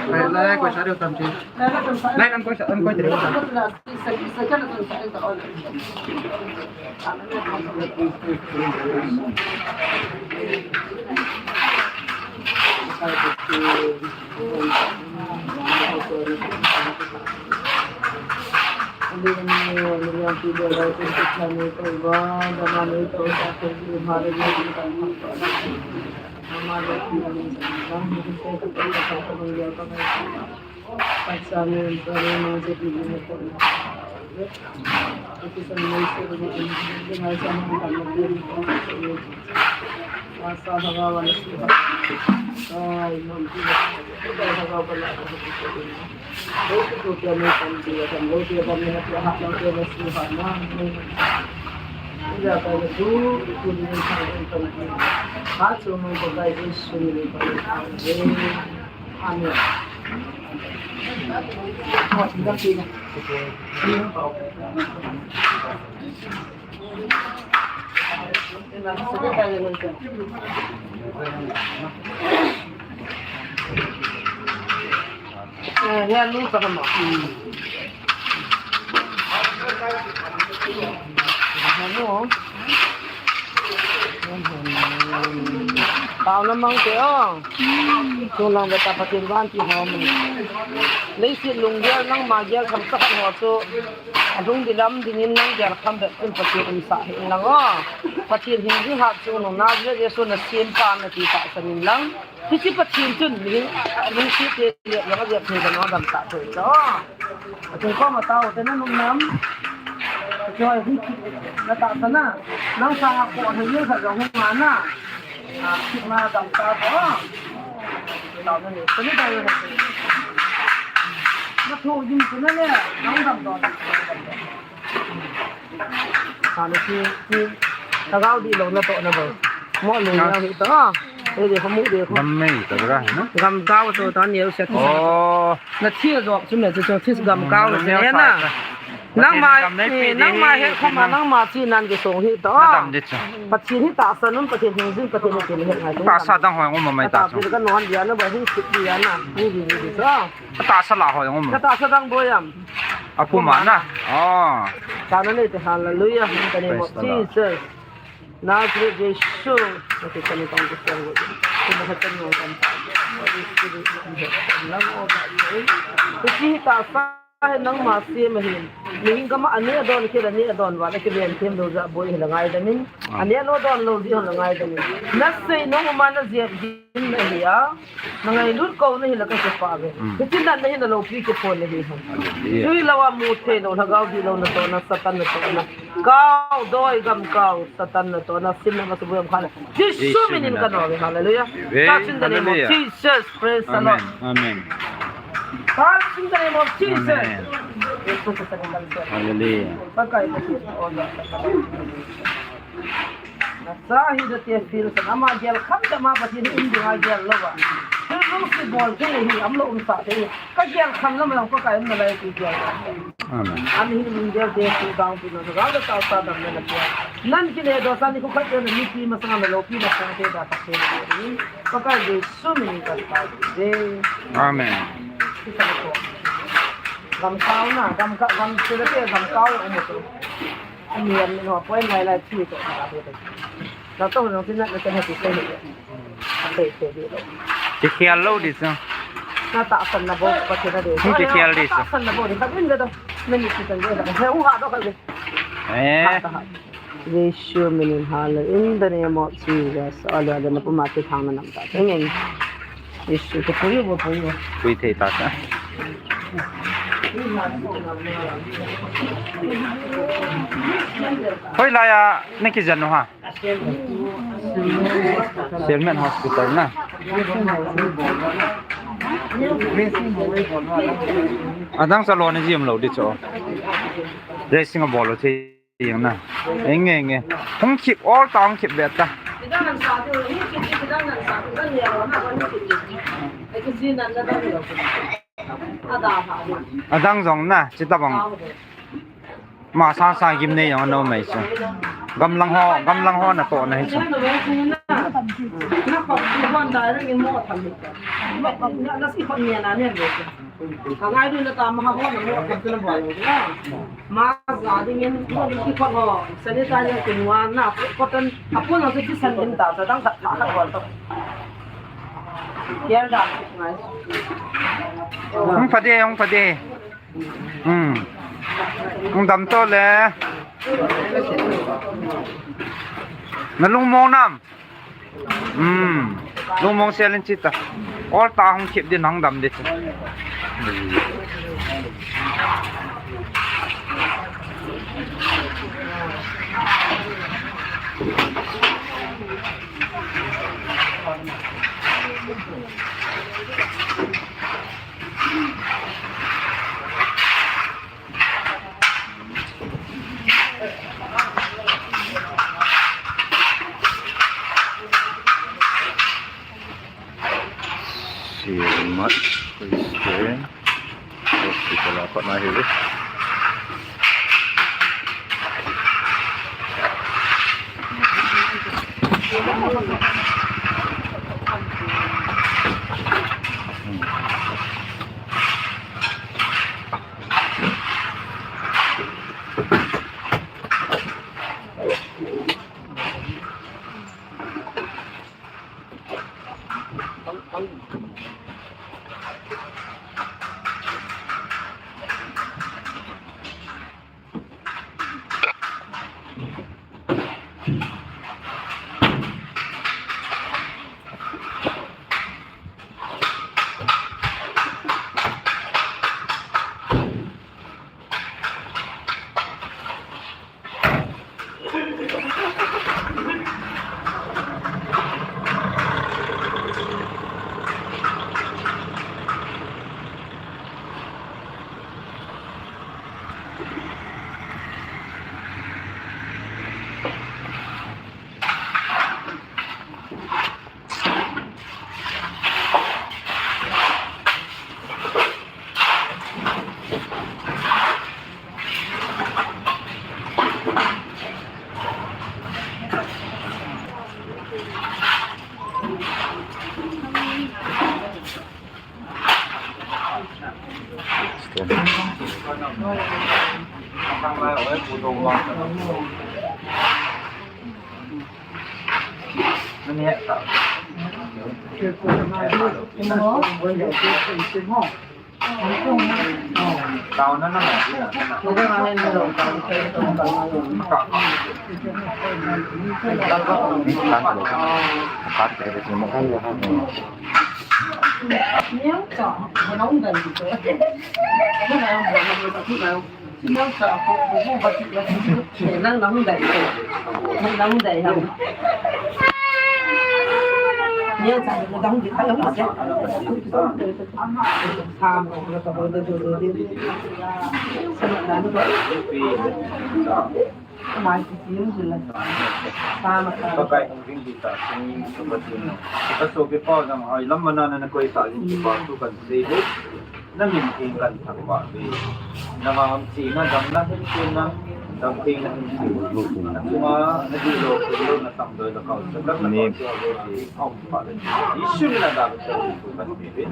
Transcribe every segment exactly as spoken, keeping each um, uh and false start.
Lai, lai, koi sa deu tam chi. Lai, an koi sa, an koi deu. Amen. Taona mang te o. Chung lang ve ta Pathen vantil ho. Leiset lunggel nangma gel tham sakhat ho chu. Alung dilam dingin nang gel kham bep chun Pathen umsah hih in lang o. Pathen hing jing hat chu nung Nazareth Jesu nasem pa nati tahsan in lang. Hiche Pathen chun mihem, lungset te le jong ajep thei dan a damsah thei ta o. Pathen koma tao te na nung nam. Pathen hung kit na tahsan a. Nang sanga ko thei jeng khat jong hung ma na. A, kit ma damsah ta o. Tao na ni, tao ni tao ni. Na tho jing chu na le, nang dam don. Hana si, si, lhagao dihlou natohna bou. Mo lung lou hi ta. Ei de, khamu de, khamu. Gam mei ta ra, na? Gam kao to ta neo se. Oh. Na thil jop chu me chu, chu thil gam kao na se na. Nangma, nangma he khoma, nangma chi nan ke song hi ta. Pathen hi tahsan un, Pathen hing jing, Pathen hi kin he ngai. Tahsa dang hoi ngom mai ta chu. Ka non dia na ba hi sit dia na. Ni di ni di sa. Tahsa la hoi ngom. Ka tahsa dang boi am. Apuma na. Oh. Tana nei te, hallelujah. In the name of Jesus. Nazareth Jesu. Okay, kani kong ko sa wo. Ko ba ta no kan. Ko chi tahsa he nangma sem ahin. Mihem gam a ane don kila ne don va la kiven them lou ja boi hi la ngaidam in. Ane lo don lou ji hi la ngaidam in. Nasei nangma na jep jing na hi a. Na ngailut kou na hi la ka kipah ve. Hiche natna hi na loupi kiphon na hi ham. Jui lou a mu thei lou, lhagao dihlou natohna, Satan natohna. Kao, doi gam kao, Satan natohna, sim na ma su bu yam khala. Jesu min in ka nom e, hallelujah. Touch in the name of Jesus, praise the Lord. Amen. Touch in the name of Jesus. Amen. Jesu Christ. Hallelujah. Pakai, Pakai. Nasa hi da te feel sa, ama gel kham ta ma Pathen in dinga gel lou va. Thil jong si bol thei hi, um lou umsah thei. Ka gel kham lam lam ka kai um na lai ti gel. Amen. An hi mun gel te ti dang ti na ga da ta sa dam na na. Nan kile do sa ni ko khat ni ti ma sa na loupi na sa te da ta te. Pakai Jesu min in ka ta de. Amen. Gam kao na, gam kao, gam sila te, gam kao um tu. Ani an no point lai lai thi to na ka te. Na to no tin na ka na ti ko. Ka te te de lo. Ti khial lo di sa. Na tahsan na bou Pathen a de. Ti khial di sa. Tahsan na bou di ka bin de do. Na ni ti kan de. He u ha do ka de. Eh. Ha, ha. Jesu min in hallelujah. In the name of Jesus. Hallelujah. Na puma ti thang na nam ta. Amen. Jesu, ko pui bo, pui bo. Pui thei ta sa. Hoilai a na kijen u ham? Sielmet Hospital na. Adang sa lo ni jim lo di chu. Dressing a bol lo che. Eng na. Eng, eng, eng. Hung khip, all ta hung khip ve ta. Adang jong na, chi ta bang. Ma sa sa gim nei jong no mai chu. Gamlang ho, gamlang ho natohna hi chu. Na khop ki hon direct in mo tham ni. Na, na si khop ni na ne lo. Ka ngai du na ta ma ha hon mo tham tu na bol lo na. Ma za ding in mo ki khop ho. Sanitizer ki nuan na cotton a pun ho ki san din ta ta dang ta ta bol to. Kel da ngai. Hung pha de, hung pha de. Hmm. Hung dam to le. Na lung mong nam. Hmm. Lung mong sel in chi ta. Ol ta hung khip din hung dam de. Simat Christian Hospital a pat na hi. Pakai hung ding di ta, sung sung ka tin. Ka sopi pau jong hoi lam mana na koi ta in ki pa tu kan sei de. Na min tin kan thak ba de. Na ma am chi na dam na hin tin na, dam tin na hin tin. Na chunga na di lo, lo na tam doi la kau. Sa dam na kau sa de di. Hong pa de. Isu na da ka tu kan be de.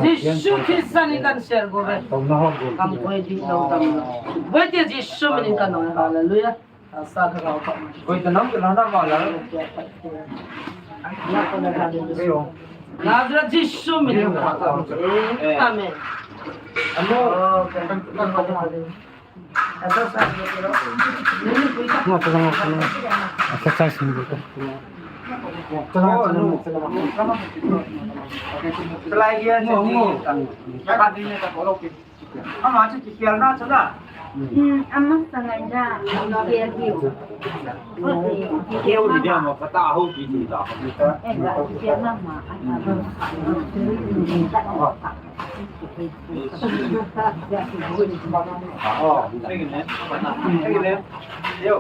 Jisu Krista min in kan share go ve. Kam koi di lo dam lo. Ve ti Jisu min in kan oi, hallelujah. Asa ka rao pa. Koi ta nam ka na ma la. Lazarus Jisu min in kan. Amen. Ama chu kikhel na chu na. Hmm, ama sangai na, kikhel diu. Kikhel di dia ma, pata ho ki di da. Eh, kikhel na ma.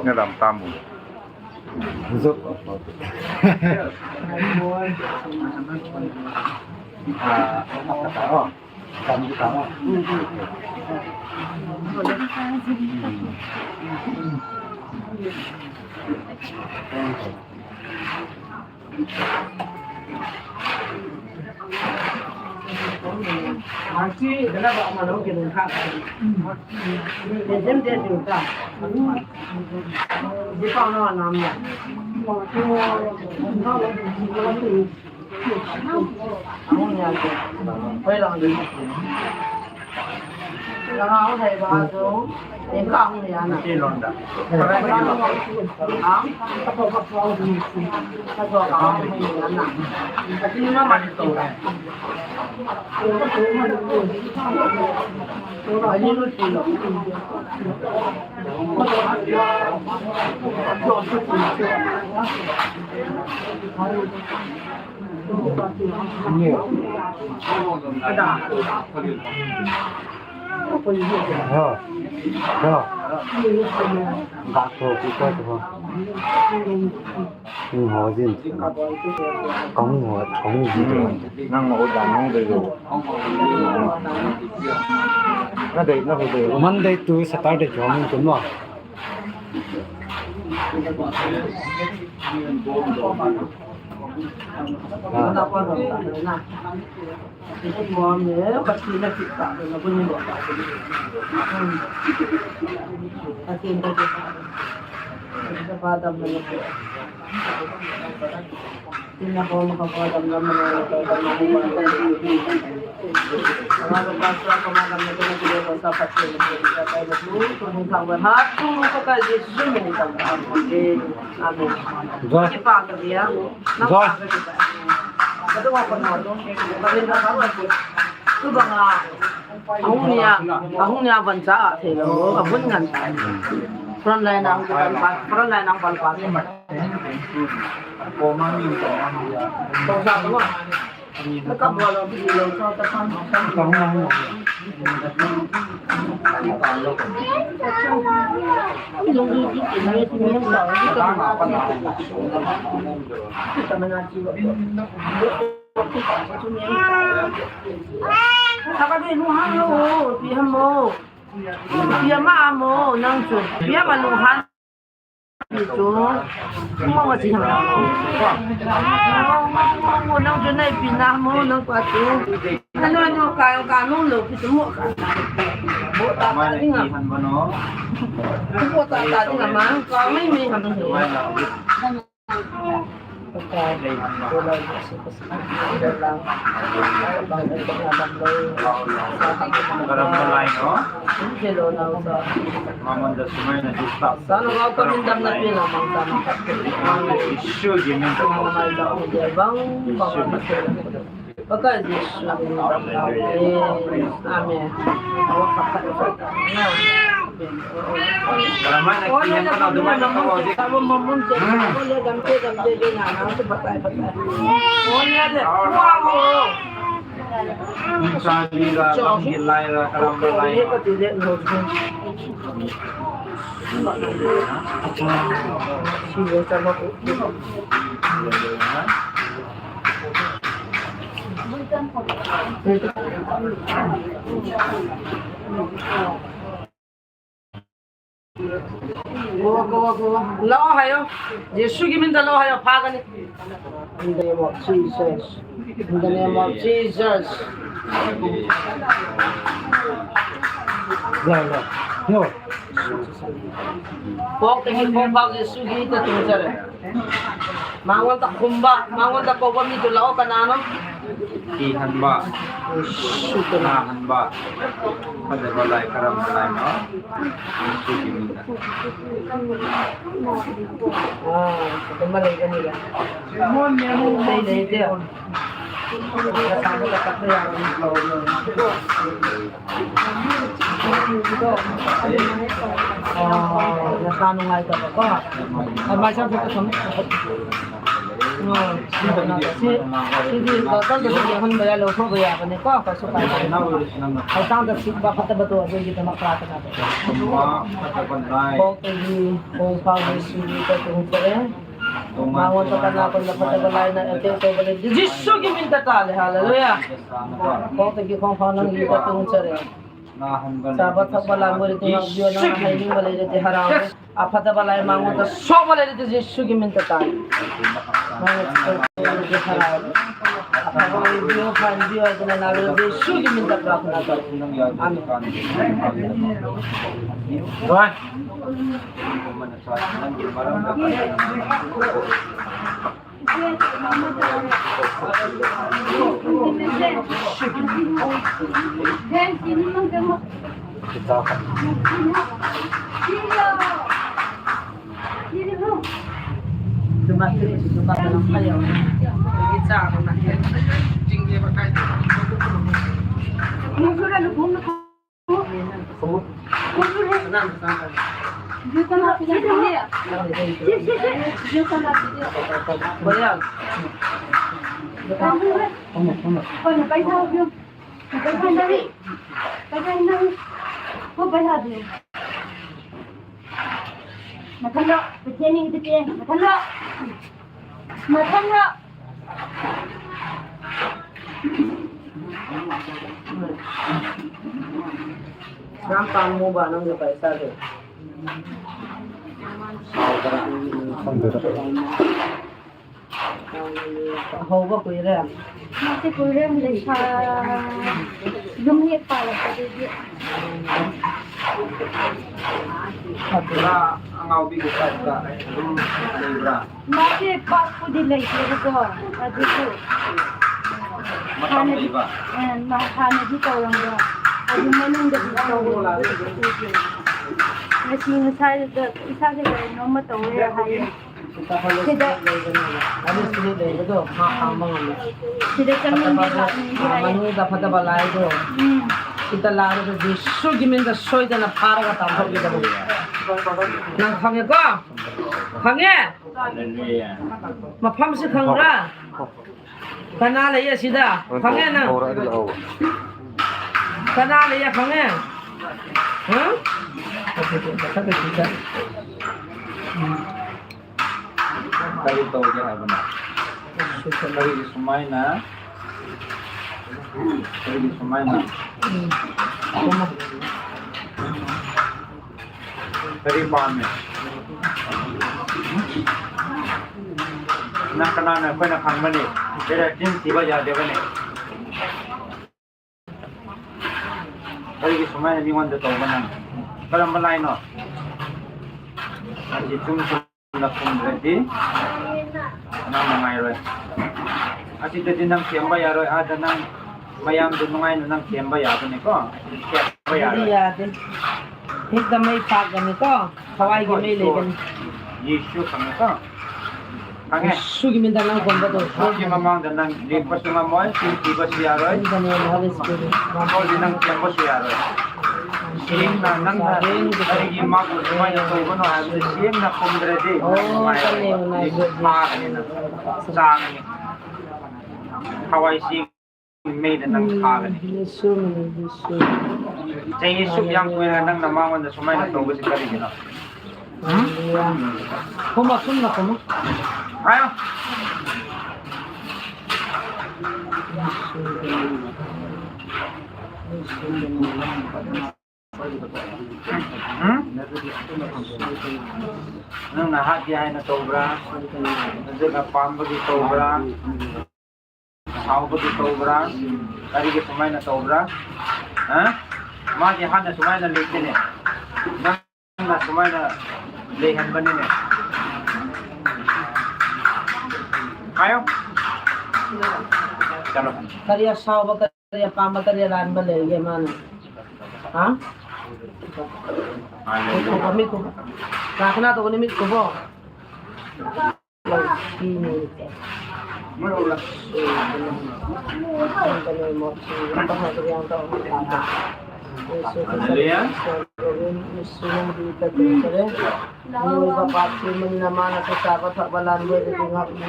Nga lam tamu. Zot. Nang ho dan hong dei lo. Na dei, na ho dei. Monday to Saturday chu hong tung mo. Ah. Amen. Joy. Joy. Ahung nia, ahung nia van cha a thei lo, a vun ngan ta. Front line ang pan pan, front line ang pan pan. Ko sa ko. Ka bol lo, bi lo, so ta pan. Saka dei nu hang lo, pi ham mo. Pi ama mo, nang chu. Pi ama nu hang. Pi chu. Mo ma chi ham. Mo, mo, mo, nang chu nai pi na mo, nang pa chu. Ano, ano, ka, ka, no, lo, pi chu mo ka. Bo ta ta ding a. Bo ta ta ding a ma, ka mai mai ham. Karam malai no. Mamon da sumai na justa. Sana kau kami dam na pina mang sana. Isu jimin. Pakai Jesu. Amen. Go, go, go. Lao hayo. Jesu ki min ta lao hayo. Pha kani. In the name of Jesus. In the name of Jesus. Lao, lao. No. Pok te ki pok bak Jesu ki ta tung chare. Mangon ta khumba, mangon ta koba mi tu lao ka nano. Ki hanba. Su tu na hanba. Kada balai karam balai no. Su ki mi ta. Ah, tu malai ka ni ga. Mon ne mo mo. Dei dei dei. Sidi, sidi, total to sidi, hon baya lo, tho baya, kani ko, ko su pa. Hai tang to sidi, ba, pata ba to, adu ji to ma pra ta na. Ko to ji, ko pa ji, sidi, ko to ko re. Ma won to kana ko na pata ba lai na, ate ko ba le. Jisu ki min ta ta le, hallelujah. Ko to ki ko pa nang ji ko to ko re. Chaba thakba lamba le te ngam jio na hai ning ba le te harau. Aphataba lai mangta sohba le te Jesu ki min ta tai. Mangta sohba le te harau. Aphataba lai jio phan jio ai na na le Jesu ki min ta prarthana kar. Amen. Bye. Mathalo, pretending to be, mathalo. Mathalo. Nang pang mo ba nang paisa de. Houba kuire. Masi kuire, masi sa. Lum hi pa la pa de. Bra, angau bi ko sa ta. Lum le bra. Masi pa ku di le ko. Adu ko. Matam le ba. Eh, ma ha ne di ko lang ba. Adu ma nung de ko. Masi na sa de, isa de no ma to ya ha. Sida. Sida chang ning de la ning de la. Manu da phataba lai do. Hmm. Sida la do Jesu ki min da soidana pharaga tam thok da. Nang khange ko? Khange? Hallelujah. Mapham si khangra. Kana le ya sida. Khange na. Kana le ya khange. Huh? Kari tauge haibana. Kari sumaina. Kari sumaina. Kari pame. Nang kanana koina khang mani. Kira tin tiba ya de bani. Karigi sumaina ming'onda tobana. Karamba laino? Achi chungchang na khumradi. Nang mangairoi. Achi dadi nang themba yaroi, ada nang mayamdu nungaina nang themba yabani ko. Themba yaroi. Yade. Hikda mei phak gani ko. Khawai gi mei le gani. Jesu khang ko. Khange. Jesu ki min da nang kon ba to. Jesu ki mamang da nang le pa sunga moi, sin ki ba si yaroi. In the name of Holy Spirit. Ko di nang kiang ba si yaroi. Sin na nang na, ari ki ma ko mai da ko no ha, sin na khumradi. Oh, ka ne na. Ni pa ni na. Sang ni. Khawai si. Mei da nang pha gani. Jesu, Jesu. Jesu yang kuina nang na mang'onda sumaina toba si karigi na. Hmm? Kuma sum na kuma. Ayo. Hmm? Nang na hati hai na tobra. Nang na pamba ki tobra. Saoba ki tobra, karigi sumaina tobra. Ha? Ma ki hana sumaina lekene. Nang na sumaina lehan banine. Ayo. Chalo. Kariya saoba, kariya pamba, kariya ranba lege mana. Ha? Ayo. Mit ko ba, mit ko ba. Rakna to ni mit ko ba. Hallelujah.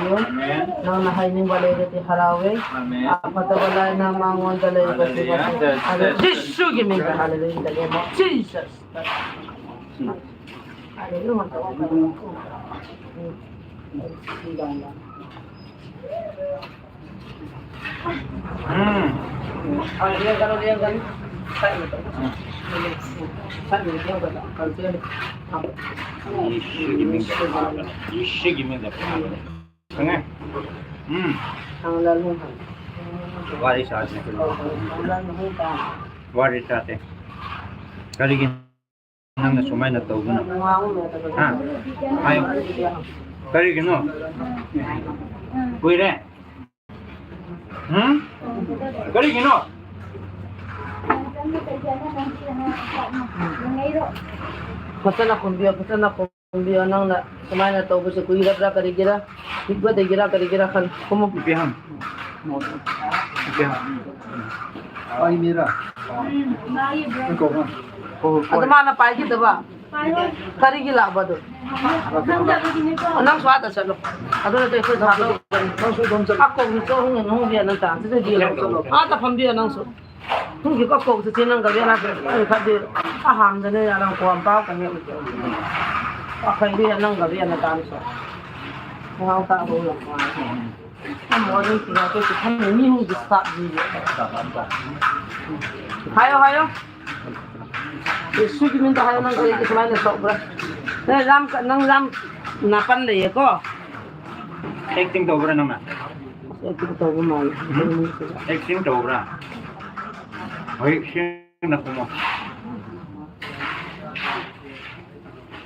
Amen. Nang na hai ning balei de ti harau ve. Amen. Apha ta balai na mangon da lei ba ti ba. Hallelujah. Hallelujah. Jesu ki min. Hallelujah. In the name of Jesus. Hallelujah. Hmm. Hmm. Yesu ki min da. Yesu ki min da. Kang e. Hmm. Kang la lung. Wari sa te. Wari sa te. Kari ki. Nang na sumai na tau na. Ha? Ayo. Kari ki no. Kui re. Hmm? Kari ki no. Kata na kumbia, kata na kumbia. Nang na sumai na tau bese kui ra pra kari gira. Ikba de gira kari gira khan. Kumo. Ipi ham. Ipi ham. Ai mira. Ko ham. Ko, ko. Adama na pai kita ba. Kari gila ba do. Nang swa ta salo. Ado na te ko sa lo. Nang swa dom sa. Ako mi so hung hung dia nang ta. Te dia lo. Ata pham dia nang so. Hung ki ko ko se nang ga dia na. Ai kha dia. A ham de ne ya nang ko am pa ka ne. A khai dia nang ga dia na ta so. Nang ta bo lo. A mo ni ki ga ko se khan ni hung disturb ni. Hayo, hayo. Yesu ki min ta hai nang kari ki sumai na sok bra. Nang lam ka, nang lam na pan le ye ko. Acting to bra nang na. Acting to bra mai. Hmm? Acting to bra. Hoi, sing na kumo.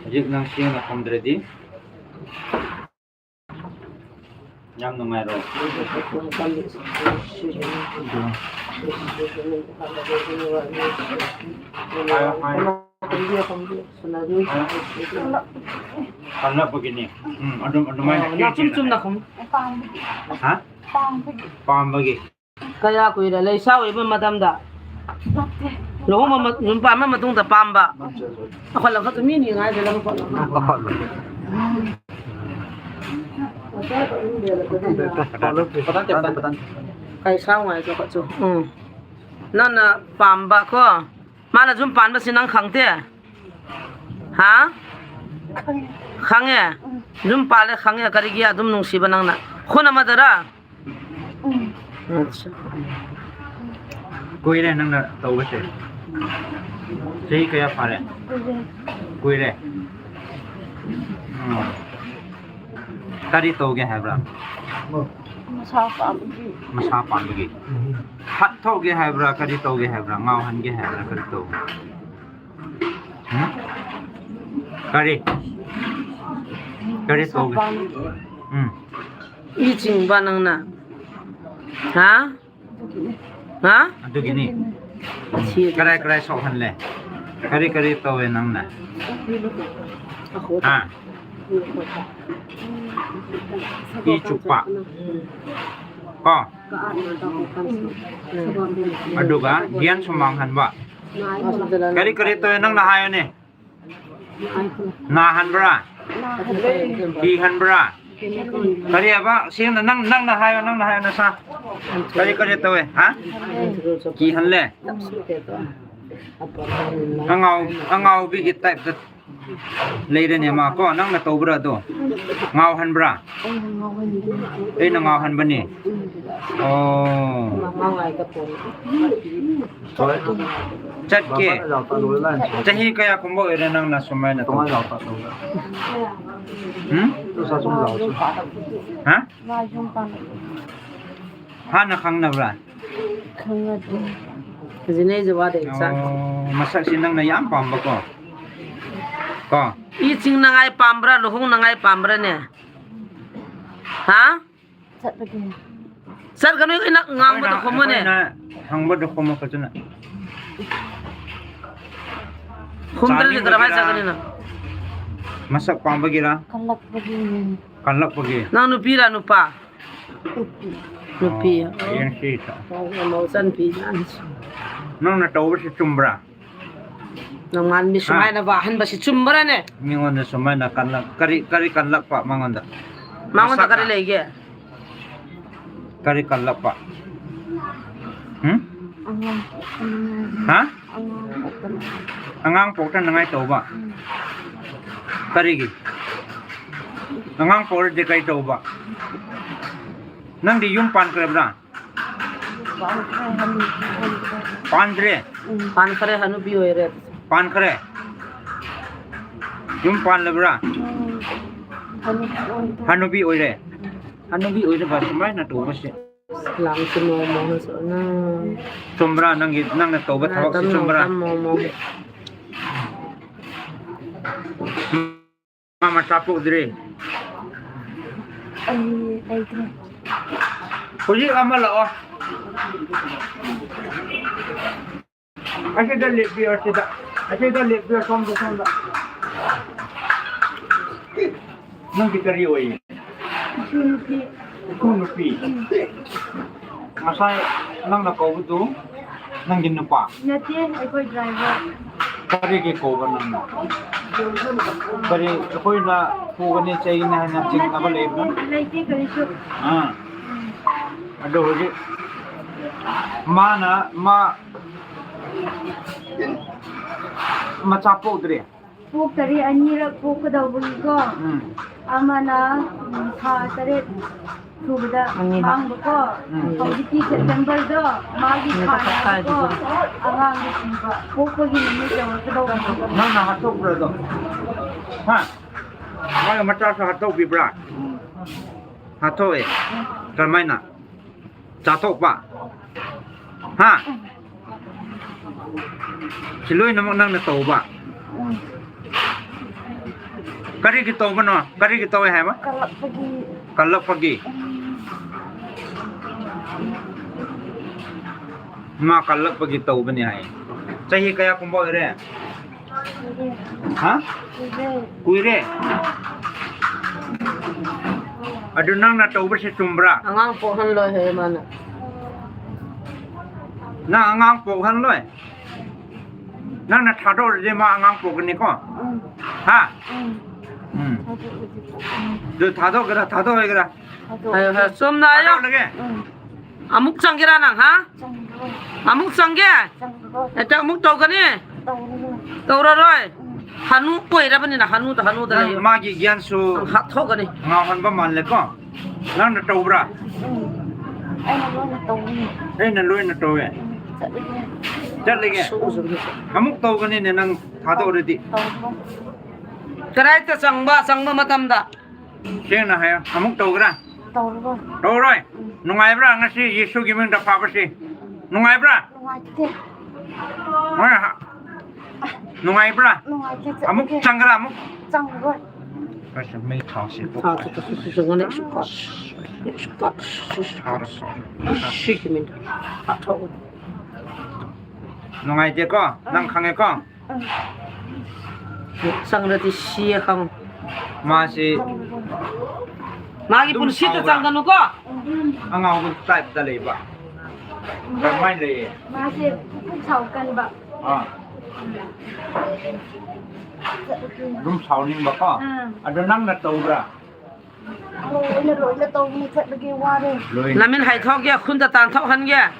Ajik nang sing na kum ready. Yam nungai ro. Kanla pagi ni. Hmm, adum, adum mai. Na chum chum na kum. Ha? Pam pagi. Kaya kuira lei sao iba madam da. Lo ma, ma, yum pa ma matung da pam ba. Ako lang ka tumi ni ngai da lang ko. Ako lang. Kai sao ngai ko chu. Hmm. Nana pam ba ko. Mana jum pan ba si nang khang te. Ha? Khang e. Jum pa le khang e kari gi adum nungsi ba nang na. Khuna ma dara. Acha. Koi le nang na tau ba se. Sei kaya pha le. Koi le. Hmm. Kari tau ge hai bra. Masa pam gi. Masa pam gi. Phat tau ge hai bra, kari tau ge hai bra, ngau han ge hai bra, kari tau. Hmm? Kari. Kari tau ge. Hmm. I ching ba nang na. Ha? Ha? Adu gini. Chi. Kari, kari sok han le. Kari, kari tau e nang na. Ha? I chupa. Ko. Aduga, dian sumang han ba. Kari kari to nang na hai ne. Na han bra. Ki han bra. Kari ba, sing na nang, nang na hai, nang na hai na sa. Kari kari to, ha? Ki han le. Angau, angau bi ki type that. Leire ne ma ko, nang na to bra do. Ngau han bra. Ei, na ngau han ba ni. Oh. Chat ke. Chahi kaya kumbo ere nang na sumai na to. Hmm? Ha? Ha na khang na bra. Khang na. Jinei jiwa de sa. Oh, masak si nang na yam pam ba ko. Ko. I ching na ngai pam bra, luhung na ngai pam bra ne. Ha? Sat lagi. Sat kanu ina ngang ba to khomo ne. Hang ba to khomo ka chuna. Khum dal ni dra mai sa kanu na. Masak pam ba gira. Kalak ba gi. Kalak ba gi. Nang nupi ra nupa. Nupi. Yang si sa. Mau san pi jan. Nang na tau ba si chum bra. Nangman mi sumai na vahan ba si chumba ra ne. Mingonda sumai na kan la, kari, kari kan lak pa, mangonda. Mangonda kari lei ge. Kari kan lak pa. Hmm? Ha? Angang pok tan nangai to ba. Kari gi. Angang pok de kai to ba. Nang di yum pan kre bra. Pan kre. Pan kre hanu bi oi re. Pan kre. Yum pan le bra. Hanu bi oi re. Hanu bi oi re ba sumai na to ba si. Lang si mo mo so na. Chumra nang nang na to ba thok si chumra. Mo mo. Mama sapu diri. Ai ai. Kuji ama la o. Asida lepi asida. Asida lepi som som da. Nang kitari oi. Kunupi. Masai nang na kau tu. Nang gin nupa. Nate, ai koi driver. Kari ke kau ba nang. Kari koi na pu gani chai na na ching na ba le. Lai te kari su. Ah. Ado hoji. Ma na ma Macha pok tari. Pok tari ani ra pok ka dau bui ko. Hmm. Ama na, hmm, tha tari. Thu da. Ani ba. Mang ko. Hmm. Hong di ti September do. Ma di tha ko. Angang di ti ba. Pok ko gi ni jo ka dau bui ko. Nang na hatok ra do. Ha. Ma macha sa hatok bi bra. Hatok e. Kalmai na. Cha to pa. Ha. Kiloi na mo nang na to ba. Kari kito ba no? Kari kito hai ba? Kalak pagi. Kalak pagi. Ma kalak pagi to ba ni hai. Chahi kaya kum ba re? Ha? Kuire. Adu nang na to ba si tumbra. Angang po han loi he mana. Nang angang po han loi. Nang na thado de ma angang po ni ko. Ha? Hmm. Du thado kira, thado kira. Ayo, ha, sum na ayo. Thado lagi. Amuk chang kira nang, ha? Amuk chang ke? Eta amuk tau kani? Tau raroi. Hanu poi ra bani na hanu ta hanu ta. Nang magi gian su. Hat tho kani. Nga hon ba man le ko. Nang na tau bra. Ai na loi na tau ni. Ai na loi na tau e. Chat lagi. Chat lagi. Amuk tau kani ne nang thado ready. Karai ta chang ba, chang ba matam da. Seng na hai, amuk to kira. To roi. To roi. Nungai bra ngasi Jesu gi ming da pha ba si. Nungai bra. Nungai te. Nungai ha. Nungai bra. Nungai te. Amuk chang kira amuk. Chang roi. Kasi mei thao si. Thao si kasi si ngane su ka. Su ka. Su ka. Su ki ming. Thao. Nungai te ko, nang khang e ko. Sang ra ti si khang. Ma si. Ma ki pun si ta sang kanu ko. Angau kun type ta lei ba. Kan mai lei. Ma si pun sau kan ba. Ah. Dum sau ning ba ko. Ada nang na tau bra. Lamin hai thok ya, khun ta tan thok han ya.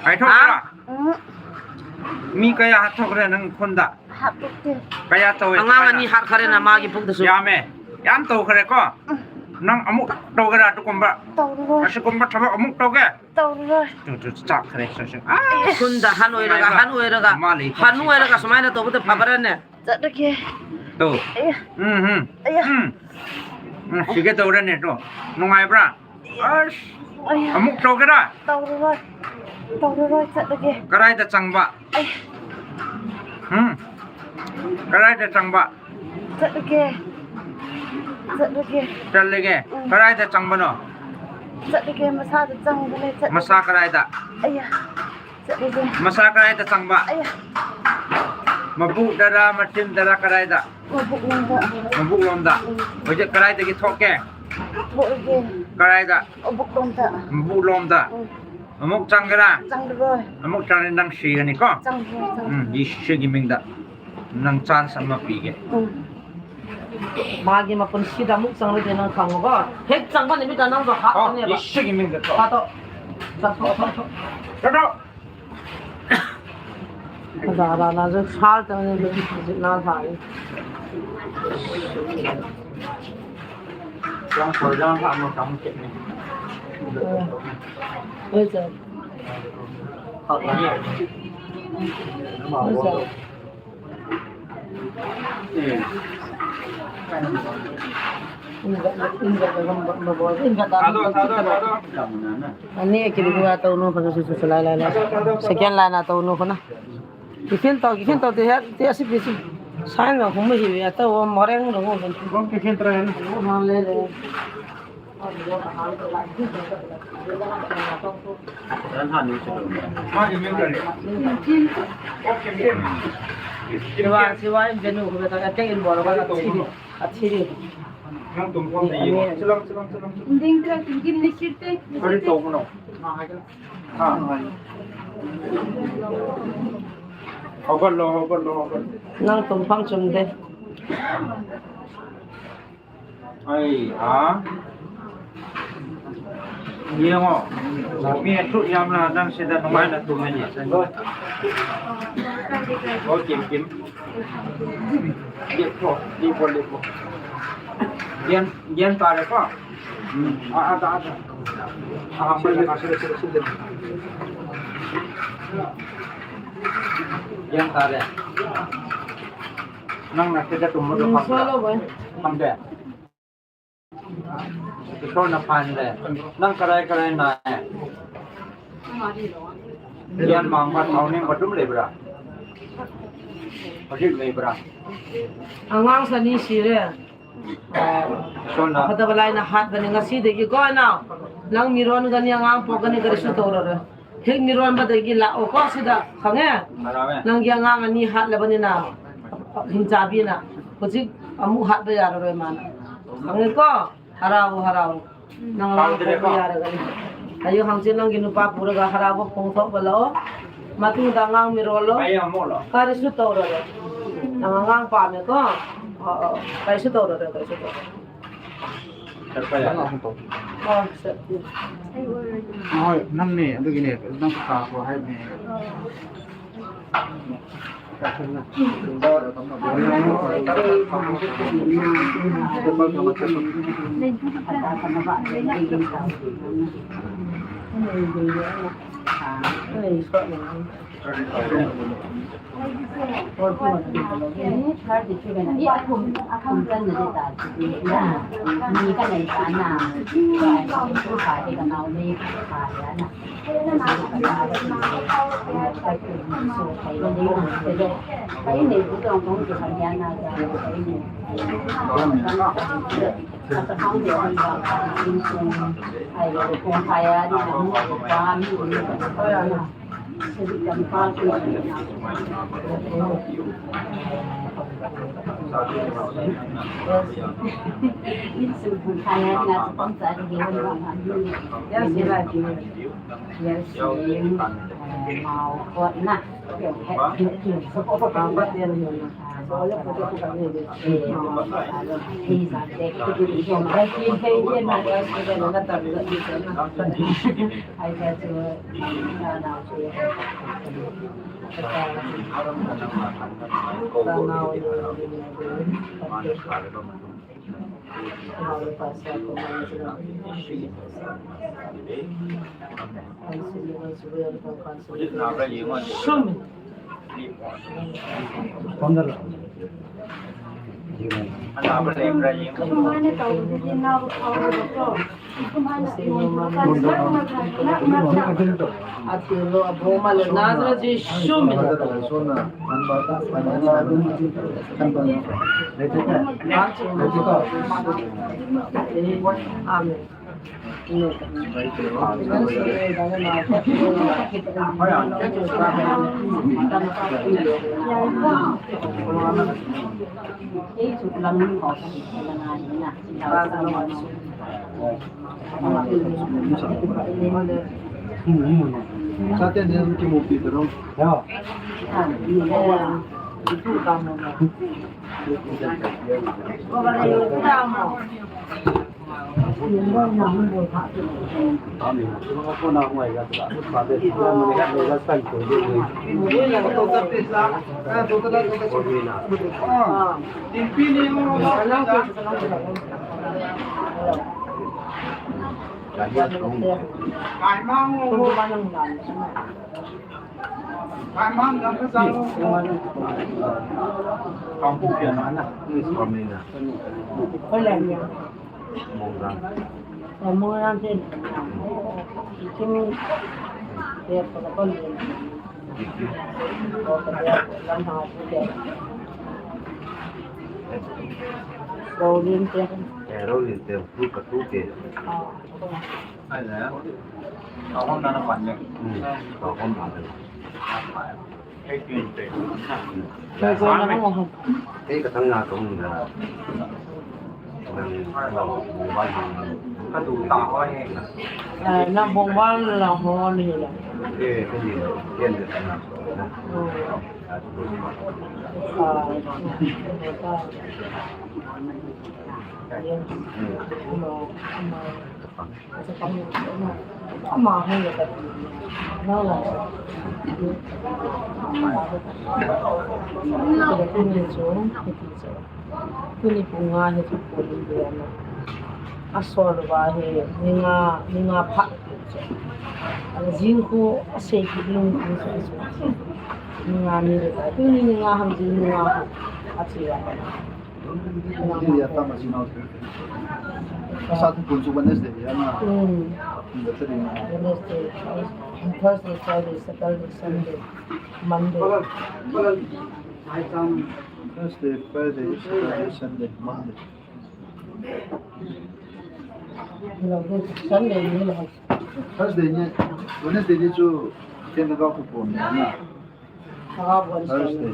Hai thok ya. Mi kaya hat thok re nang khun da. Kaya to. Angang ani hat khare na ma ki puk da su. Ya me. Yan to khare ko. Nang amuk to kira tu kumba. Asi kumba thaba amuk to ke. Tu tu chak khare sa sa. Khun da han oi ra ga, han oi ra ga. Han oi ra ga sumai na to bu ta pha ba ra ne. Chat da ke. To. Aya. Hmm hmm. Aya. Hmm. Sige to ra ne to. Nungai bra. Aya. Amuk to kira. To ra. To ra chat da ke. Karai ta chang ba. Aya. Hmm. Karai ta chang ba. Chat da ke. Chat da ke. Chat da ke. Karai ta chang ba no. Chat da ke masa ta chang ba ne chat. Masa karai ta. Aya. Masa karai ta chang ba. Mabu dara, machin dara karai da. Mabu lom da. Mabu lom da. Oje karai da ki thok ke. Karai da. Mabu lom da. Mabu lom da. Amuk chang kira. Chang da. Amuk chang nang si ni ko. Chang da. Hmm, Jesu gi ming da. Nang chance ama pige. Magi ma pun sida muk chang le nang khang go. Hek chang ba ni mi ta nang go ha. Oh, ni ba. Ishi gi min da to. Ha to. Sa to to to. To to. Ada ada na je sal ta ni le na ha. Yang ko yang ha mo tam ke ni. Oi sa. Ha ni. Oi sa. Ani kiri ko atau nu ko su su lai lai lai. Second line atau nu ko na. Kikin tau, kikin tau, te hat, te asi pisi. Sign lo ko mu hi atau moreng lo ko. Kikin try na. Ma le le. Siwa, siwa, in jenu ko ta ka in bol ba ka chiri, ka chiri. Nang tum pon de. Silang, silang, silang. Ding tra tum kim ni chirte. Kari to ko no. Ha. Hobar lo, hobar lo, hobar. Nang tum phang chum de. Ai, ha? Ni ngo. Mi tu yam la nang se da ngai na tu me ni. Ho kim kim. Lipo, lipo, lipo. Yan, yan ta le pa. A, a, ta, a, ta. A, ma ya ka se se se. Yan ta le. Nang na ke da tu mo do pa. Kam de. Ito na pan le. Nang karai karai na. Yan mang ba thau ning ba dum le bra. Pajik le bra. Angang sa ni si le. Sona. Pada balai na hat ba ni ngasi de ki ko na. Nang miron ga ni angang po ga ni ga su to ro. Hek miron ba de gi la o ko sida khange. Nang gi angang ani hat le bani na. Hin cha bi na. Ko chi amu hat ba ya ro ma na. Khange ko. Harau harau. Nang la ko ya ra ga ni. Ayo hang chi nang gi nu pa pu ra ga harau ko phong thok ba lo. Ma tu da ngang miron lo. Ka ri su to ro. Nang ngang pa me ko. Ka ri su to ro ka ri su to. Hoi, nam ne, adu gine, nam ka ko hai ne. Atilo aboma le Nazareth Jesu min. Amen. Sate ne ki mo pi pero. Ya. Nang bongwan la ho ni la. Tuni pung nga hi chu pun in dia na. A sol va hi ni nga, ni nga pha. A jing khu a sei ki lung khu chu chu. Ni nga ni le ta. Tuni ni nga ham jing ni nga khu. A chi va. Ni ya ta ma si na. Asa tu pun chu Wednesday ya na. Hmm. Wednesday. Thursday, Friday, Saturday, Sunday, Monday. Thursday, Friday, Saturday, Sunday, Monday. Thursday ni, Wednesday ni chu ken na ka ku pon na. Thursday,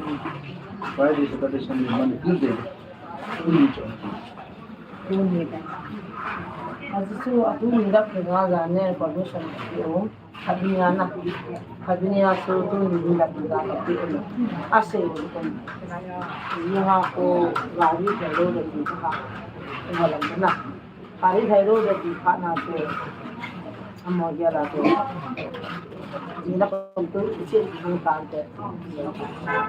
Friday, Saturday, Sunday, Monday, Tuesday. Tuni chu. Tuni ka. Asu chu a tuni ka ke nga la ne permission ki o. Khat ni a na, khat ni a chu tuni ni la ni la ka pi na. A sei ko. Ni ha ko gari ka lo le ni ka. Ko la na. Gari ka lo le ni ka na chu. Amo ya la chu. Ni la ko tu si hang ta te.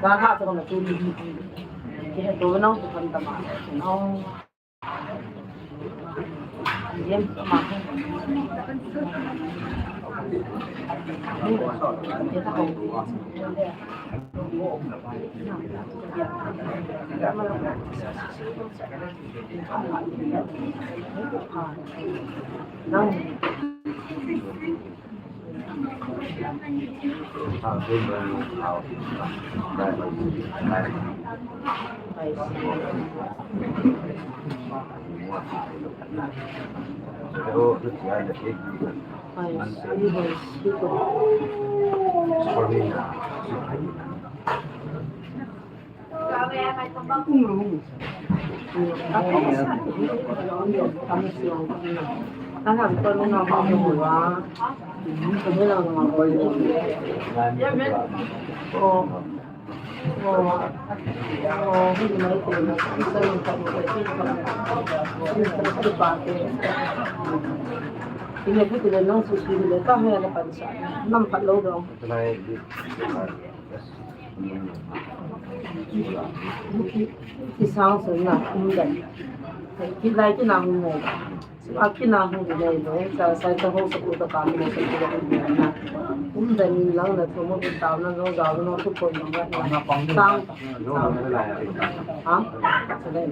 Ga ha chu ko na tu ni ni. Ki ha to na ko kan ta ma. No. Ina putile nang su putile ka he na pansa. Nam phat lo dong. Ki sang sun na um dan. Ki lai ki na um nai. Su a ki na um nai lo. Sa sa ta ho sa ku ta ka mo sa ku da um nai na. Um dan ni lang na thu mo ki ta na no ga no thu ko no na. Sang. Ha? Sa dai.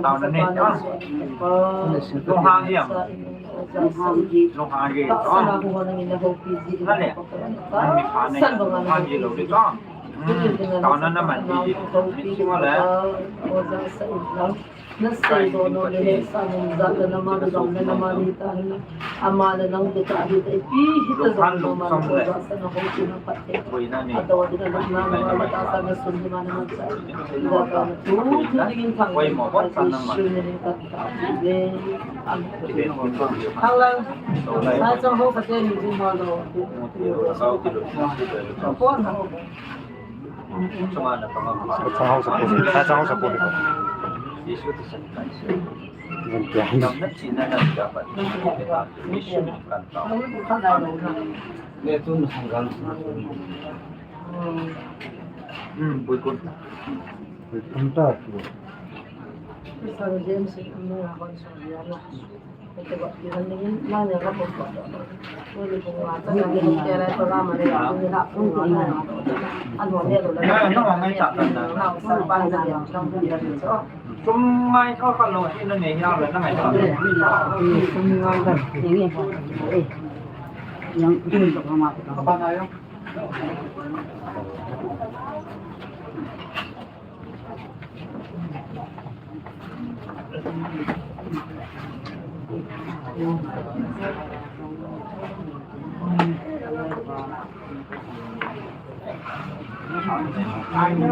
Tao na ne, ah. Lunghang hiam. Lunghang hi, ah. Nale, nang mi pha ne, lunghang hi lo di, ah. Taona naman, i, i, i, i, Nasei dono le he sa nung za le nama le dom le nama ni ta hi. Ama le nang de ta hi ta pi hi ta zo nama le ko za sa na ho chi na pat te. A to di na na na na ta sa na sun di ma na ma sa. Ida ka na tu tu di in thang. Koi mo bot sa na ma. Thang lang. Sa chang ho ka te ni di ma lo. Ko na. Chang hausa poli, chang hausa poli. Zan kia. Hmm, bui kun. Bui kun ta tu. Amen.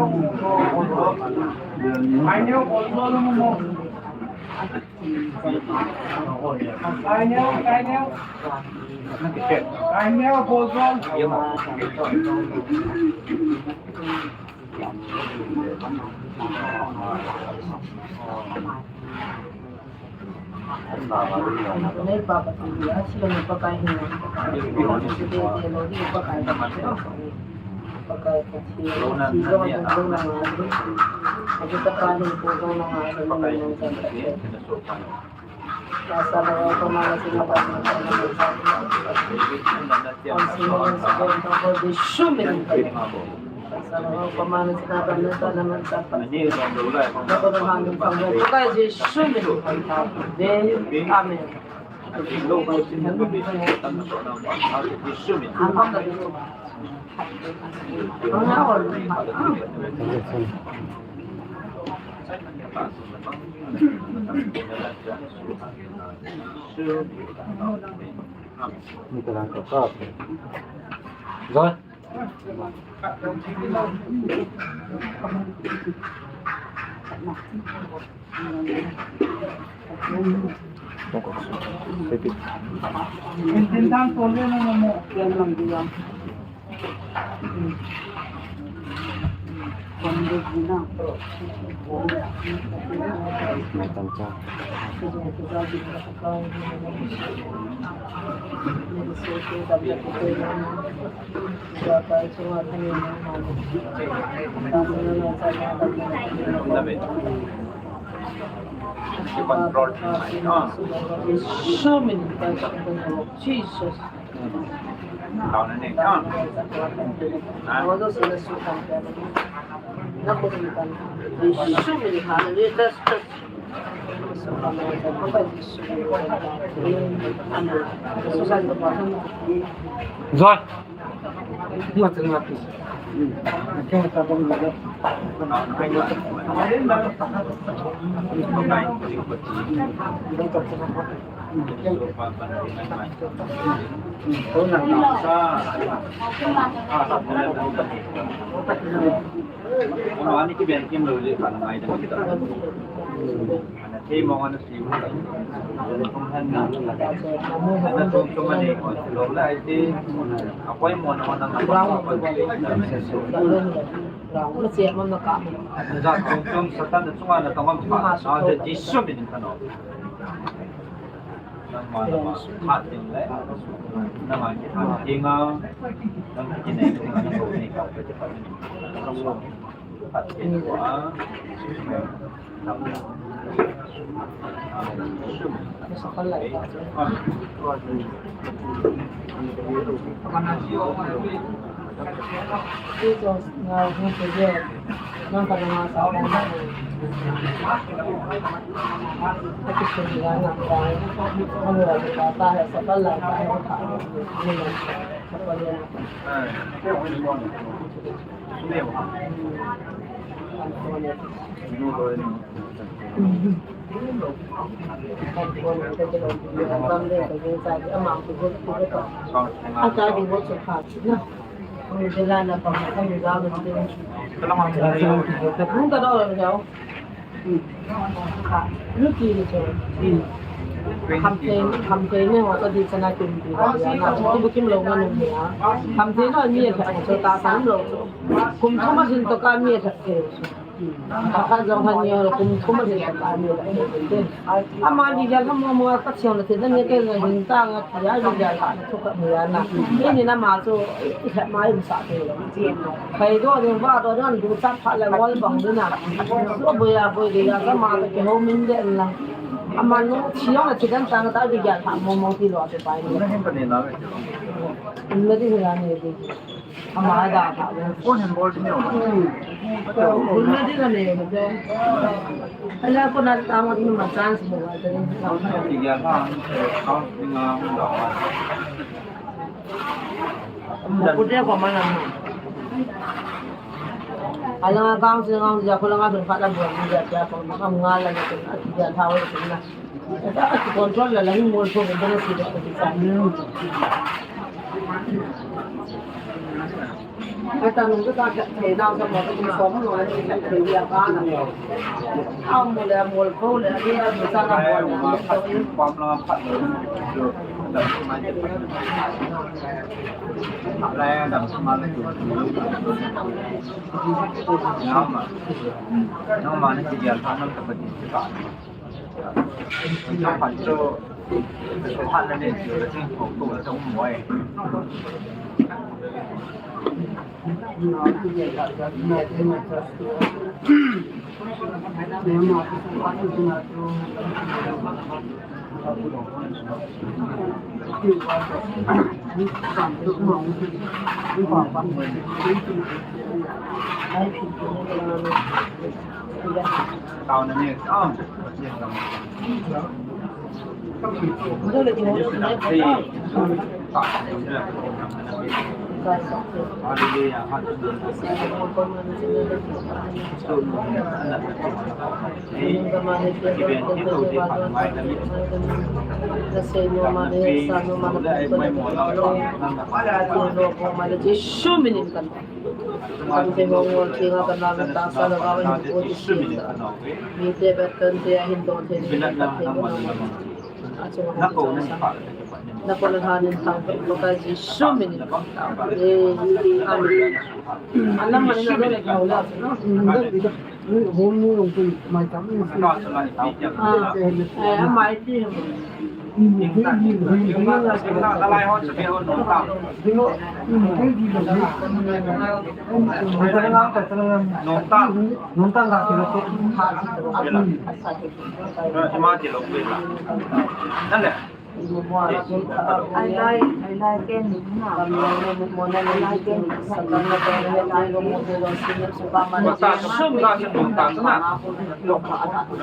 Rồi. So many people, Jesus. Rồi. Hamthei, hamthei ne ho ka di chana kim di ba ya na. Ki bu kim lo nga nu ya. Hamthei no ni ya ka so ta sam lo. Kum thum a hin to ka mi ya ka ke. Ka ka jong han yo kum thum a hin to ka mi ya ka ke. Ama di ya ka mo mo ka chang le te ne ke le hin ta nga ya di ya ka. Thu ka mu ya na. Ni ni na ma chu, i khat ma i sa te. Kai do ni ba do don du sa pha la wal bang du na. Lo bu ya bu de ya ka ma ke ho min de na. Ama no chi yong chi dan tang ta di ya tha mo mo ti lo te pai ni. Na di ya ni di. Ama da tha. Ko hin bol ni. Ko na di na ni. Ala ko na ta mo ni ma chance mo wa te. Di ya tha. Ko ni nga. Pute ko mana. Ala nga kang si nga ja ko la nga dun khat la buan ni ja ja ko ma kam nga la na ko a ki ja tha wa ko na. Ka a ki control la la hin mol ko ko na si da ko sa. Ata nung ka ka thei dau sa mo ka som mo ni ka thei ya ka na. Am mo le mol ko le ni a mo sa na mo na. Pam la phat lo. Lai dam sa ma le. Nama. Nama ni ki ya tha nam ka pa ti ka. Ka phat chu. Ka phat na ni chu ka ting ko ko ka um mo e. Tao na ni, ah. Jesu minin kan. Kan te ngol ngol kinga kan na ta sa la ga hin ko ti sin. Mi te bet kan te a hin to te ni kan te ko na. A chu na ko na ni pa. Na ko na ha nin thang ko ka Jesu minin. Eh, amen. Alam mani na do le ka la. Home ni lung tu mai tam ni. Ah, eh, mai ti. Ai lai, ai lai ken ni na. Ai lai ken ni. Nungta sum da sum nungta sum na.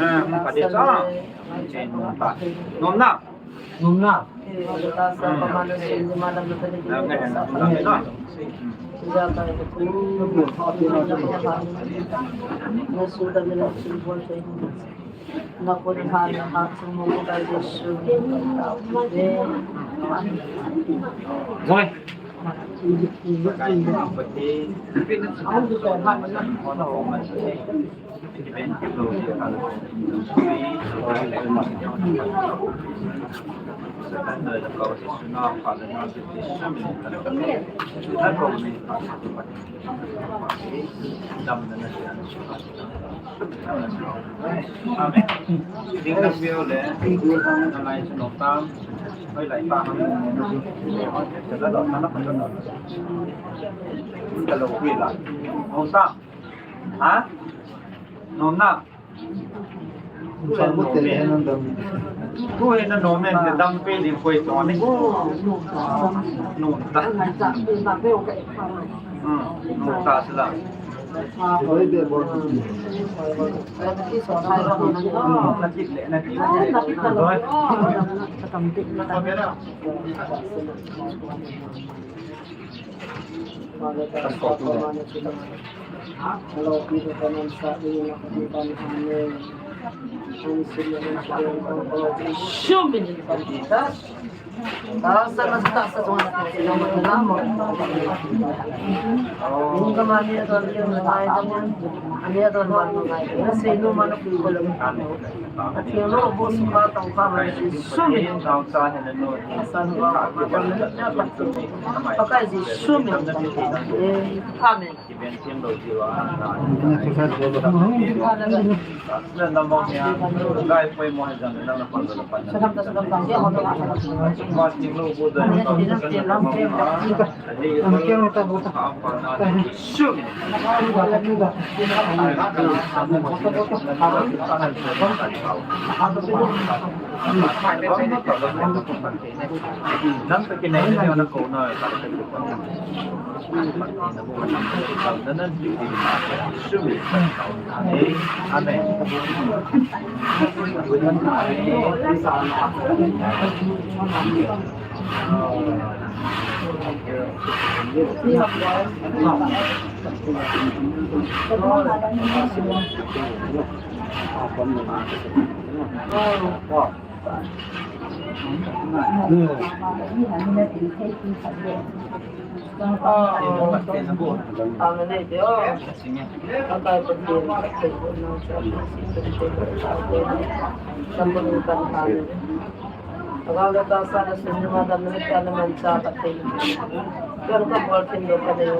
Eh, nungta de sa. Nungta. Nungta. Nungta. Rồi. Ha? Nom na? Ko e na nom e, dam pe ding koi to ni. Nom ta. Hmm, nom ta sila. Na kit le, na kit le. Amen.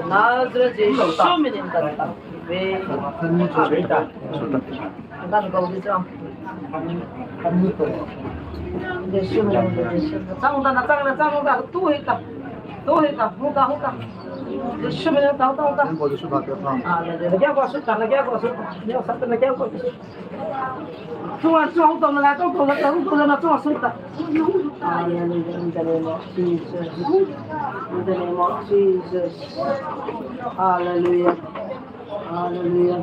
Nazareth Jesu minin kan tao. Amen. Kan go di chang. Jesu minin, Jesu minin. Chang ta na, chang na, chang ta. Tu hi ta. Tu hi ta. Hu ta, hu ta. Jesu minin, ta, ta, ta. Hallelujah. Lagi aku asut ta, lagi aku asut ta. Ni asut ta, lagi aku asut ta. Tuhan, Tuhan, Tuhan, Tuhan, Tuhan, Tuhan, Tuhan, Tuhan. Hallelujah, in the name of Jesus. In the name of Jesus. Hallelujah. Hallelujah.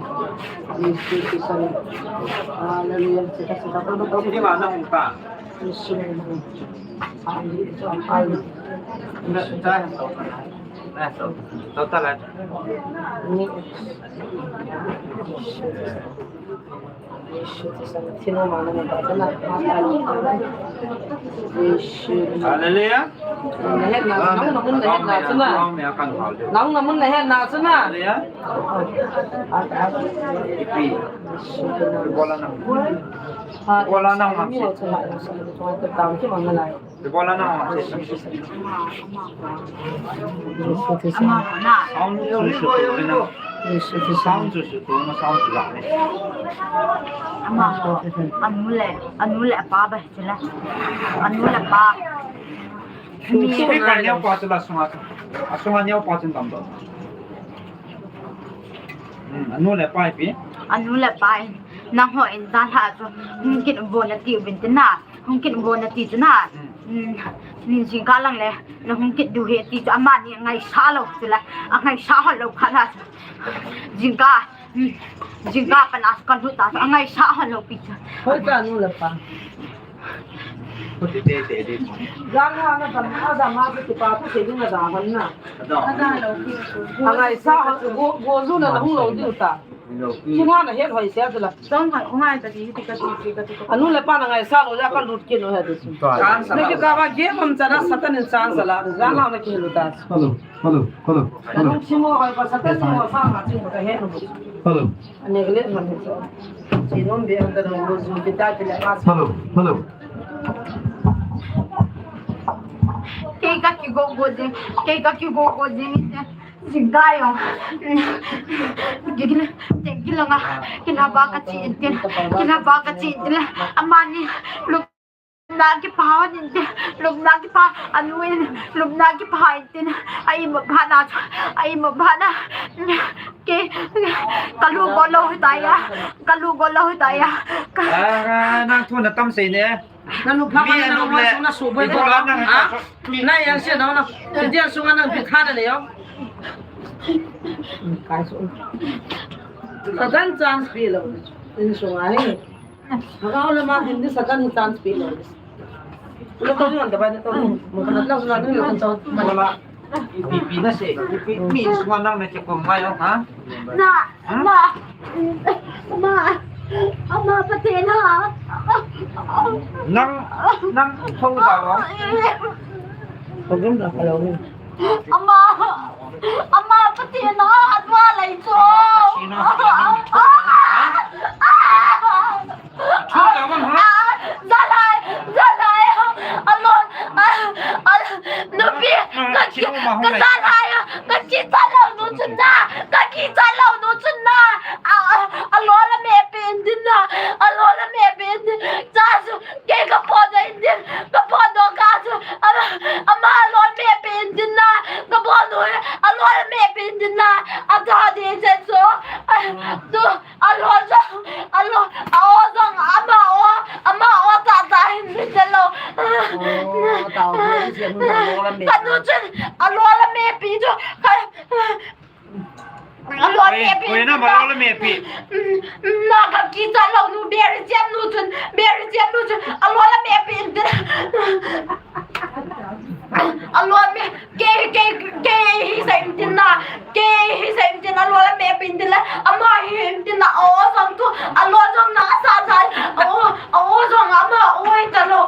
Hallelujah. Sini mana muka? Hallelujah. Hallelujah. Hallelujah. Nang na mun na het na chu na. Nang na mun na het na chu na. Hallelujah. Ipi. Bola nang. Bola nang. Ibola na. Sound chu shuh tu na. Sound chu shuh tu na, sound chu la ni. Ama ko, anu le, anu le apa ba, chila. Anu le apa. Speaker neo pa chu la sunga. Asunga neo pa chu tam do. Hmm, anu le apa ipi? Anu le apa in, nangho in dan ha chu, hung kit vo na ti uvin tin na. Hung kit vo na ti chu na. Hmm. Hmm, nin jingkah lang le, na hung kit diu ahi ti chu amani angaisah lou chu la, angaisah hon lou khat na chu. Jingkah, hmm, jingkah pana chu ka lut ta chu, angaisah hon lou pi chu. Hoi ta nu le pa. Te, te, te, te. Jang ha na tam, a jang ha chu ti pa tu se ding na da hon na. Angaisah hon, go, go ju na na hung lou diu ta. Chun ha na het hoi sia chu la. Chang khat u ngai ta ti, ti ka ti, ti ka ti. Anu le apa na ngaisah lou le ka lut kit lou he ti chu. Chance la. Na kikah a game ham chan a Satan in chance la. Jang la na kihil u ta. Hello, hello, hello, hello. Nung chimo hoi pa Satan chimo sa ma chimo ka het u. Hello. Ane glet man he chu. Chinom be han ta no ju kita ti le mas. Hello, hello. Kei ka kigo go ding, kei ka kigo go ding. Jingkah jong. Gigil, gigil nga. Kina ba kachi intin. Kina ba kachi intin. Amani lupna kipah intin. Lupna kipah. Anu in lupna kipah intin. Ai ma bhana. Ai ma bhana. Ke kalu go lou taya. Kalu go lou taya. Ah, nang thu na tam sei ne. Nanu pha ma nanu ma sung na su boi ko. Na yang sia na na. Dia sung na bi kha da le yo. Kai su. Satan chance pi lou. In sung a hi. Ka le ma din Satan chance pi lou. Lo ko ni da ba ni to. Mo ka na sung na ni lo ko. Ipi, ipi na sei, ipi, mi sunga nang na kikom ngai o, ha? Na, ha? Ma, ma, ama Pathen ha. Nang, nang tho da o. Problem da ka lo ni. Ama, ama Pathen ha, atwa lai cho. Sina, sina, nang tho da o, ha? Thu ta man ha? Ah, jalai, jalai, alon, ah, ah, nupi, ka ki, ka jalai, ka kichat lou nu chun na, ka kichat lou nu chun na, ah, ah, alon la mepi in tin na, alon la mepi in tin, cha chu, kei ka phodoh in tin, ka phodoh ka chu, ama, ama alon mepi in tin na, ka phodoh, alon la mepi in tin na, acha di che chu, ah, tu, Alon jong, alon, a o jong, ama o, ama o tah tah hin mi te lou. Oh, tao, tao, i siam nu jong alon la me. Ka nu chun, alon la mepi chu, ka, alon la mepi. Koi, koi na, alon la mepi. Na ka kichat lou nu, beri siam nu chun, beri siam nu chun, alon la mepi in tin. Alon me, kei, kei, kei hi sa in tin na, kei hi sa in tin, alon la mepi in tin la, ama hi in tin na, o jong tu, alon jong na sa sa, o, o jong ama, o hi ta lou.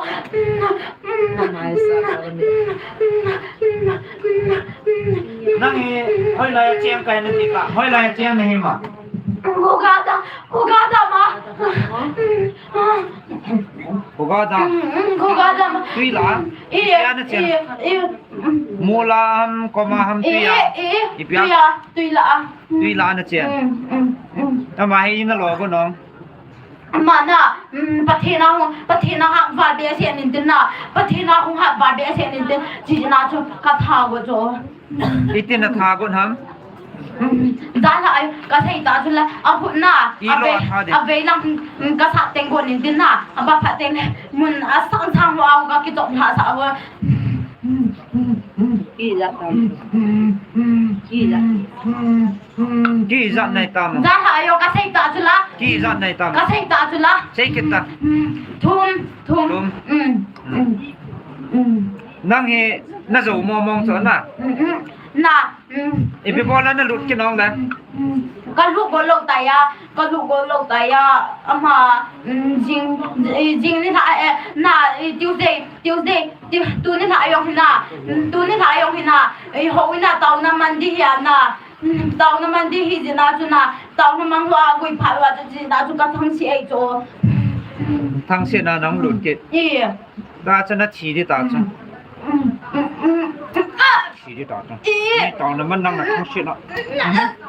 Nang hi, hoilai a cheng kai na ti ka, hoilai a cheng na hi ma. Khuga da, khuga da ma. Khuga da. Mm, mm, khuga da ma. Tui la. I, ipi a na chen? I, i, mm. Mol a ham, kom a ham, tui a. I, i, ipi a? Tui a, tui la a. Tui la a na chen. Mm, mm, mm. Ama hi na lo ko nong. Ama na, mm, Pathen a hung, Pathen a hung hat be a sen in tin na. Pathen a hung hat be a sen in tin. Chi na chu ka tha go cho. Iti na tha gon ham? Jan la ai, ka sei ta chu la, a khut na, a vei, a vei lang, mm, ka sat teng gon in tin na, a ba phat teng le, mun a sang sang lo a ka kichop lha sa a. Ki jat tam. Ki jat. Ki jat nai tam. Jan la ai o ka sei ta chu la. Ki jat nai tam. Ka sei ta chu la. Sei kit ta. Thum, thum. Thum. Mm, mm, mm. Nang hi na jou mong mong chu na? Mm, mm. Na, mm. Ipi bol a na lut kit nong le? Mm, mm. Ka lut go lou tai a, ka lut go lou tai a. Ama, mm, jing, eh, jing ni lha, eh, na, eh, Tuesday, Tuesday, tu, tuni lha jong hi na, mm, tuni lha jong hi na, eh, houin a taona man di hi a na, mm, taona man di hi jeh a chu na, taona mang lou a gui phat lou a chu jeh a chu ka thangse ei chu. Thangse na nang lut kit. I. Ta chu na thi di ta chu. Mm, mm, mm, mm. Thi di ta chu. Ni taona man nang na thangse na.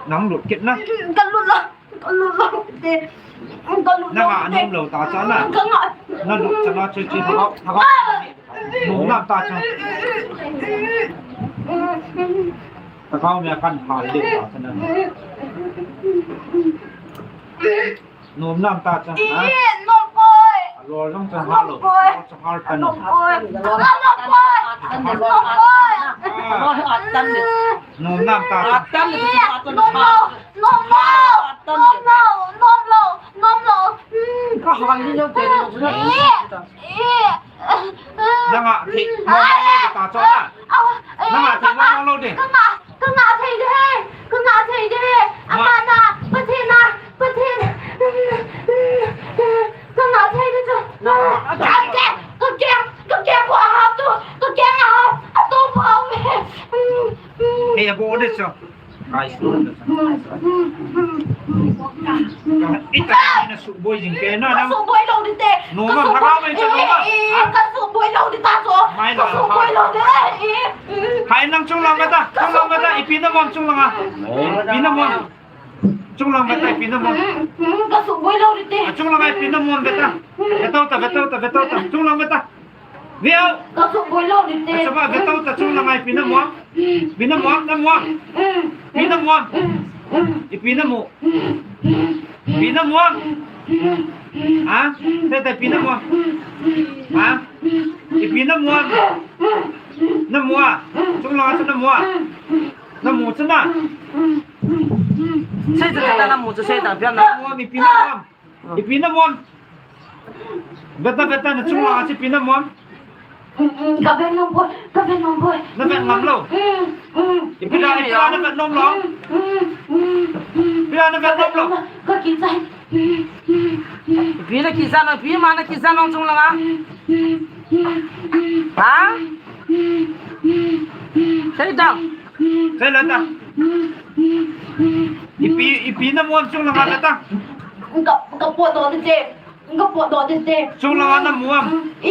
Nang lut kit na. Ka lut lou. Ka lut lou te. Ka lut lou te. Na nga nom lou ta chu na. Ka nga. Na lut chu na chu chu na. Na nga. Nom nam ta chu. Ta kau me kan hal le ta chu na. Nom nam ta chu, ha? Ih, nom poi. Alol jong chu hal lou. Nom poi. Alol chu hal tan. Nom poi. Alol nom poi. Nom poi. Alol atan de. Nom nam ta chu. Atan de. Ih, nom lou. Nom lou. Atan de. Nom lou. Nom lou. Nom lou. Hmm. Ka hal ni lou te. Ih. Ih. Nanga thei mong mong lou di ta chu na. Nanga thei mong mong lou di. Ka nga, ka nga thei di he. Ka nga thei di he. Ama na, Pathen na, Pathen. Ka nga thei di chu. Ka keng, ka keng, ka keng ko a hap tu. Ka keng a hap. A to pa um he. Hei, a bo di chu. Ita na suboi jing ke na. Ka suboi lou di te. Nom am, lhagao mai cha nom am. Eh, eh, ka suboi lou di ta chu. Mai la. Ka suboi lou di. Eh, eh. Hai nang chunglang beta, chunglang beta, ipi na mom chunglang a. Ipi na mom. Chunglang beta, ipi na mom. Mm, mm, ka suboi lou di te. A chunglang a ipi na mom beta. Beta ta, beta ta, beta ta. Chunglang beta. Ve o. Ka suboi lou di te. Acha ba, ve tau ta, chunglang a ipi na mom. Ipi na mom, na mom. Ipi na mom. Ipi na mu. Ipi na mom. Ha? Te te ipi na mom. Ha? Ipi na mom. Na mu a. Chunglang a chu na mu a. Na mu chu na. Sei chu na mu chu sei ta pian na. Na mu a, ipi na mom. Ipi na mom. Beta, beta, na chunglang a chu ipi na mom. Ka vet ngam poi, ka vet ngam poi. Na vet ngam lou. Ipi dia, ipi dia na vet ngam lou? Ipi dia na vet ngam lou? Ka kichat. Ipi na kichat lou, ipi ma na kichat lou chung langa. Ha? Sei ta. Sei la ta. Ipi, ipi na mu am chung langa ta. Ka, ka potdoh ding te. Ka potdoh ding te. Chung langa na mu am. I.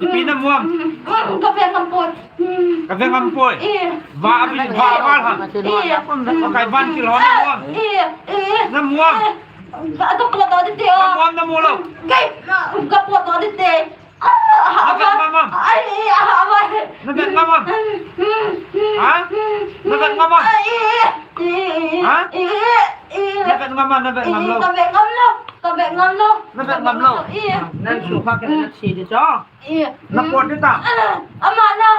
Ipi na mu am. Ka vet ngam poi. Ka vet ngam poi. I. Va, va, va, va. I. Ka kai van kil ho na mu am. I. I. Na mu am. Ka, ka potdoh ding te. Na mu am, na mu lou. Ka, ka potdoh ding te. Na vet ngam am? Ai, ai, ai. Na vet ngam am? Ha? Na vet ngam am? Ai, ai, ai. Ha? Ai, ai, ai. Na vet ngam am, na vet ngam lou? Ka vet ngam lou, ka vet ngam lou. Na vet ngam lou? Ai. Nang su pha ke na si de cho. Ai. Na pot ding ta. Ama na.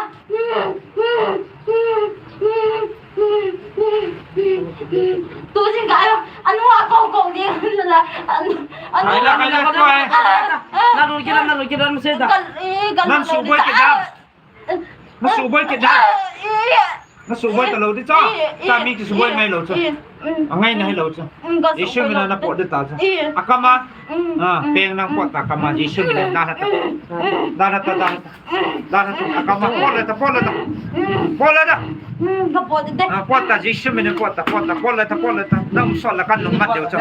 Tu jing ka ayo, anu a kong kong ding la, anu, anu. Ai la, ai la, ai la. Na lu kira, na lu kira, mesti dah. Kal, eh, kal. Nang suboi kit da. Na suboi kit da. Eh, eh. Na suboi talou ding cho. Eh, eh. Ta mi kisuboi ngai lou cho. Eh, mm. Angai na hilou cho. Mm, ka suboi. Jesu mina na pot ding ta cho. Eh. Akam a. Mm, ah, mm, peng nang pot ta akam a. Jesu mina na la ta. Mm, mm. Na la ta, na la ta. Dah, dah, dah. Akam a, pot le ta, pot le ta. Pot le ta. Hmm, ka pot te. Ah, pot ta, Jesu mina pot ta, pot ta, pot le ta, pot le ta. Nang sol la kan nung mat diu cho.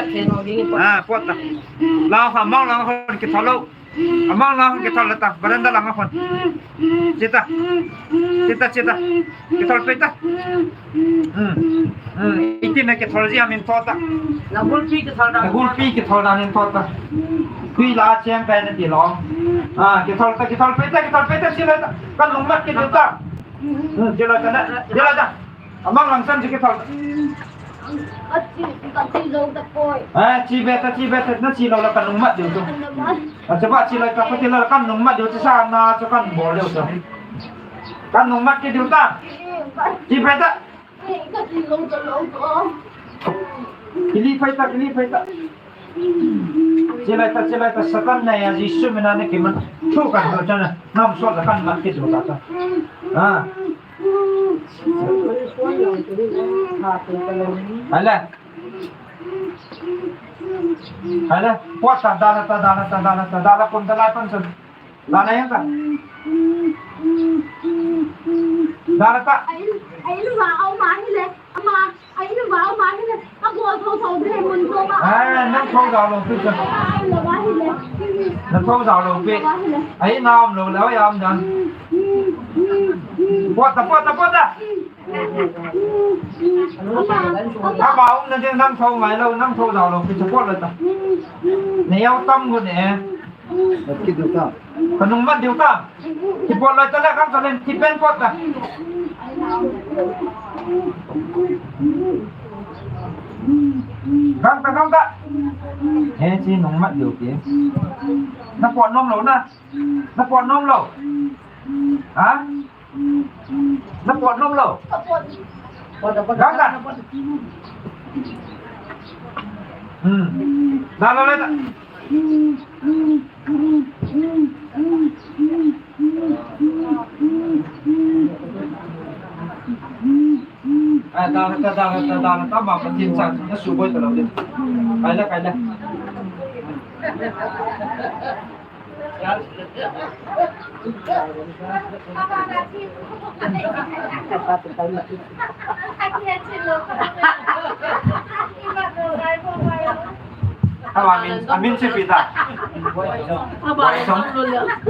Ah, pot ta. Lang ha, mang lang ha, kithol lou. Amang lang ha, kithol le ta. Veranda lang ha. Chita. Chita, chita. Kithol pei ta. Hmm. Hmm. Iti na kithol ji amin thot ta. Na gulpi kithol na. Na gulpi kithol na min thot ta. Tui la cheng pei na ti lou. Ah, kithol ta, kithol pei ta, kithol pei ta, chi lou ta. Kan lung mat kit ta. Hmm, chi lou ta na, chi lou ta. Amang lang san chi kithol ta. Ka chi, ka chi lou ta poi. Eh, chi be ta, chi be ta, na chi lou la kan lung mat diu tu. Acha ba chi lou ta, ka chi lou kan lung mat diu tu sa na chu kan bol diu tu. Kan lung mat kit diu ta. Chi be ta. Kili phei ta, kili phei ta. Chilai ta, chilai ta, Satan na ya Jesu mina na kiman. Thu kan ho chana. Nam sol la kan mat kit diu ta ta. Ha. Hala. Hala. Pot ta, da la ta, da la ta, da la ta, da la kon ta la pan san. Dana yang ta. Dana ta. Ai, ai, lu ma, au ma hi le. Ama, ai, lu ma, au ma hi le. A bo tho tho de mun tho ma. Ai, nang tho da lou pi. Ai, lu ma hi le. Nang tho da lou pi. Ai, na um lou le, ai, um dan. Pot ta, pot ta, pot ta. Ama, ama. Ama um na ding nang tho ngai lou, nang tho da lou pi, pot le ta. Ne yau tam gu ne. Mat kit diu ta. Ka nung mat diu ta. Kipot loi ta le, kan ka len, kipen pot ta. Gam ta, gam ta. He, chi nung mat diu ki. Na pot nom lou na. Na pot nom lou. Ha? Na pot nom lou. Pot, pot. Gam ta. Hmm. Na, na, na, na. Ai, da, da, da, da, da, da, ma, Pathen cha, na suboi talou ding. Kai le, kai le. Awa min, amin che pi ta. Boy Chong.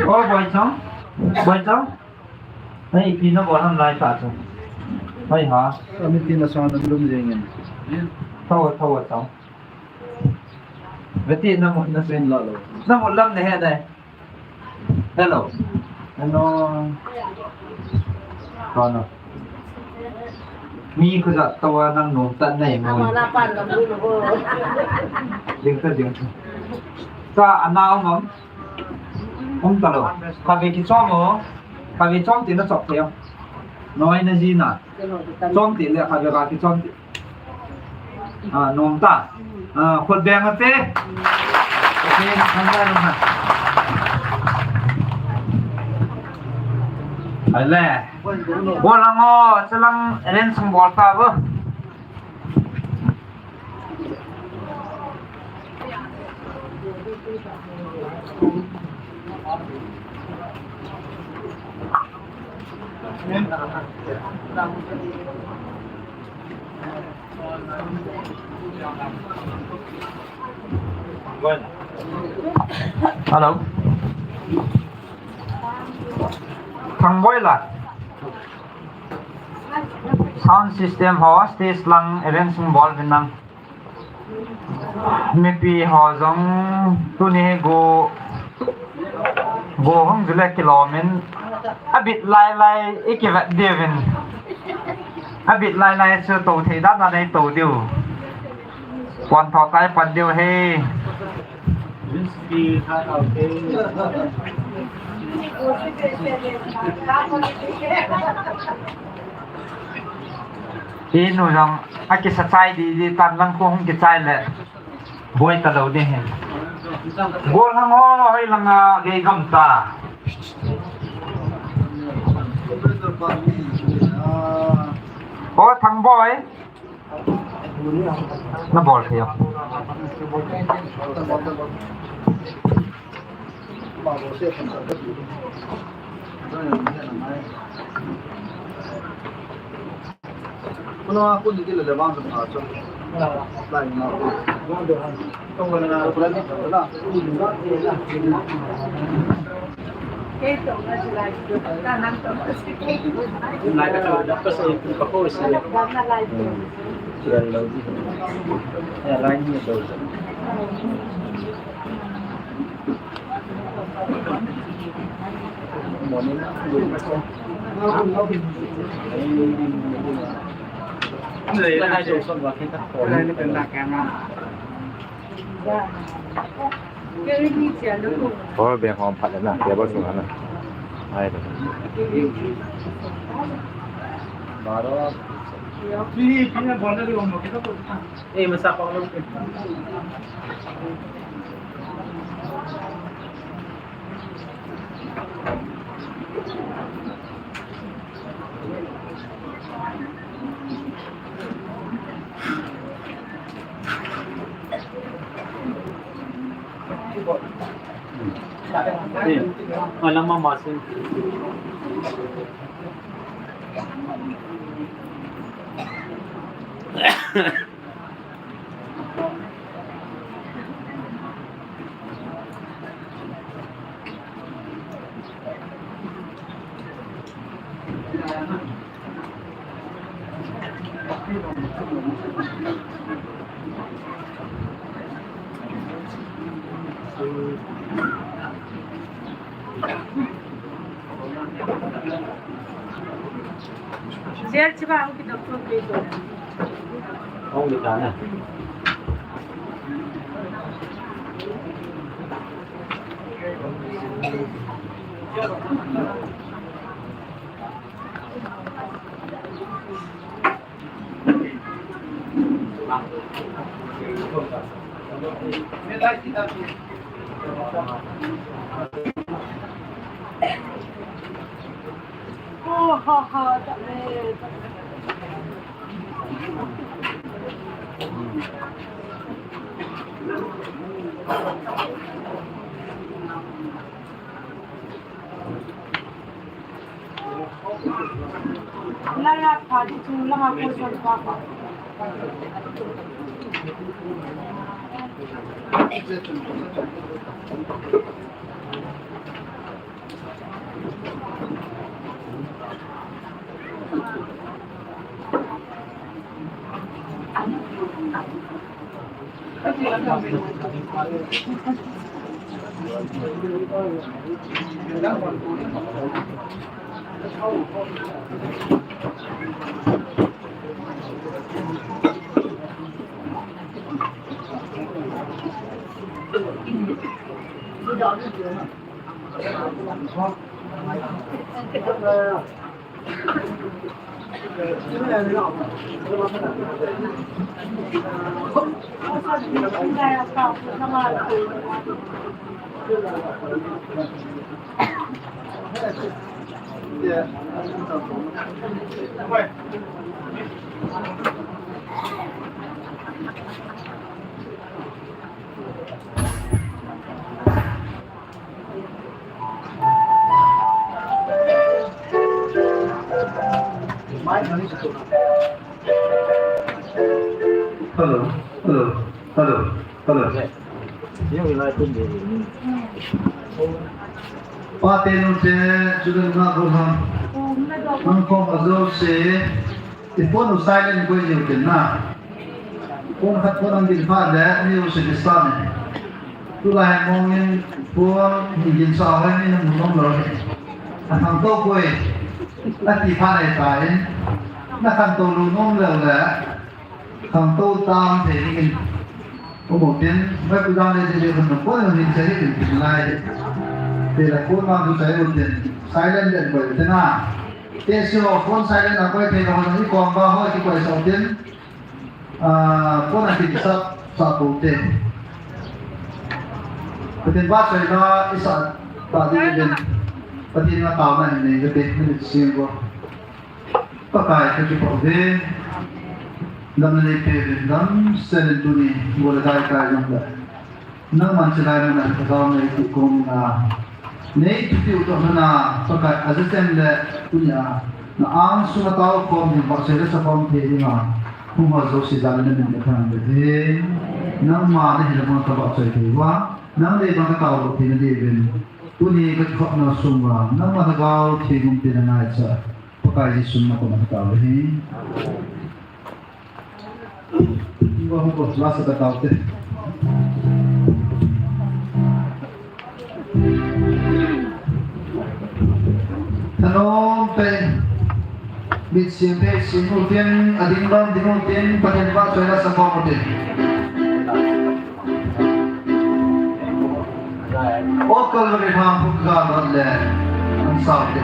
Oh, Boy Chong. Boy Chong. Hey, pi na bol ham lai ta chu. Hey ha. Amin pi na sang na lum jeng in. Thaw, thaw, thaw. Veti na mo na sen la lo. Na mo lam ne he dai. Hello. Hello. Hello. Mi khu ja tawa nang nom ta nei mo. Ama la pan ka bu lo. Ding ta ding. Ka ana om om. Um ta lo. Ka ve ki chom o. Ka ve chom ti na chop thei o. Noi na ji na. Chom ti le ka ve ka ki chom ti. A, nom ta. A, khut beng ate. Okay, nang ngai nang ngai. Le. Bol lang o, chulang arrange bol ta bo. Hello. Thangboi la. Sound system ho, stage lang arrange bol vin lang. Mipi ho jong tuni hi go, go hung jule kilom in. Abit lai lai i kivet diu vin. Abit lai lai chu to thei dan dan ei to diu. Pon tho tai pon diu he. Inu jong akisa chai di di tan lang ko hung kichai le. Boi ta lou ding hin. Bol hang ho, hoi langa gei gam ta. O Thangboi. Na bol thei o. Power bank hom phat le na, table sunga na. Ai da. Baro. Eh, masa pa lo. Eh, alam mama sin. Chair chiba ang kita ko ko. Ang kita na. Hello, hello, hello, hello. Pate nute, chule nunga gollhang. Nang khom ajouse, i phone u silent koi jiu tin na. Phone khat phone ang gin phat le, mi u se disturb ne. Tulai mong in phone hi gin sa hoi mi na mu nom lou hi. A khangtou koi, ati phat le ta in. Na khangtou lou nom lou le. Khangtou tam thei dingin. Umu tin, vai pu dan le je je khun ko hin che hin tin lai. Te la ko ma du sai u tin. Silent den koi tin na. Te si ho phone silent a koi thei lo ni kom ba ho ki koi sa u tin. Ah, phone a ki sa sa ko te. Pathen vahchoina i sa ta ding in. Pathen a taona hin nei ka te, minute sing ko. Pakai ka kipah uve, damna nei peh uvin damsel in tuni, gol le dai kai jong le. Nangman chilai mun a ka dam nei ti kom na. Nei thupi u toh na, Pakai a jachem le tunia. Na angsunga tao khom ding vahchoi le sa khom thei dinga. Hung ho jouse jal le na min le thang le thei. Nangma na hile mun ka vahchoi thei uva. Nang dei bang ka tao lou thei na diuvin. Tuni ka kikhopna sunga. Nangma na gao thei gum te na ngaicha. Pakai Jesu min a kon a ka tao hi. Wa hu ko lasa ka tao te. Thanom te. Mit sim te sim u tin, a ding bang ding u tin, Pathen vahchoina sa khom u tin. O Calvary lhang phut ga dot le, ang sao te.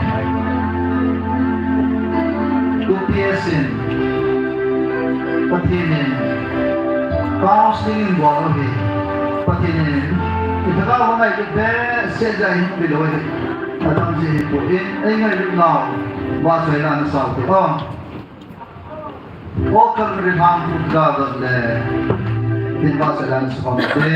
Two P S in, Pathen in, counseling in bol u hi, Pathen in, i thagau ngailut behseh jeh a hin pe lou hi, a dam jeh hi po in, ei ngailut nau, vahchoina na sao te. O. O Calvary lhang phut ga dot le, tin vahchoina sa khom te.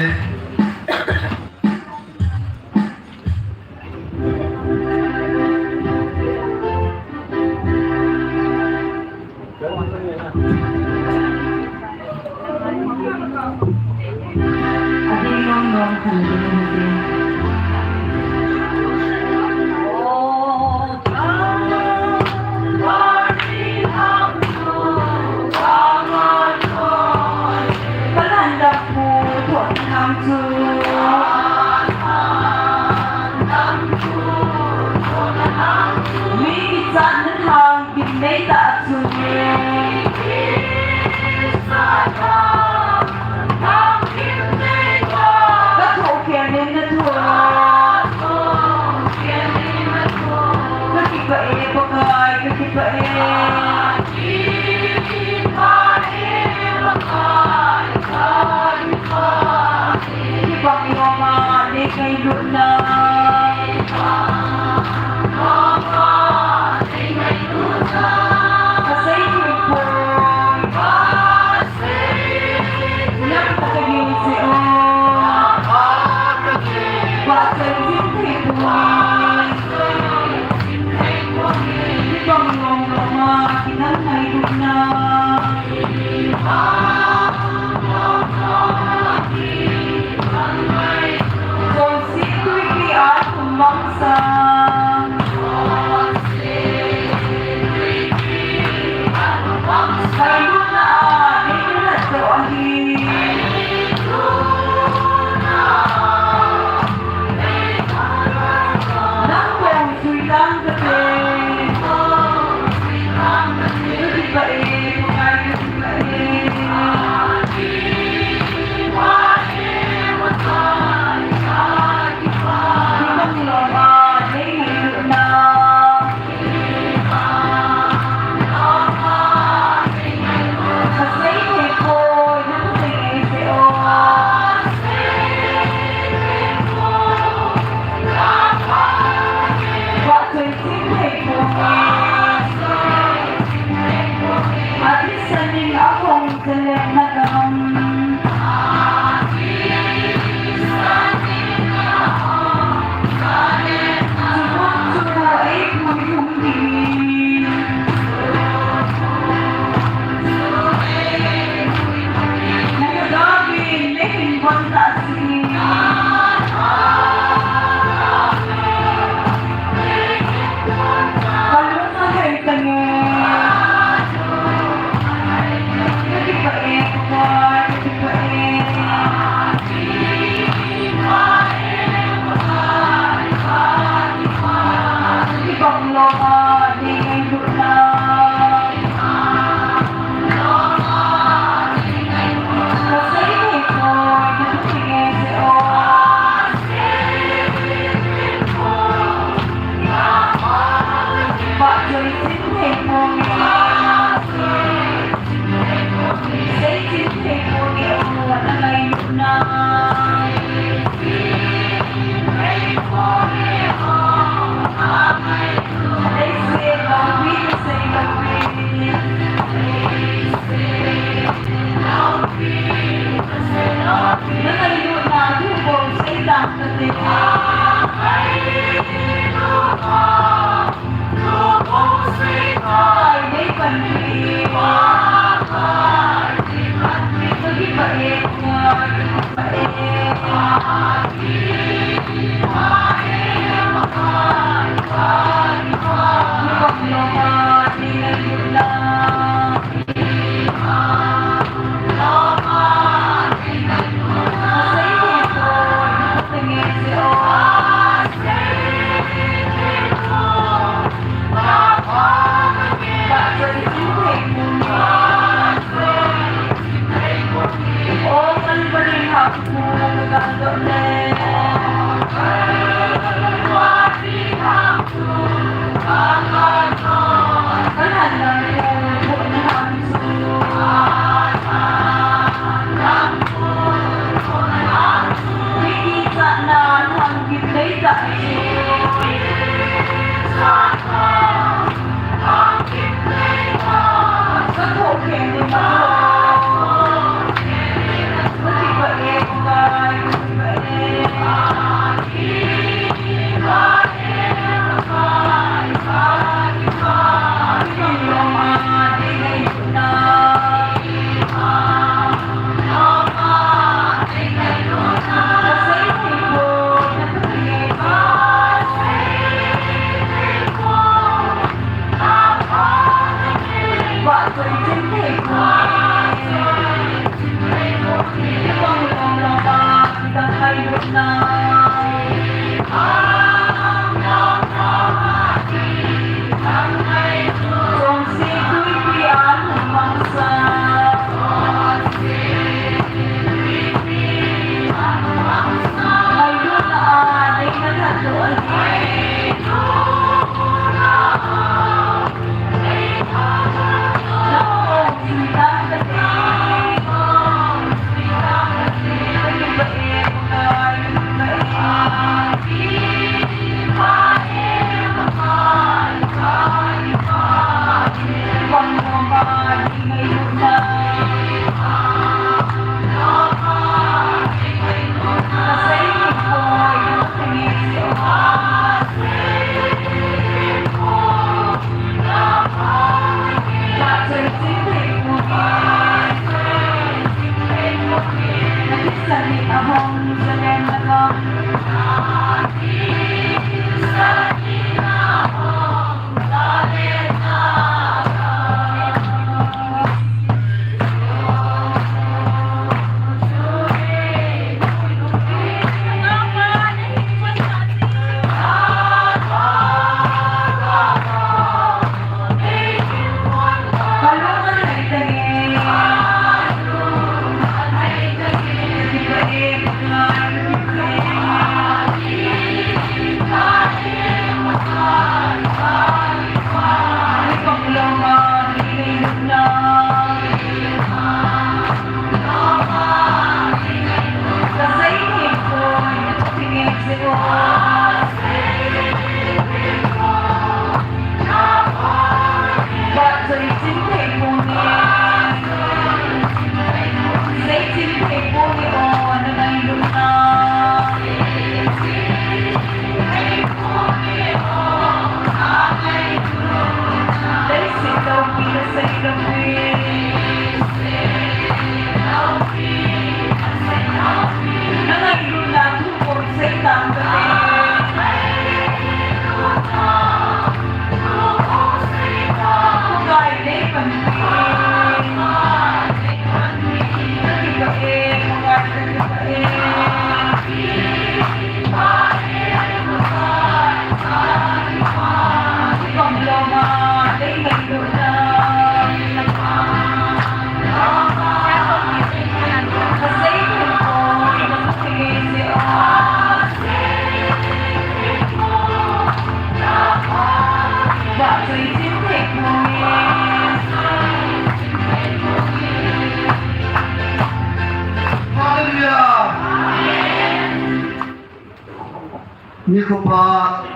Nikho pha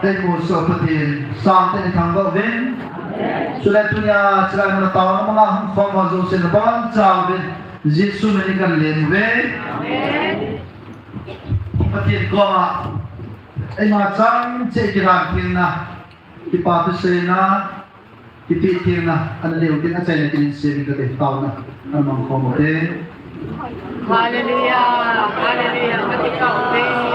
eimusah Pathen, sangtah in thangvah uvin. Chule tunia chulai muna taona manga hung khom ho jouse nabonchauvin Jesu minin kahin leng uve. Pathen koma eima chang cheh kiran thengna, kipa thuseina, Kipehthengna, ana leu ding achaina kinin semin kate taona, ana mang khom ute. Hallelujah, hallelujah.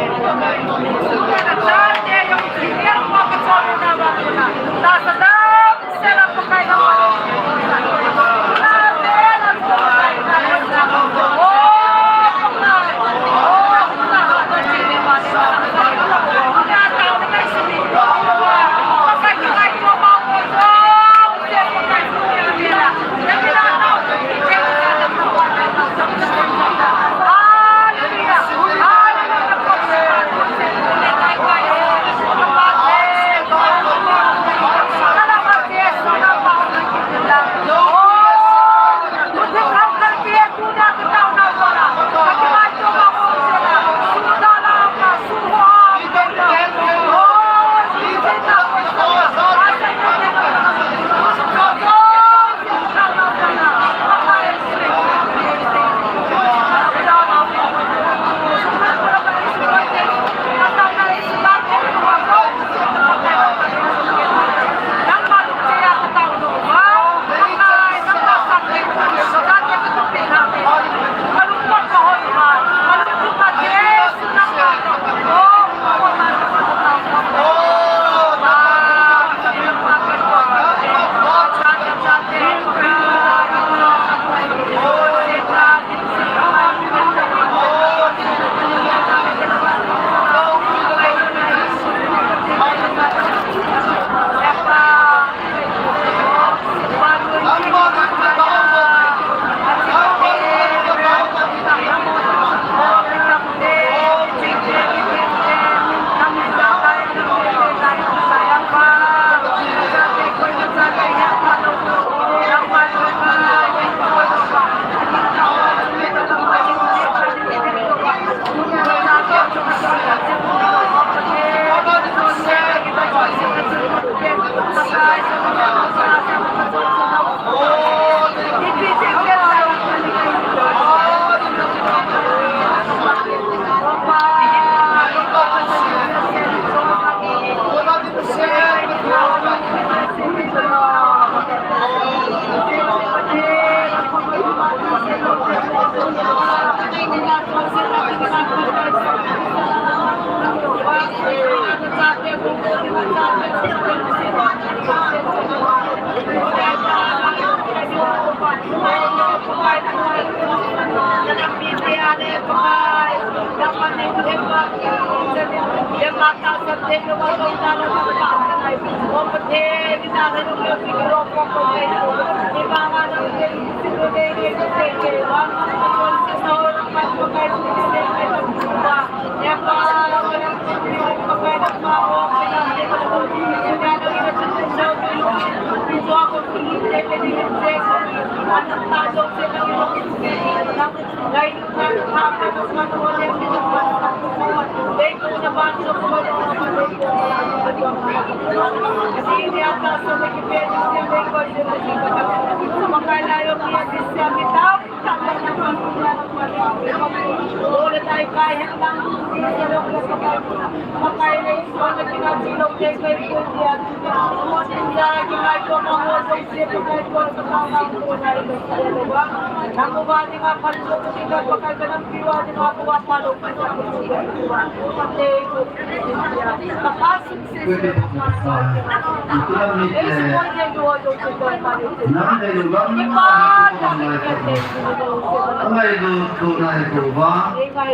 Amai tu tu nai tu va,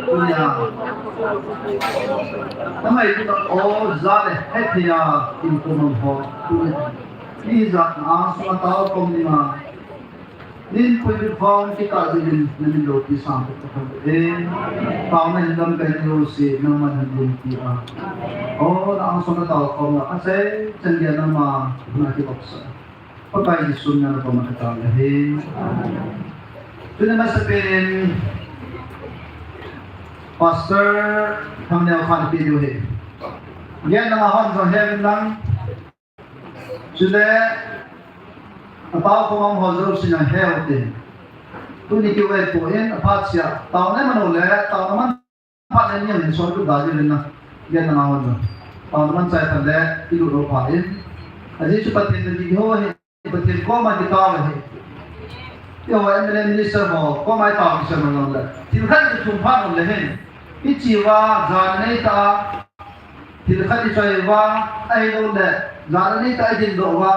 tunia. Amai tu ta o za le he thia in tu mang ho, tunia. Ijat na sunga tao kom ni ma. Nin pui vang kita jilin na min lo ti sang tu ta kham e. Tao na hin dam kai ni lo si, nang man hin dum ti a. O, na ang sunga tao kom na, a se, chan dia na ma, na ki bok sa. Pakai Jesu min a koma kata le hi. Tuna masapen in Pastor Thang Neo Khan pi diu hi. Gen nang a hon jong he nang. Chule, atao khom a um ho jouse nang he u te. Tuni keu e po in, aphat sia. Taona man u le, taona man phat le ni hin son tu da ji le na. Gen nang a hon jong. Taona man chai phat le, i lut lou phat in. Ajeh chu Pathen le di ho hi. Pathen koma kitao ahi. Eiho M L A minister ho koma itao kisei nom le. Thil khat kithum phat nom le hin. Hiche uva jana nei ta. Thil khat ichoi uva, ahilouleh jana nei ta idindoh uva.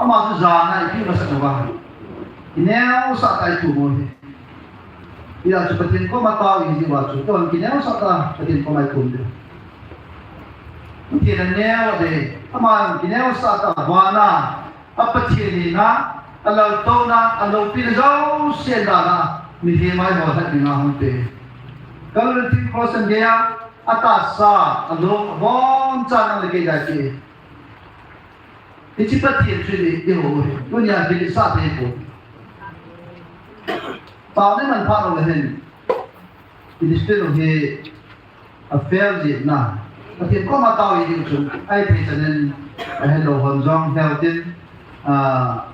Ama chu jana ipi masat uva. Ineosah ta ithum u hi. Hijeh chun Pathen koma tao ihi jeh uva chu, tun kineosah tah a Pathen koma ithum ding. Pathen aneo a dei, aman kineosah tah a vana, a Pathen hina, a laltouna, a loupina jouse dan a, mihem a eiho lhat dinga hung pe. Calvary thing cross a gei a, atahsa, alou, abonchan nang le kei dia ki. Hiche Pathen chu i, i ho u hi. Tunia kilisah thei poi. Taona man phat lou le hin. I discipline u hi a fail jeh na. Pathen koma tao ihi ding chun. Ahithei chan in ahelou hon jong he u tin. Ah,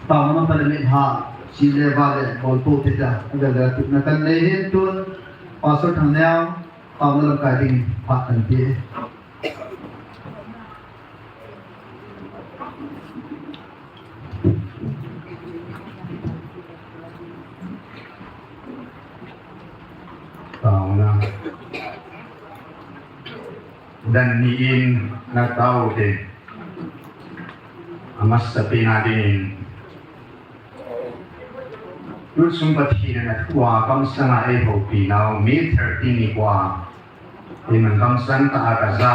taona man phat le mit ha. Sile vale bol pou te ta. Avel le tupna kan nei hin tun. Pastor Thangneo. Taona lamkai ding phat kan ti. Taona. Dan ni in na tao te. Amasapen a ding in. Tuchung Pathen in athua kamsanga eihoupi nau May thirteen nikho a. Eiman kamsang tah a kaja.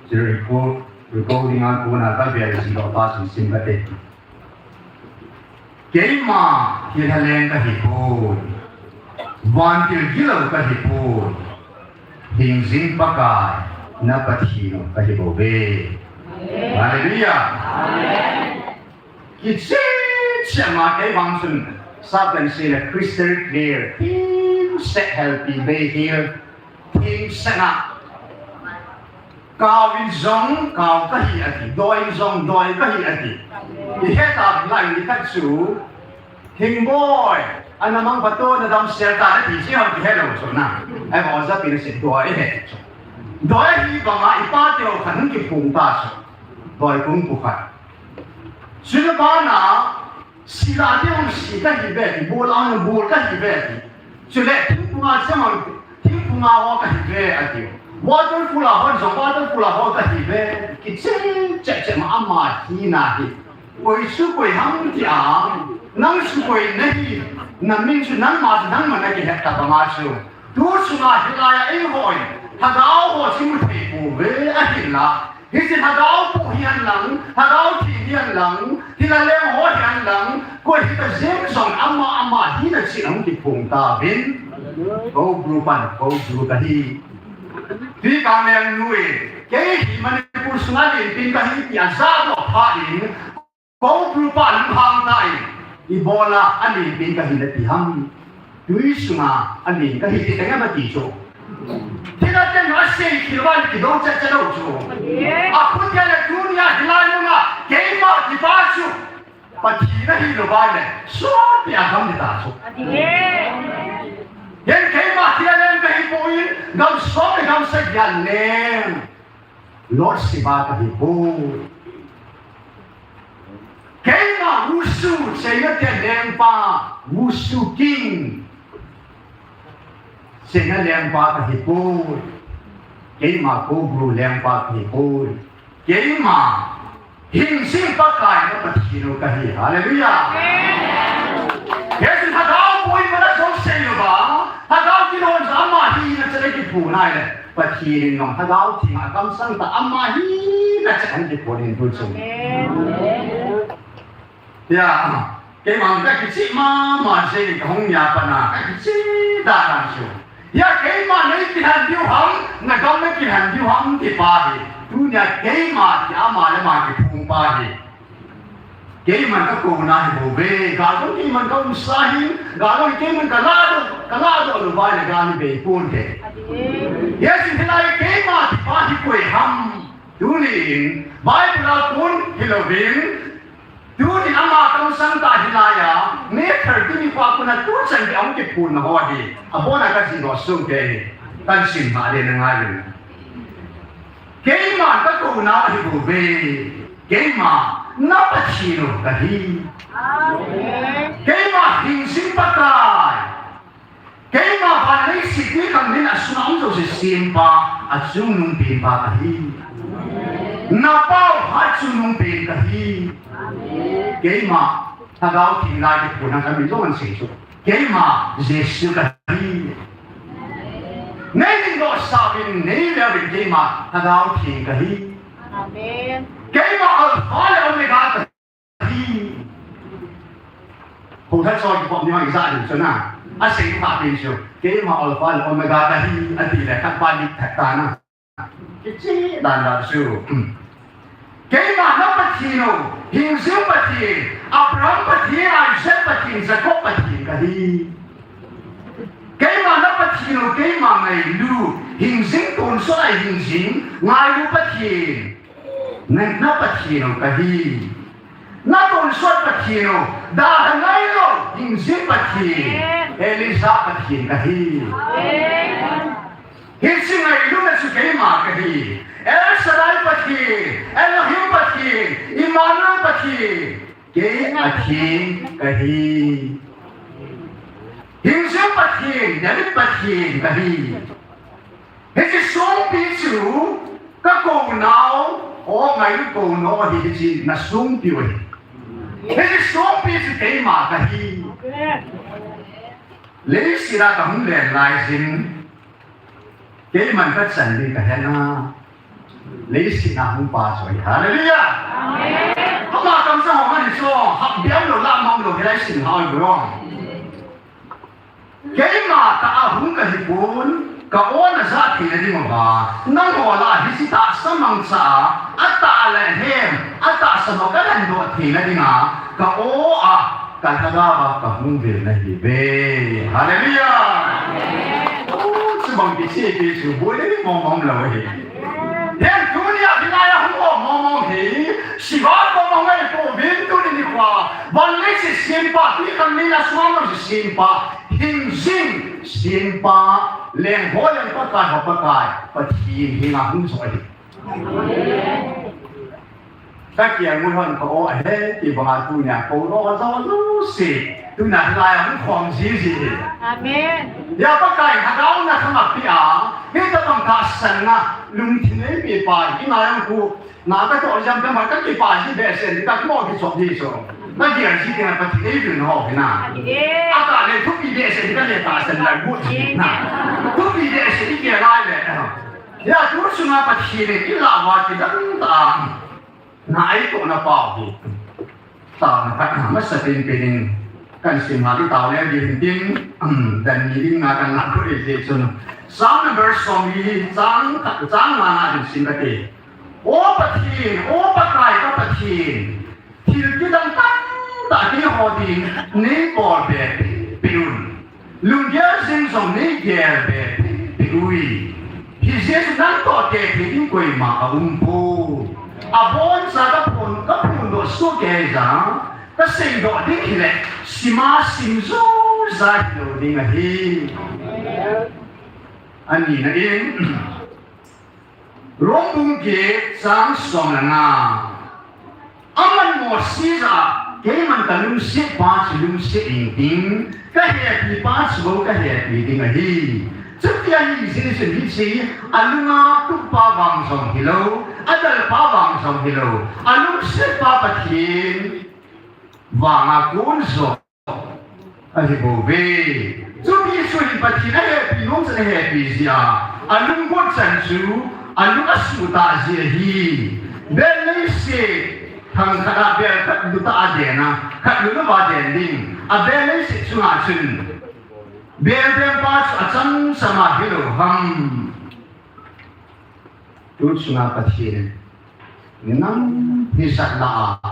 Jericho, Jericho dinga kona kavel jilou pa chun sim kate. Keima thilha leng kahipoi. Vantil gilou kahipoi. Hingjing Pakai na Pathen u kahibouve. Hallelujah. Kicheh cheh ma kei vang chun, Satan sei le crystal clear, thim seh helpi bei hil, thim seh na. Kau in jong, kau kahi ati, doi in jong, doi kahi ati. I he ta lai ni khat chu, Hingboi, ana mang pha to na damsel ta na ti chi ham kihe lou chu na. Ai mo ja pi na se doi he chu. Doi hi banga i pa teu khan kiphung ta chu. Doi kung pu khat. Chule bana, sila te hung si kahi ve ti, bul ang bul kahi ve ti. Chule thingphung a chemang, thingphung a ho kahi ve ati. Waterfall a hon jong waterfall a ho kahi ve. Kicheh cheh cheh ma ama hina hi. Koi chu koi ham ti a. Nang chu koi na hi. Na min chu nangma chu nangma na kihet ta banga chu. Tu chunga hilai a eihon. Lhagao ho chu mu thei pouve ahinla. Hiche lhagao pu hihen lang, lhagao thi hihen lang, thilha leng ho hihen lang, koi hita jeng jong ama, ama hina cheh a hung kiphong tauvin. Ko group an, ko group ahi. Tui kang leng nu e, kei hi Manipur sunga lenpin kahi tia ja doh phat in, Ko group a lunghang tan, ibola alenpin kahi nati ham. Tui sunga alen kahi ti teng ama ti chu. Thilha teng asei thil vang kidou chet chet lou chu. Akhutia le tunia hilai muna keima kipa chu. Pathen ahilou vang le, sot pi a gam ni ta chu. Yen keima thilha leng kahi poi, gam som le gam sagi a leng. Lord Shiva kahi poi. Keima Wushu, China te lengpa, Wushu King. China lengpa kahi poi. Keima Kobru lengpa kahi poi. Keima Hingsing Pakai na Pathen u kahi. Hallelujah. Amen. Hiche lhagao pui mana jong sei uva. Lhagao kilhon jong ama hina cheh a kiphong nai le. Pathen in jong lhagao thenga kamsang tah ama hina cheh a kiphong in tu chung. Amen. Ya, keima ka kicheh mama jeng kahung nia pana ka kicheh da dan chu. Ya, keima nei kilhen diu ham, na gam nei kilhen diu ham ti pa hi. Tunia keima ti ama le ama kiphong pa hi. Keiman ka kouna hi bou ve, gal jong keiman ka umsa hin, gal jong keiman ka ladoh, ka ladoh lou vai le gal hi bei pon te. Hiche hilai keima ti pa hi koi ham. Tunin, Bible a kon hilouvin, tunin ama kamsang ta hilai a, May thirteen ni pa kona tuchan ki ahung kiphonna ho hi, abona ka jih doh sung te hi, kan sim ma le na ngai le. Keima ka kouna hi bou ve. Keima na Pathen u kahi. Amen. Keima hingjing Pakai. Keima van leiset twikhanglen a sunga um jouse sempa, achungnung penpa kahi. Na pau achungnung pen kahi. Keima Lhagao Theng lai kiphonna ka min jong an sei chu. Keima Jesu kahi. Nei dingdoh sauvin, nei veuvin keima Lhagao Theng kahi. Amen. Keima Alpha le Omega kahi. Hou thei so ki pop ni hoi za ding chu na. Asei pha pin chu. Keima Alpha le Omega kahi, ati le khat pa dik thak ta na. Kichi dan dan chu. Keima na Pathen u, hingjing Pathen, Abraham Pathen, Isaac Pathen, Jacob Pathen kahi. Keima na Pathen u, keima ngailu, hingjing tonsot a hingjing, ngailu Pathen. Na, na Pathen u kahi. Na tonsot Pathen u, dalha ngailou, hingjing Pathen, Elijah Pathen kahi. Hiche ngailutna chu keima kahi. El Shaddai Pathen, Elohim Pathen, Emmanuel Pathen, kei Pathen kahi. Hingjing Pathen, David Pathen kahi. Hiche songpi chu ka kounau, o ngailu kounau hi hiche na songpi u ahi. Hiche songpi chu keima kahi. Leiset a kahung len lai jin, keiman kachan ding kahe na. Leiset a hung pa chu ahi. Hallelujah. Amen. Ama kamsang ho mani chu, hap biam lou, la mang lou, hilai sin ha oi bro. Keima tah a hung kahi pon, ka o na ja theina ding uva, nangho lah a hiche tahsa mangcha a, atah le ahem, atahsa ho ka landoh theina dinga, ka o a, ka lhagao a ka hung vil nahi uve. Hallelujah! O, chubang kicheh pi chu, boi le mong mong lou ahi. Then tunia hilai a hung o mong mong hi, siva ko mong ngai pouvin tuni nikho a, van leiset sempa, twikhanglen a sunga um jouse sempa, hingjing sempa, leng ho leng Pakai ho Pakai, Pathen henga hung jo ahi. Ka kiang mun hon ka o ahe, ti banga tunia ko lo jo jouse, tunia hilai a hung khom ji ji hi. Amen. Ya Pakai Lhagao na kham a pi a, hitabang tahsanna, lungthim eipe pa, i ngai ang ku, na ka toh jam ka ma ka kipa ji behseh, ka mo kichop ji so. Ka dia ji kina Pathen eivilna ho kina. Amen. Ata le thupi behseh, ka le tahsan la gu ji na. Thupi behseh, i ke lai le. Ya tu sunga Pathen in i lah uva kidang tah a. Na eitohna pau hi. Taona khat a masa pen pen in kan sim ha ti tao le ding tin, um, dan ni ding na kan lah khu le je chun. Psalm number som li chang khat chang nga na din sim kate. O Pathen, O Pakai ka Pathen, thil kidang tamtah keiho din nei bol be pe, pe un. Lunggel jing jong nei gel be, pe, pe ui. Hijeh chun nang toh tethei ding koima aum poi. Aboncha ka phon, ka phondoh soh kei jeh a, ka seidoh ding hile, sim a sim jou ja hilou ding ahi. Anina in, Rom bung get chang som le nga. Aman Mosi jah a, keiman ka lungset pa chu lungset intin, ka hepi pa chu bou ka hepi ding ahi. Chuti ahi jeh chun hiche, alunga tup pa vang jong hilou, adal pa vang jong hilou, alungset pa Pathen vanga kon jong ahi bou ve. Chuti chu hin Pathen ahepi nom chan ahepi jeh a, alunggot chan chu, alung asuh tah jeh ahi. Bel leiset thang khat a bel khat lu tah a den a, khat lu lou va den ding. Abel leiset chunga chun bel den pa chu acham cham a hilou ham. Tu chunga Pathen in nang hisah lah a,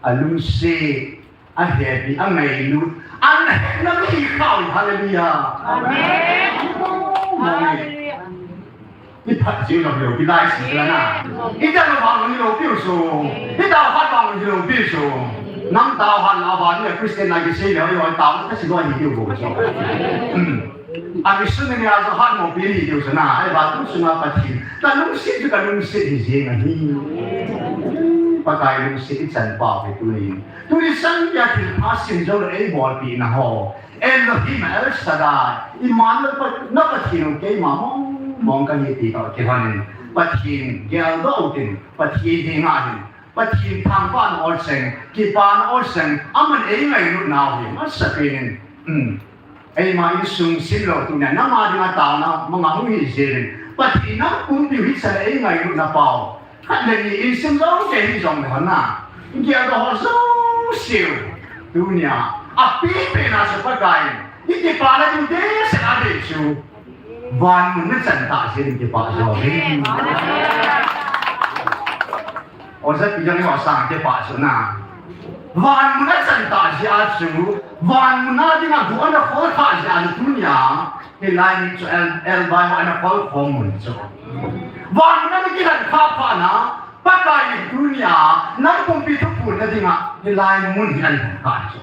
Alungset, ahepi, angailut, ana hetna mi hi khau, hallelujah. Amen. Amen. Hallelujah. I phat jiu lou, i lai si la na. I ta lou vang lou pi so. I ta hat vang lou pi so. Nang ta hat la vang ni Christian na ki sei le, yo ta ta si lo hi diu bo so. Hmm. A missionary a jo hat mo pi hi diu so na. Ai ba tu sunga Pathen. Ka lungset chu ka lungset hi jeng ahi. Pakai lungset i chan pau hi tu ni. Tuni san pia thil pha sim jou le ei bolpi na ho. Elohim El Shaddai, Immanuel Pa, na Pathen u keima mong mong ka hi ti ka kihon in, Pathen geldoh u tin, Pathen henga hin, Pathen thangvahna olseng, kipana olseng, aman ei ngailut nau hi, masapen in, um, eima insung sim lou tunia, nangma dinga taona manga hung hi jel in, Pathen nang pumpiu hi sa le ei ngailutna pau, khat le ni in sim jou kei hi jong le hon na. Geldoh ho jouseu. Tunia. Apipen a chu Pakai. I kipana ding dehset a ding chu. Van mun na chan tah jeh in kipa jo. Oja pi jong i sang kipa chu na. Van mun na chan tah jeh a chu. Van mun a dinga bu ana khol tah jeh a chu tunia. Hilai mun chu el, el bai ho ana khol khom mun chu. Van mun a ding kilan kha pha na, Pakai in tunia, nang pumpi thuphon na dinga, hilai mun hi ana kha chu.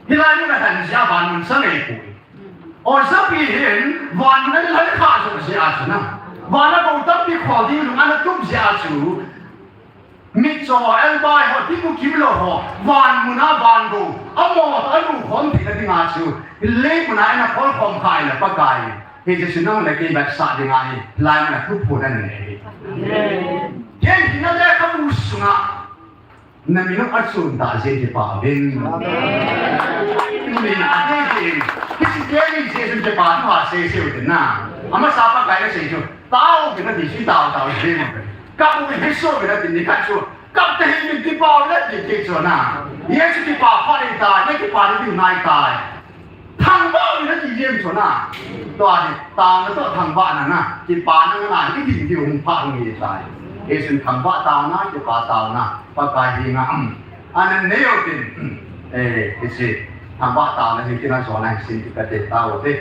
Hilai mun a dan jeh a van mun sa ngei poi. Oja pi hin, van mun a ding kha chu jeh a chu na. Van a ko tampi khol ding lung ana tup jeh a chu. Mitcho, elbai ho, timu kimlou ho, van mun a van go, amo, alu khom theina dinga chu, lei mun a ina khol khom khai le Pakai. Hiche chu nang le kei vetsah dinga hi, lai mun a thuphon anei hi. Amen. Hiche hi na lekhabu sunga, na min achun tah jeh in kipa uvin. Amen. Tuni a ding ding, hiche hi jeh in kipa thu ha sei sei u tin na. Amasa Pakai na sei chu, tao kina ti chu tao tao jeh in. Kap u hi so kina ti ni khat chu. Kap te hi min kipa u le ti ti chu na. Jesu kipa pha ni tai, na kipa ni ti nai tai. Thangvah u le ti jem chu na. Tua hi taona toh thangvahna na. Kipana na hi ding ding hung pha hung hi tai. Jesu thangvah taona, kipa taona. Pakai henga, um. Ana nei u tin. Eh, hiche. Thangvah taona hi kina jona hi sin ti kate tao te.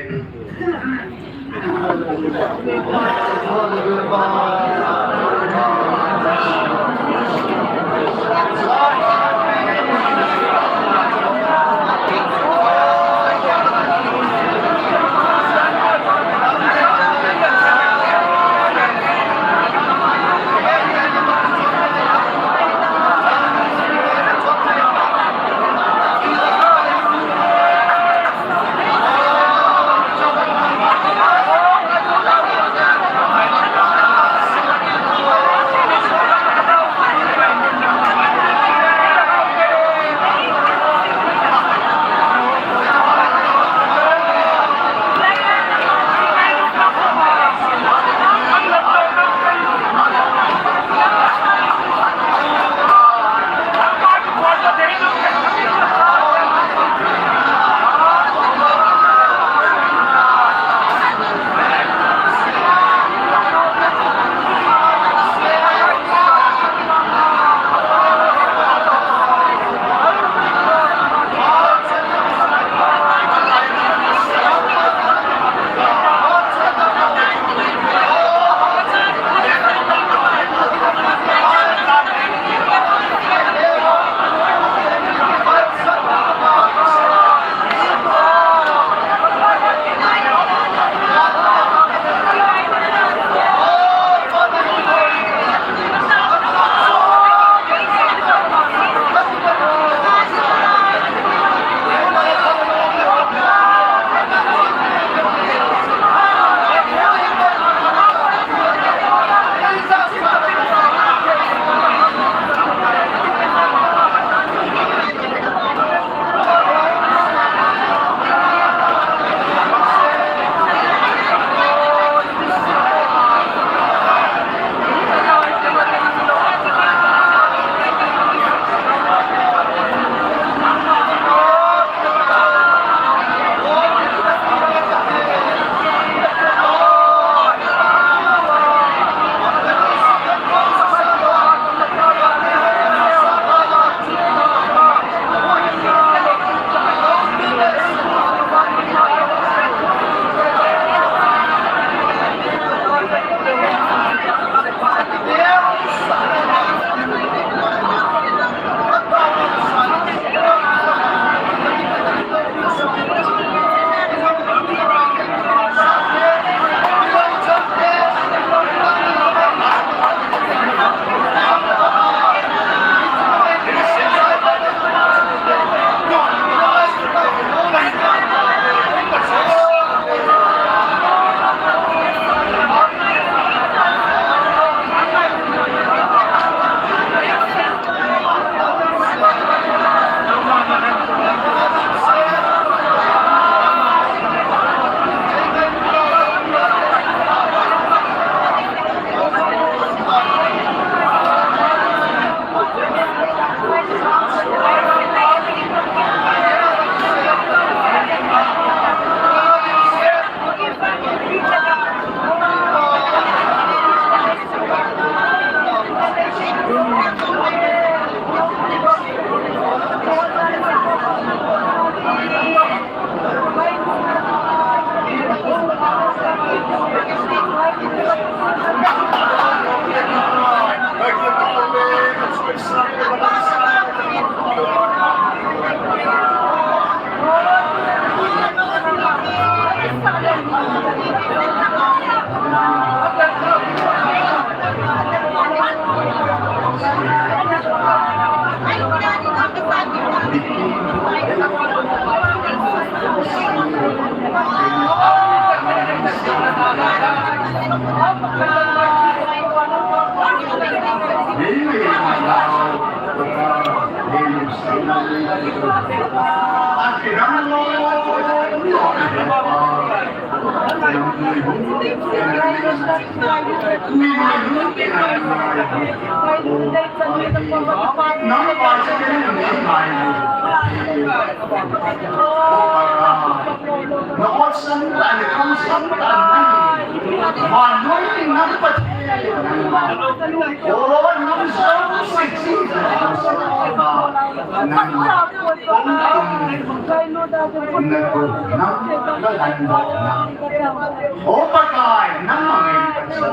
O Pakai, nangma ngaipat sa,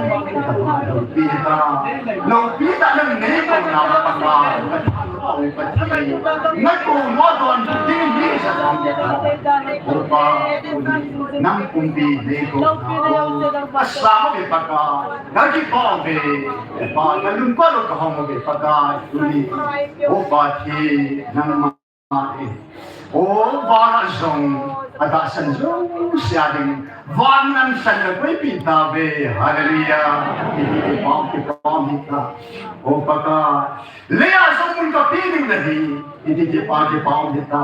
loupi ta, loupi ta nang neikouna Pakai, Pakai, Pakai, nakou mo don ding mi sa dong ya. O Pa, nang kumpi neikouna, asa mo ve Pakai, kakipah ve, Pa, kalung kalou kahong ve Pakai, tuni, O Pa thi, nangma O, vana jong, atahsan jouse a ding, van nangsan nakoipeh tauve, hallelujah. Iti kipah, kipah hita. O Pakai, leiya jong mun kapeh diu nahi, iti kipah, kipah hita.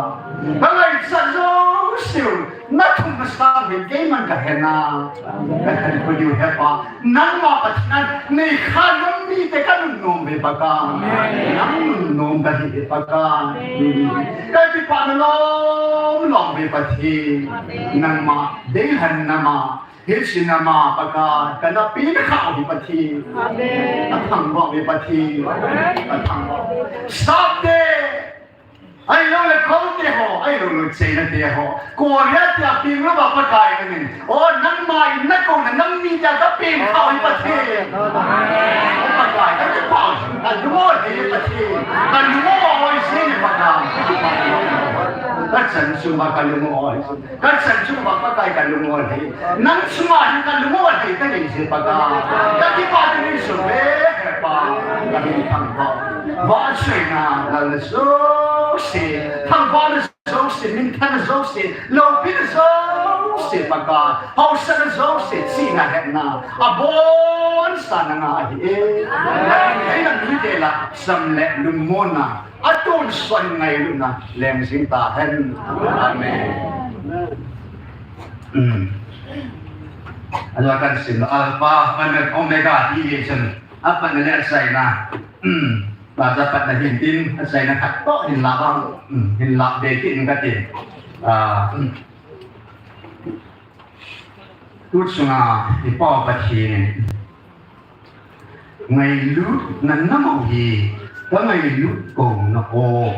Kangaichat jouseu, nathum nasang ve keiman kahe na. Kahe diu he Pa. Nangma Pathen in neikha nam mite kanunnom ve Pakai. Nang nunnom kahi ve Pakai. Kakipah na lom lom ve Pathen. Nangma deilhen nama, hetchen nama Pakai. Kana peh na kha ve Pathen. Athangvah ve Pathen. Athangvah. Sapte. Ahilouleh khote ho, ahilouleh cheinate ho. Korea tia peng louva Pakai nangin. O nangma in nakouna nam mite a kapeng kha hi Pathen. O Pakai, kakipah, kalung alhai Pathen. Kalung alhai jeng e Pakai. Kachan chunga kalung alhai jeng. Kachan chunga Pakai kalung alhai. Nang chunga hin kalung alhai tange Pakai. Kakipah tange Jesu ve, Pa. Kahin thangvah. Vahchoina lalna jouse, thangvahna jouse, minthana jouse, loupina jouse Pakai. Haosatna jouse, chihna hetna. Abonsa nanga ahi e. Nang hei nang mite lah, sam le lungmonna. Atonsot in ngailutna leng jing tahen. Amen. Hmm. Ajeh a kahin sim le Alpha, Omega, Omega ti hi chun. Apatna le achaina. Hmm. Bacha patna hin tin, achaina khat toh hin lah vang. Hmm. Hin lah be kit in kati. Ah, hmm. Tuchunga i Pa Pathen in ngailutna nam u hi, ka ngailut kouna o,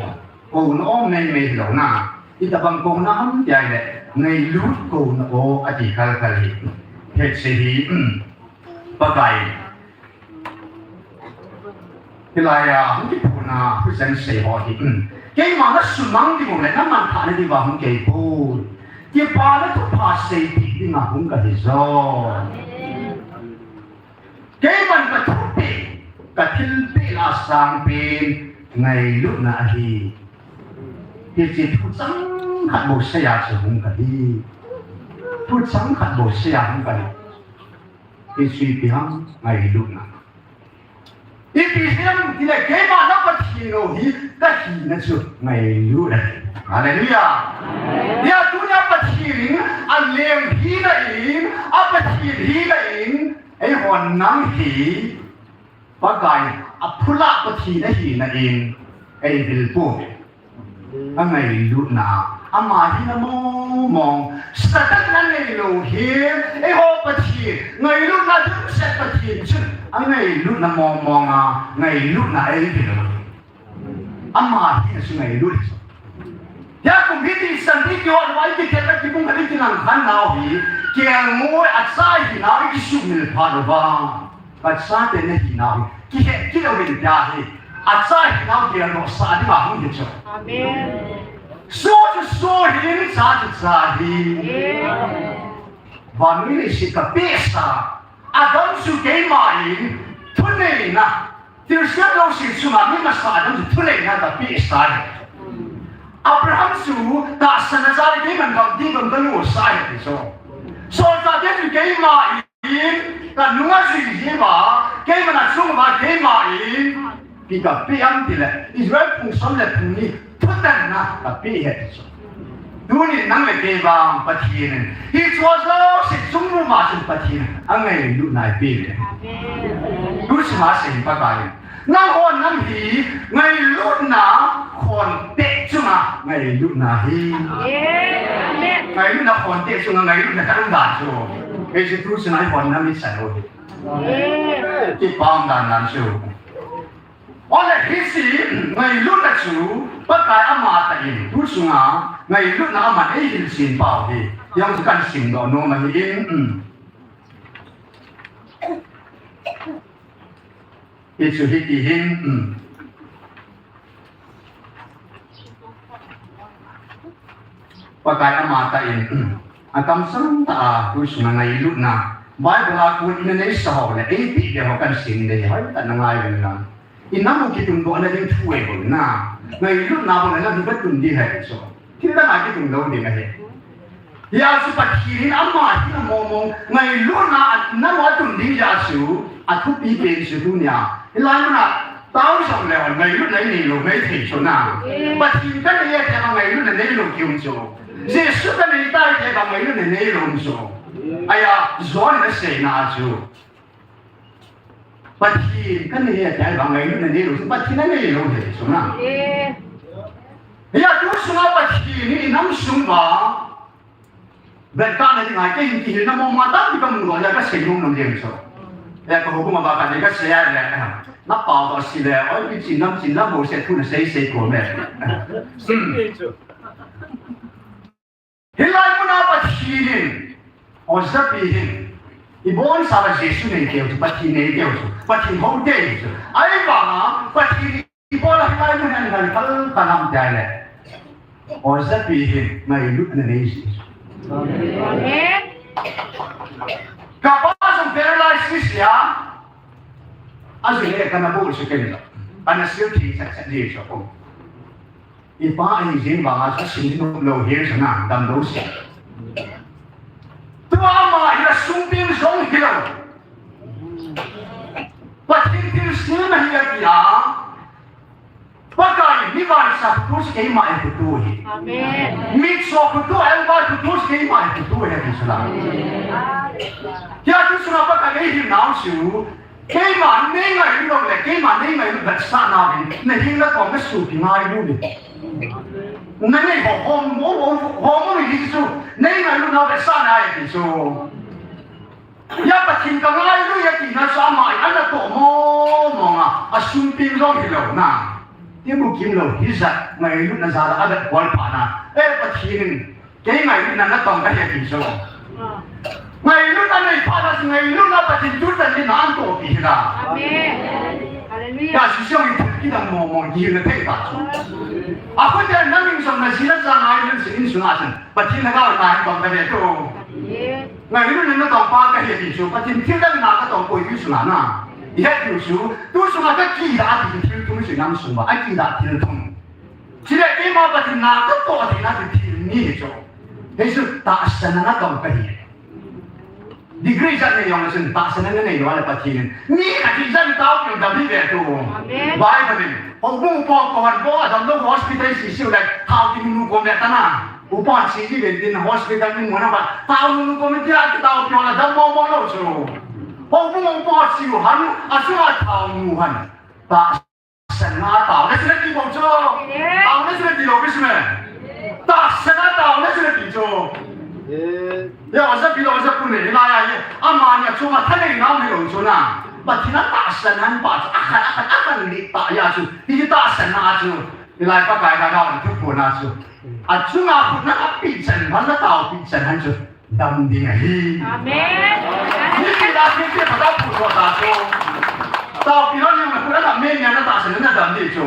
kouna o meimei hilou na, itobang kouna ham tia ahile, ngailut kouna o ati khalkhal hi, hetche hi, Pakai. Hilai a hung kiphutna, Christian sei ho hi, keima na sumang ding u le, na manthah na diuva hung kiphut. Kipana thupha seipeh dinga hung kahi jo. Keiman ka thupeh, ka thilpeh lah a sangpen, ngailutna ahi. Hiche thuchang khat bou seiya chu hung kahi. Thuchang khat bou seiya hung kahi. Hiche ipi ham, ngailutna. Ipi ham tile keima na Pathen u hi kahina chu ngailut ahi. Hallelujah. Hia tunia Pathen in aleng hina in, a Pathen hina in, eihon nang hi Pakai, aphula Pathen ahina in, eivil pouve. Angailutna, ama hina mong mong. Satan in angailou hi, eiho Pathen, ngailutna dimset Pathen chun, angailutna mong mong a, ngailutna eivil u. Ama hina chu ngailut. Hia kum hiti Sunday kihot uva, ikikhelna kibung khat ikilang khan nau hi, kelngoi achai hina ikisuhmil phat uva. Pachate nahi nau hi, kihet kit uvin tia hi, Acha hinau geldoh sah dinga hung hi chu. Amen. Soh chu soh hin, cha chu cha hin. Amen. Vannoi leiset kapehsa, Adam chu keima in thuneina, Christian jouse chunga mi masa Adam chu thuneina kapehsa ahi. Abraham chu tahsanna jal a keiman gamtin gam kalutsah ahi ti chu. Solchahte chu keima in kanunga jui jiuva, keiman achung uva keima in ipi kapeh ham tile, Israel phung som le phung ni thutanna kapeh ahi ti chu. Tunin nang le kei vang Pathen in hiche jouse chungnung ma chun Pathen in angailutna eipeh e. Tuchunga asei Pakai in, nangho nam hi ngailutna khonte chunga ngailutna ahi. Amen. Ngailutna khonte chunga ngailutna khat um dan chu, hiche tuchunga eihon nam ichan u hi. Amen. Kipah dan dan chu. Ole hiche ngailutna chu Pakai amatah in tuchunga ngailutna aman eihil chin pau hi. Hijong chu kahin simdoh nom ahin, um. Hichu hiti hin, um. Pakai amatah in, um, akamsang tah a tuchunga ngailutna Bible a kon ina neisah ho le eipeh ding ho kahin sim ding ahi, hoitah in nangai uvin lang. Inam u kitungdohna ding thu ahi bou na. Ngailutna bou na lam hi katun ding ahi chu. Thil dang a kitung lou ding ahi. Hijeh chun Pathen in ama hina mong mong ngailutna a nam u atun ding jeh chu athupi pen chu tunia. Hilai muna tao jong le hon ngailutna inei lou maithei chu na. Pathen kanei e tia ngailutna neilou kium chu. Jesu kanei tai tia ngailutna neilou chu. Ahi a, John in aseina chu. Pathen kanei e tia vang ngailutna neilou chu, Pathen anei lou ahi chu na. Hijeh a tuchunga Pathen in inam sung uva vetkahna dinga kei hin kihilna mong mong tampi kamu lou, hijeh a kasei nom nom jeng chu. Hijeh a ka houbung uva khat in kasei a le, na pao toh se le, oi, ichin lam chin lam bouseh thu nasei sei ko me. Hilai muna Pathen in, ojapi hin, ibonchauva Jesu neite u chu, Pathen neite u chu, Pathen houte u chu. Ahivanga Pathen in ibola hilai mun a ngai kal kalam tia le. Ojapi hin, ngailutna nei ji. Amen. Kapa jong paralysis a, ajui le kana bu su ken lo. Ana sil thi chat chat ji so ko. Ipa ahi jeng vanga chu asim nom lou hi chu na, damlou se. Tua ama hi asung peng jong hilou. Pathen thilsem ahi atia. Pakai, mi vaicha khutu chu keima a khutu ahi. Amen. Mitcho khutu, elva khutu chu keima a khutu ahi ati chu la. Hijeh chun Pakai eihil nau chu. Keima nei ngailu lou le, keima nei ngailu vetsahna uvin, na hing na kom na sopi ngailu le. Na nei ho, hom, hom, hom, hom, hi chu, nei ngailu nau vetsahna ahi ti chu. Hijeh a Pathen ka ngailu ahi tina chu ama in ana toh mong mong a, asung peng jong hilou na. Ti bukim lou, hijat, ngailutna jal a avet bol phat na. Eh, Pathen in, Kei ngailutna natong kahi ati chu. Ngailutna nei phat a chu ngailutna Pathen tutan ding na antoh pi hila. Amen. Hallelujah. Ka sisiong in thil kidang mong mong kihilna thei ta chu. Akhote na min song na sina cha ngailun si in sunga chun Pathen na ka na tong kahi tu. Amen. Ngailutna natong pa kahi ati chu. Pathen thil dang na katong koi pi sunga na. Ihe tu chu. Tu sunga kakidah ati thil thum chu nam sung ba. Akidah thil thum. Chule keima Pathen na katoh theina chu thil ni hi chu. Hichu tahsanna natong kahi. Degree jat nei jong le chun tahsanna nanei lou le Pathen in. Mi khat hi jat tao keu dam hi ve tu. Amen. Bible in. Houbung upa khat bou adamlou hospital sisiu le thao kinunu kom ve tana. Upa sisi ve tin hospital ni muna ba. Thao nunu kom ve tia kitao keu la dam mong mong lou chu. Houbung upa siu han, asunga thao nu han. Tah Tahsanna taona chu nati bou chu. Amen. Taona chu nati lou pi chu me. Tahsanna taona chu nati chu. Amen. Ya, oja pi lou, oja pu nei, hilai a hi. Amani achunga thanei nam hilou chu na. Pathen a tahsan han pa chu. Akhat, akhat, akhat ni ta ya chu. Hi tahsanna chu. Hilai Pakai ka ga thu pu na chu. Achunga khut na api chan, han na tao pi chan han chu. Dam ding ahi. Amen. Ni ti la ti ti pa ta pu so ta so. Tao pi lo ni ma pu la Amen, ya na ta sa na dam di chu.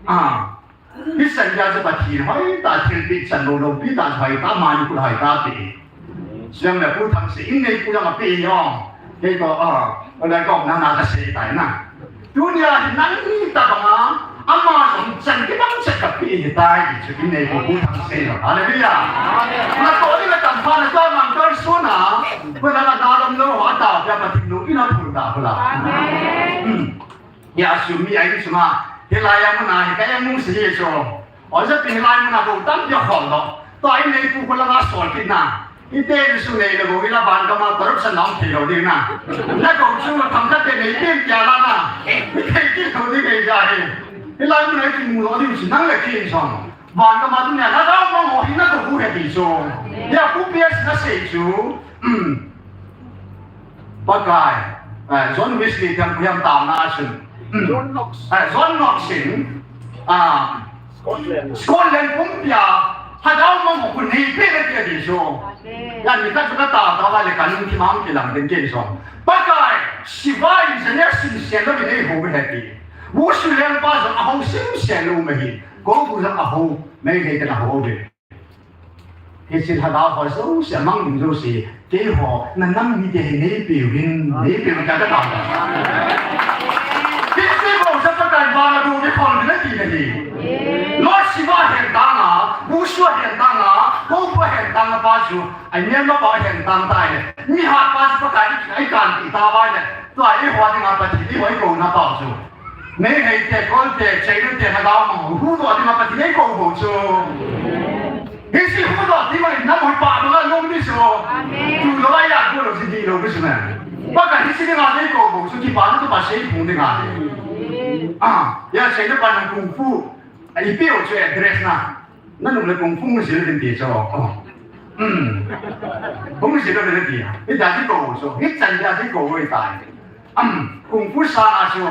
Ah. Hi san ya chu Pathen hoitah thilpeh chan lou, loupitah chu hoitah, mani kut hoitah pe. Siang le Pu Thangsei, in neipu jong apeh hi o. Kei ko, ah, o lai ko na na ka sei tai na. Tunia hi nang ni ta banga, ama jong chan kibang chet kapeh hi tai ti chu in neipu Pu Thangsei lo. Hallelujah. Na to ni na tam pha na to mang to suna. Ko na na dam lo ho ta pia Pathen lo in a phun ta pula. Amen. Hmm. Ya sum mi ai suma, hilai a muna hi ka eng mung si hi so. O ja pi hilai muna ko tam pia khol lo. To ai nei pu ko la nga sol kit na. Ite ni su nei lo ko hila ban ka ma corruption na ong thei lo ding na. Na ko chu ma tham khat te nei pin pia la na. Ite ki lo ding nei ja hi. Hilai muna ki mu lo ding si nang le ki song. Van ka ma tu nia, na dau mong ho hi na to hu he ti chu. Ya pu P S na sei chu. Hmm. Pakai, eh, John Wesley tiang kuyam tao na sun. Hmm. John Knox. Eh, John Knox in, ah, Scotland. Scotland pumpi a, ha dau mong ho kun nei pe na ti a ti chu. Amen. Ya ni ka chu ka ta ta va le ka nung ki mang ki lang den ke so. Pakai, siva in se ne sin se lo ni nei ho he ti. Wu su leng pa so a ho sin se lo me hi. Ko bu sa a ho. Meitei te na ho ve. Hiche lhagao ho jouse, amang ding jouse, keiho, na nam mite hi neipeu hin, neipeu hin ka, ka tao. Hiche bou sa Pakai vana ding kikhol ding ati nahi. Lord Shiva hen tanga, Busu hen tanga, Kopu hen tanga pa chu, ai member pa hen tang tai le. Mihat pa chu Pakai ai kan ti ta vai le. Tua eiho dinga Pathen eiho i kouna pa chu. Meitei te, Kol te, China te, Lhagao mang, huhdoh dinga Pathen eikou bou chu. Hiche huhdoh ding ma in nam hoi pa banga lom di chu. Amen. Tu lou a ya go lou si di lou di chu na. Pakai hiche dinga eikou bou chu, kipana tu pa sei phung dinga di. Ah, ya China pa nang kung fu. Ai peh u chu address na. Na nung le kung fu hung jil din ti chu. Oh. Hmm. Hung jil din ti. Hi da ji kou chu. Hi chan da ji kou wei tai. Am, kung fu sa a chu.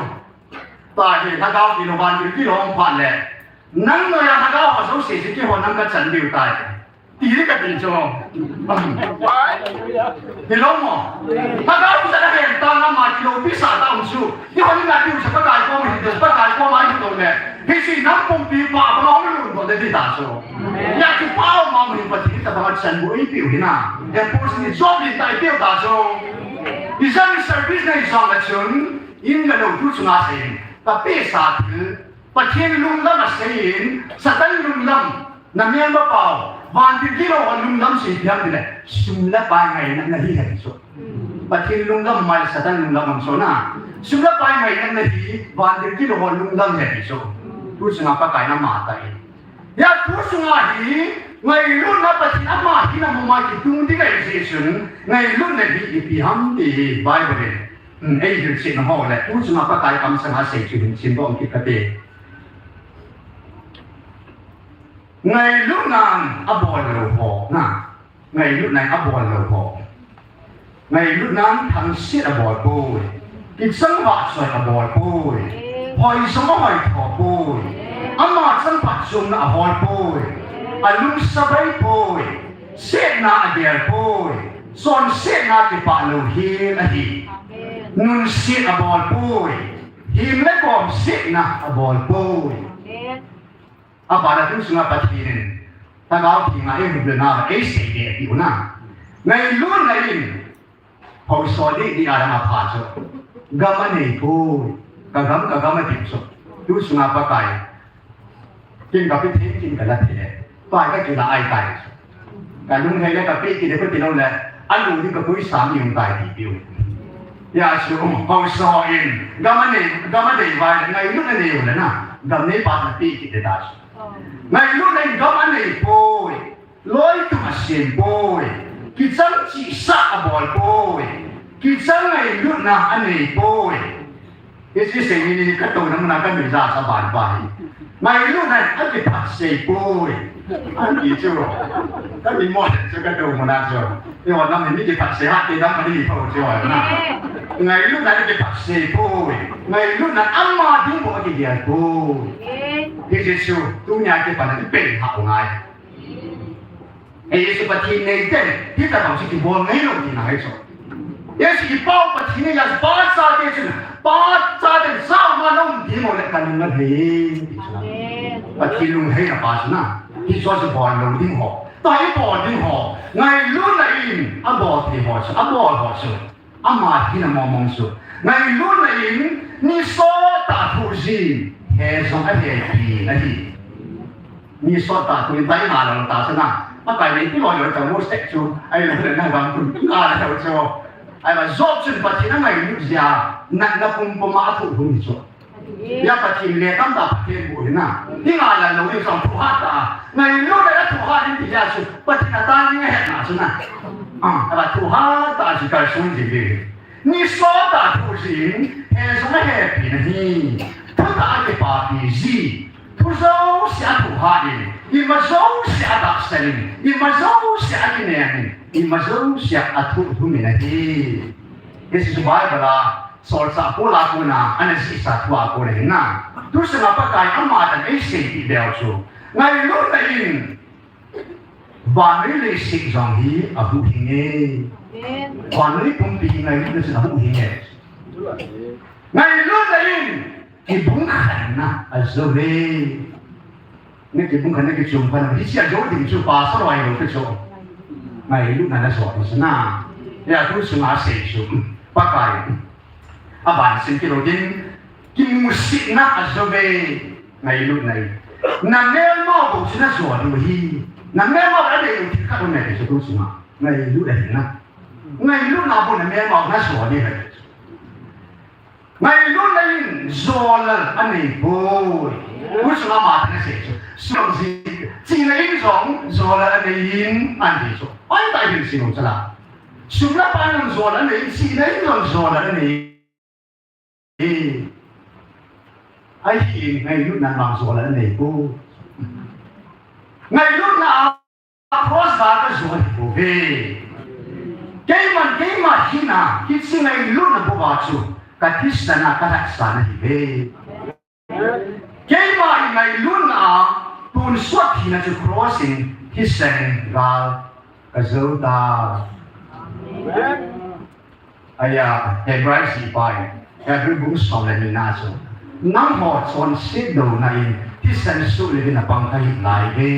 Ta hi lhagao kilou vantil kilou hung phat le. Nang noiya lhagao a jouse chu keiho nang kachan diu tai. Ti ding kati chu. Hilou mo. Lhagao chu na hen tanga ama kiloupisa ta um chu. Keiho ni na diu chu Pakai koma hin, Pakai koma hin tou le. Hiche nam pumpi pa banga hung lhung doh le ti ta chu. Ya chu pa ma hin Pathen tabanga chan bou eipeu hi na. Apostle Job in ta eipeu ta chu. Ijat service nei jong le chun. In le lou thu chunga seiyin, ka pehsa thil, Pathen lunglam aseiyin, Satan lunglam, na member pau, vantil kilou ho lunglam sei phiam tile, sum le pai ngaina nahi he chu. Pathen lunglam mai Satan lunglam am chu na. Sum le pai ngaina nahi, vantil kilou ho lunglam he chu. Tu chunga Pakai na ma tai. Ya tu chunga hi, ngailutna Pathen ama hina mama kitung ding ahi jeh chun, ngailutna hi ipi ham ti hi Bible in. Hmm, ei hilchetna ho le, tu chunga Pakai kamsanga sei chu hin simdoh kit kate. Ngailutnan abol lou ho, na. Ngailutnan abol lou ho. Ngailutnan thangset abol poi. Kichang vahchoi abol poi. Hoijong ahoitho poi. Ama chang phatchomna ahol poi. Alungsabai poi. Setna agel poi. Chonsetna kipah lou hel ahi. Nunset abol poi. Him le kom setna abol poi. Amen. Abana tu chunga Pathen in, Lhagao Theng a eihuhdoh na, eisei ding ahi u na. Ngailutna in, haosa ding ding a dang apha chu. Gam anei poi, ka gam, ka gam ati chu. Tu chunga Pakai. Kin ka pe thei, kin ka la thei le. Pai ka kila ai tai. Ka lunghei le ka pe kit de ko ti lou le. Alu ding ka pui sam ni um tai ti piu. Ya chu, haosa in. Gam anei, gam anei vai, ngailutna nei u le na. Gam nei pa na pe kit de ta chu. Ngailutna in gam anei poi. Loi tum asem poi. Kichang chihsah abol poi. Kichang ngailutna anei poi. Hiche sei ni ni ka touna muna ka mi ja sa ban ba hi. Ngailutna in akiphatsei poi. Ani chu. Ka mi mo chu ka tou muna chu. Eiho nam hi mi kiphatsei ha ti dam ani pho chu na. Ngailutna in akiphatsei poi. Ngailutna in ama ding bou akigel poi. Hiche chu tunia kipana ipen ha u ngai. Ei, Jesu Pathen nei ten, hitabang chu kibol ngai lou tina ahi chu. Jesu i Pau Pathen nei a chu pa chate chun, pa chate sao ma mo le ka lung na thei. Amen. Pathen lung thei na pa chu na. Hiche chu bol lou ding ho. Tua hi bol ding ho. Ngailutna in abol thei ho chu, abol ho chu. Ama hina mong mong chu. Ngailutna in ni sot a thu jin, he jong ahepi na hi. Ni sot a thu in tai na lo ta chu na. Pakai nei ti lo lo ta mo sek chu. Ahilou le na gam kun na lo chu. Ahivang Job chun Pathen angailut jeh a, natna pum pum a athuh lhum hi chu. Hia Pathen le tamtah Pathen bu hi na. Hi ngai la lo hi song thu hat ta. Ngailutna a thu hat in ti jeh a chu. Pathen a tan ni ngai het na chu na. Ah, a thu hat ta chu kal sung jin ding. Ni sot a thu jin, he jong ahepi na hi. Thutah a kipapi ji. Thu jouse a thu hat in. Ima jouse a tahsan in. Ima jouse a kinem in. Ima jouse a athuh lhum in ahi. Hiche chu Bible a Solchah Paul a kona, ana jihsa thu a kona hin na. Tu sanga Pakai ama dan eiseipeh beu chu. Ngailutna in, vannoi leiset jong hi ahuhhing e. Amen. Vannoi pumpi ngailutna chun ahuhhing e. Ngailutna in, kibungkhenna ajou e. Na kibungkhen, na kichomkhen, hiche ajou ding chu pastor ho ahi lou chu. Ngailutna na jot chu na. Hia tu sanga asei chu. Pakai. Aban sim kilou ding, kimusitna ajou e, ngailutna in. Na melmau bou chu na jot u hi. Na melmau a nei u thil khat um e ti chu tu sanga. Ngailut ahi na. Ngailutna bou na melmau na jot u hi. Ngailutna in jolal anei poi. Tu sanga ama tah in asei chu. Sum ji, chihna in jong jolal anei in, ati chu. Oi, tai hin sim u chu la. Sum le pai in jolal anei in, chihna in jong jolal anei. Ahin ngailutna in jong jolal anei poi. Ngailutna a cross gal ka jol hi bou ve. Keiman, keima hina, hiche ngailutna bou a chu ka thisan a ka hatsahna ahi ve. Keima ngailutna a tonsot thina chu cross in thisan in gal ka jou tai. Ahi a, Hebrai seipa in, Hebrai bung som le ni na chu, nangho chonset louna in thisan soh le vin a pang kahi nai ve.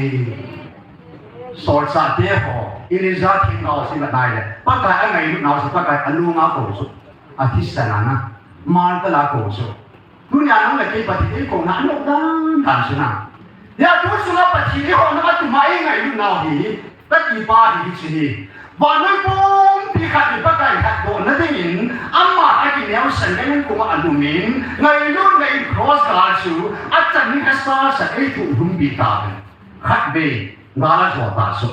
Solchah te ho, Elijah themgao chu ivet nai le, Pakai angailut nau chu, Pakai alung a kou chu, athisan a na, martyr a kou chu. Tunia nang le kei Pathen in eikouna anop dan dan chu na. Hia tu sanga Pathen in eihon a tuma eingailut nau hi, kati pa hi hiche hi. Vannoi pumpi khat in Pakai lhatdohna dingin, ama akineosah in, kei nung koma alum in, ngailutna in cross gal chu, achan in asasa eithulhumpi tauve. Khatvei, gal ajot ta chu.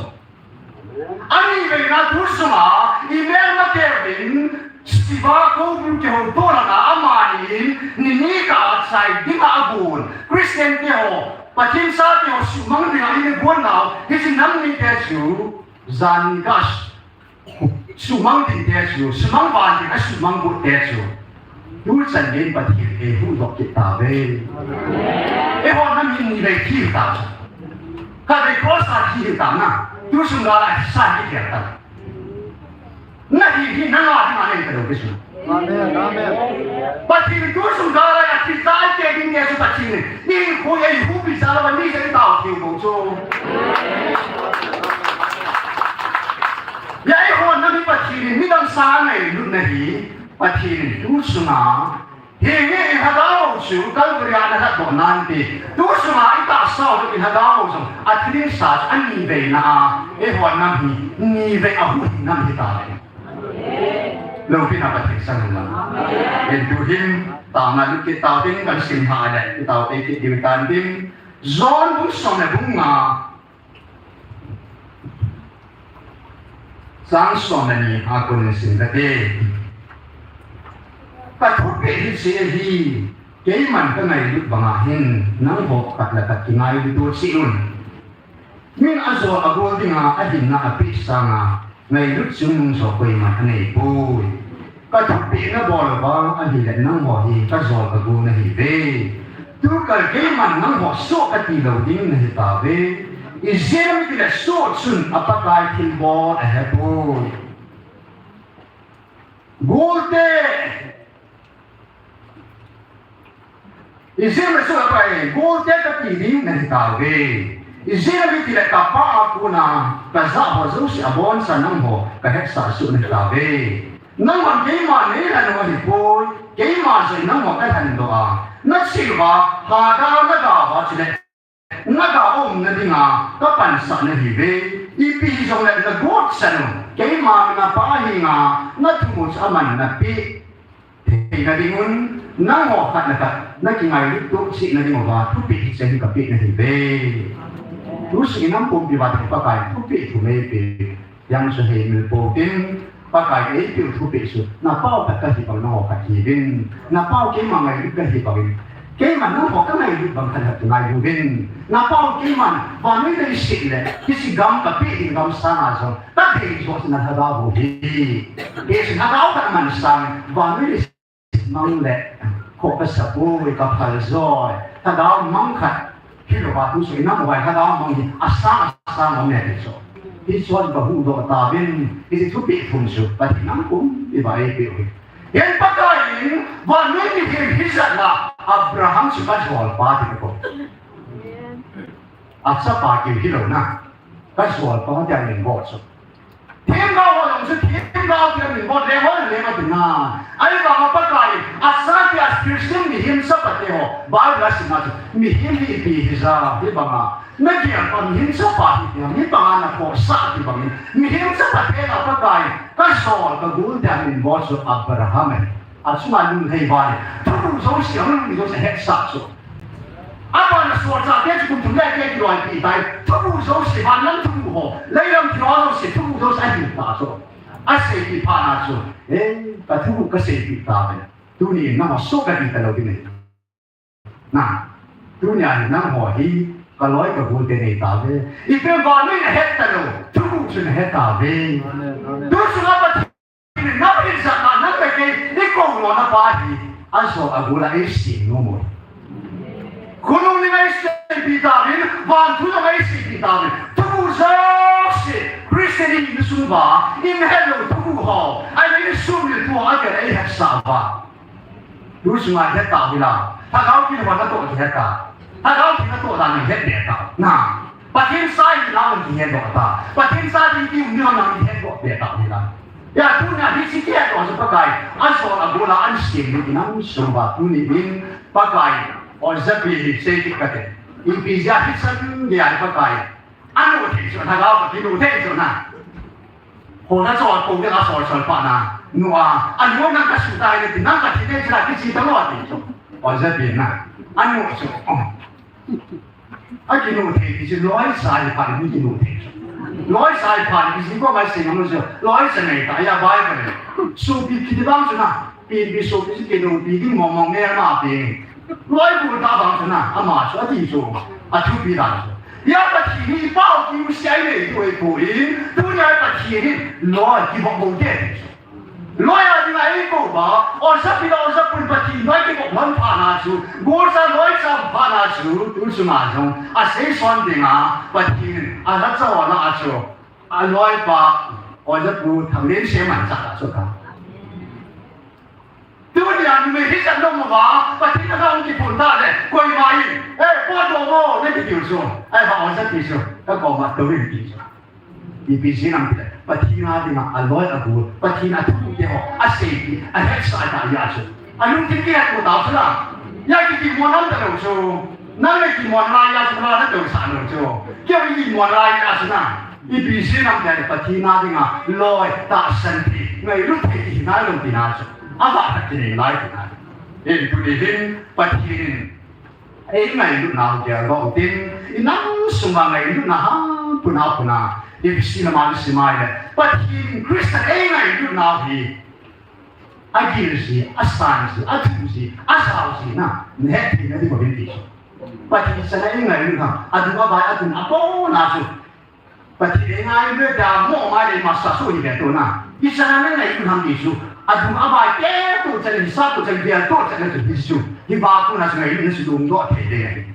Aniveina thu sunga, i melmate uvin, Siva Kobul kihouto langa amani in, ni ni kah a chai dinga agon. Christian te ho, Pathen chate ho, suhmang dinga in agon nau, hiche nam nite chu, jan kah, suhmang ding te chu, suhmang van ding, asuhmang got te chu. Tuchan gei in Pathen in eihuhdoh kit tauve. Eiho nam hi nivei thi tau chu. Khatvei cross a thi tau na. Tu sung gal a sa hi kher tau. Na hi hi na nga ding a nei talou kisun. Amen, amen. Pathen in tu sung gal a thi sa ke ding ke chu Pathen in. Ni khu eihuhpi sa lou ni sa tau thi bou chu. Hia eiho nam hi Pathen in midang sa ngailutna hi. Pathen in tu sunga, hi, hi, i lhagao chu Calvary a na lhatdoh nante. Tu sunga i tahsa u i lhagao chu, athi ding sa chu aniveina a, eiho nam hi, nivei a huhhing nam hi tauve. Loupina Pathen sangin lang. Hin tu hin, taona lut kit tau ding kan sim ha le, i tao te kit ding tan ding. John bung som le bung nga. Chang som le ni a kon sim kate. Ka thupeh hiche hi, keiman ka ngailut banga hin, nangho khat le khat kingailut u cheh un. Min ajol agol dinga, ahinna apeh sanga, ngailut chungnung joh koiman anei poi. Ka thupeh nabol vang ahile nangho hi kajol kagol nahiuve. Tukal keiman nangho soh kati lou ding nahi tauve. Ijeh inem itile soh chun a Pakai thilbol ahepoi. Golte. Ijeh inem itile, golte kape ding nahi tauve. Ijeh inem itile, kapa a kona kaja ho jouse aboncha nangho kahetsah soh nahi tauve. Nanghon keima neilhen u ahipoi, keima jong nangho kalhendoh a, nachil uva, Hagar naga uva chule, naga umna dinga kapansah nahiuve. Ipi hijongle nagot chan u, keima napa henga nathum u chu aman napeh theina dingun, nangho khat le khat nakingailut toh cheh na dinguva thupeh hiche hi kapeh nahiuve. Tusun in nampumpi uva Pakai thupeh thum eipeh. Jeng chu heimil pou tin, Pakai eipeh u thupeh chu, napao khat kahi bang nangho khat hiuvin, napao keima ngailut kahi bangin, keiman nangho kangailut bang khat khat kingai uvin, napao keiman vannoi leiset le hiche gam kapeh ding gam sanga jong kadei joh chu na lhagao u hi. Hiche lhagao khat aman sangin vannoi mang le, kho kasapoi, kaphal joi, lhagao mang khat, hilouva tusun in namu vai lhagao mang hi asang asang um e ti chu. Hichun kahuhdoh tauvin, hiche thupeh thum chu Pathen nampumpi uva eipeh u hi. Hin Pakai in vannoi mihem hijat a Abraham chu kajolpa ti ko. Achapa kiu hilou na, kajolpa tia min bol chu. Themgao ho jong chu themgao tia min bol, leng ho leng a tina. Ahivanga Pakai, achate a Christian mihem chapa te ho, Bible a sim a chu, mihem hi ipi hija, hibanga nagel pa mihem chapa hi tia, mi banga nakhohsah ti bangin, mihem chapa te a Pakai, kajol kagol tia min bol chu Abraham ahi. Achunga lunglhai val, thuguh jouse, alungmi jouse hetsah chu. Abana solchahte chu kum thum le keh kiloipi tai, thuguh jouse, vanlam thuguh ho, leilam thilha jouse, thuguh jouse ahil ta chu. Aseipeh phat na chu, eh, kathuguh kaseipeh tauve. Tuni in nangho soh kati talou ding ahi. Na, tunia hi nangho hi, kaloi kagol te nei tauve. Ipi vannoi nahet talou, thuguh chu nahet tauve. Amen, amen. Tuchunga Pathen Nang hijat a nang le kei, ikou lona pa hi, ajol agol a eisem nom u. Khonung ning a eiseipeh tauvin, vanthu jong eiseipeh tauvin. Thuguh jouse, Christian insung uva, ihet lou thuguh ho, ahile insung mil thu ho, agel a eihetsah uva. Tuchunga ihet tauve la, lhagao kitoh ho natoh kihet ta. Lhagao kitoh dan ihet be tau. Na. Pathen cha ihinau kihetdoh ta. Pathen cha ding ti um ding ham nang kihetdoh be tau hila. Ya, tunia hiche kihetdoh chu Pakai, ajol agol a ahin sem u ti nang sung uva tuni in Pakai, ojapi hi sei kit kate. Ipi jeh a hichan gei a Pakai. Anu thei chu, lhagao kinu thei chu na. Ho na chol ko ding a sol sol pa na. Nu a, anu nang kasuh tai le ti nang kathi thei chu na kichi ta lo ti chu. Ojapi na. Anu chu. Oh. Akinu thei ti chu loicha hi phat in kinu thei chu. Loicha hi phat in kichi ko mai sing amu chu. Loicha nei ta ya Bible. Sopi kiti bang chu na. Pi pi sopi chu kinu pi ding mong mong ne ma pi. Loi bu ta bang chu na. Ama chu ati chu. Athupi dan chu. Ya Pathen hi pao kiu siai nei tu ei pu in. Tunia Pathen hi loi kibol bol te. Loi a dinga eikou uva, ojapi le ojapu in Pathen loi kibol lhon phat na chu, golcha loicha phat na chu, tuchunga jong, aseison dinga, Pathen in, alhacha ho lah a chu, aloipa, ojapu Thanglense manchah a chu ka. Tunia numei hijat nom uva, Pathen a hung kiphun ta le, koima in, eh, potdoh mo, nati diu chu, ahivang ojapi chu, kakoma tou in ti chu. Ipi jeh ham itile, Pathen a dinga aloi agol, Pathen a thuguh te ho, aseipeh, ahetsah ta jeh a chu. Alungthim kihetmo tau chu la. Ya kikimon ham talou chu. Nang le kimon lai a chu la natousah lou chu. Kei kimon lai a chu na. Ipi jeh ham itile, Pathen a dinga loi, tahsan thei, ngailut thei kihi nailou tina chu. Avah khat kinei lai tina. Ei tuni hin, Pathen in Ei ngailutnau gel doh utin, inam sunga ngailutna hampuna puna, Ephesi lama isim a ahile, Pathen in Christa ei ngailutnau hi, agil ji, asan ji, athu ji, ajao ji na, nahet theina diuvin ti chu. Pathen chan a ei ngailutna, adung avai, atun apona chu, Pathen ei ngailut a mo ma le masa su hi ve to na. Ichan a nangailut ham ti chu. Adung avai te to chan, sa to chan, gel to chan chu hi chu. Hiva kona chu ngailutna chu lungdoh thei ding ahi.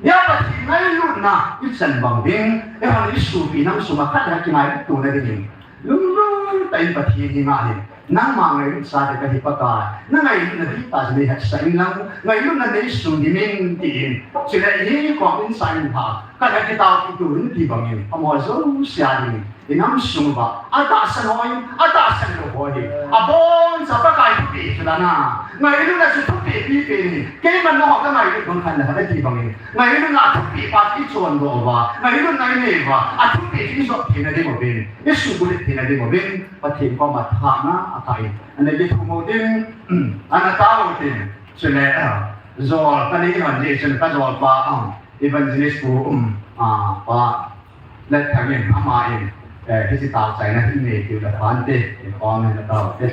Ya Pathen ngailutna ichan bang ding. Eihon isopi nam sunga khat le khat kingailut to na ding. Lunglutah in Pathen hi ngah hi. Nangma ngailutsa te kahi Pakai, na ngailutna dihtah chu nei hetsah inlang, ngailutna nei sung dimin tin. Chule hi kong in sa in pha, ka la kitao kitu in ti bangin, amaho jouse a dingin, i nam sung uva, atahsan ho in, atahsan lou ho hi, aboncha Pakai thupeh chu lana, ngailutna chu thupeh pipen in, keiman nangho ka ngailut bang khat le khat ati bangin, ngailutna thupeh pa chu i chondoh uva, ngailutna i nei uva, athupeh chu i jot theina ding uvin, i suhbulhit theina ding uvin, Pathen koma thahna a kah in, ana kithumo tin, ana tao tin, chule, ah, jol, ka nei hon jeh chun ka jolpa, ah, Evangelist Pu, um, ah, Pa Letthang in, ama in, eh, hiche taochaina hi nei tiu le phante, in om in ana tao te.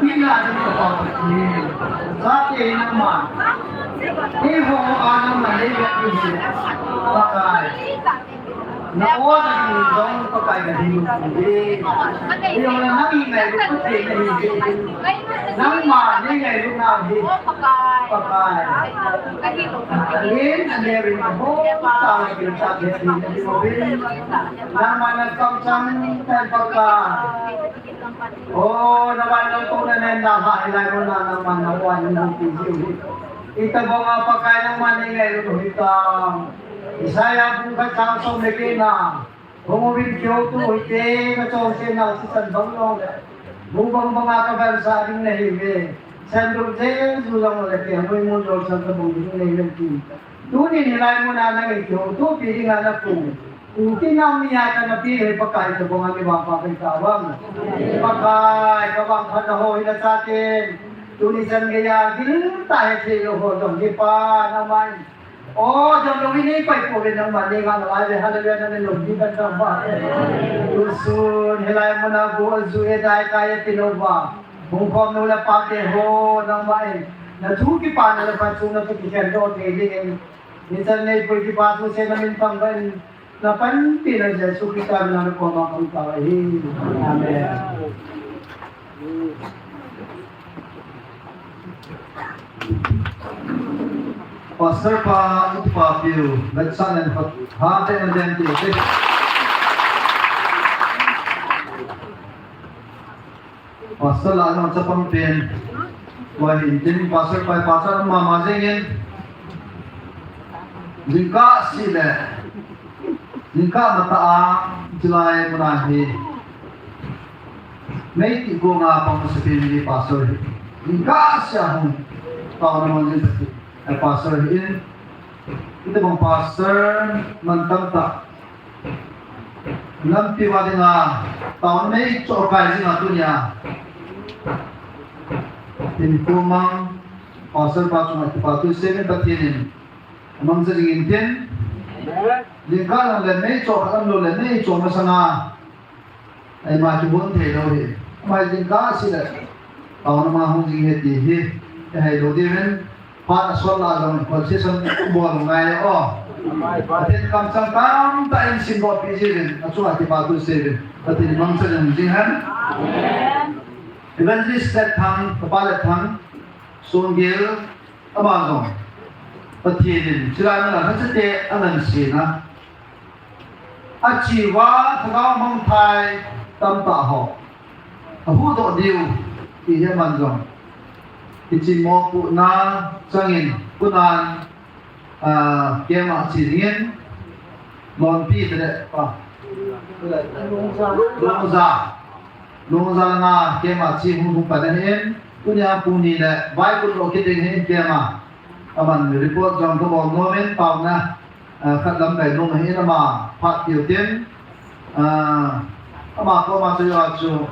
Ina ding Kapa Pathen, chate nangman, eiho a nangman neivet u hi, Pakai. Na o na ding jong Pakai na ding u hi. Eiho na nang ngailut Pathen nahi hi. Nangma neingailut nau hi, Pakai. Ahin, aneo in ho, sa la kin sa the thi na ding u hi. Nangma na kam chang tan Pakai. O, na van nang tong na nen na ha, hilai mun a nangman na wan nung pi jiu hi. Itobang a Pakai nangman neingailut u hitam. Isaiah bung khat chang som le get na. Hung uvin kihouto hite, na chonsetna sisan bang jong le. Bu bang bang a ka vansa ding nahiuve. Sandup jeju jong le kihmui mun jong san tabang ding nahiuve ti. Tunin hilai mun a nangin kihoutopi dinga na kum. Kum kinam ni a kana pi le Pakai tobang a mi vangpha kahi tauvam. Pakai, ka vangphatna ho hi na chaten. Tuni chan geiya gil tah a hethei lou ho jong hi Pa nangman. O, jong lou in nei pai pouve nangman nei ngah nalai ve, hallelujah, nangin lou hi kan tang pa. Tusun, hilai mun a bu a ju e dai kai e ti lou va. Hung khom nu le pa te ho, nangman. Na thu kipana le phatchomna thu kikhen doh thei dingin. Nichan neipui kipa thusei na min pang uvin, na panpina Jesu Christa min a na koma kong tao ahi. Amen. Pastor pa, i pa piu, vetsahna in hot, ha te na den ti te. Pastor la na chapang pen. Wa hin tin pastor pa, pastor mama jengin. Jingkah seh le. Jingkah matah a, chulai mun a hi. Meitei gonga pang masa pen hi pastor hi. Jingkah seh a hung. Taona mang jing pati. Ai pastor hi in. Itobang pastor man tamtah. Lampi va dinga, taona mei choh kai jinga tunia. Tin kum mang, pastor pa chunga kipa thu seuvin Pathen in. Amangcha jingin tin. Jingkah lang le mei choh khat um lou le mei choh masanga. Eima kibon thei lou hi. Mai jingkah seh le. Taona ma hung jing hi ti hi. Ehei lou diuvin. Phat asol la jong concession bol ngai o. Pathen kamchang tamtah in simdoh pi jiuvin, achunga kipa thu seuvin. Pathen in mangcha jing hen. Evangelist Letthang, Papa Letthang, Songgel, ama jong. Pathen in, chulai mun a lhacha te anan sena. Achi uva, lhagao mangthai tamtah ho ahuhdoh diu, ti hi aman jong. Hiche mopohna changin, kunan, ah, camp a che dingin, lonpi te le, pa. Lungja. Lungja langa camp a che hung hung pan ahin, tunia pung ni le, vai kun lo kit ding ahin camp a. Aman report jong kabol nomin, taona. Ah, khat lam kai nom ahin ama phat tiu tin. Ah, ama koma chu ya chu.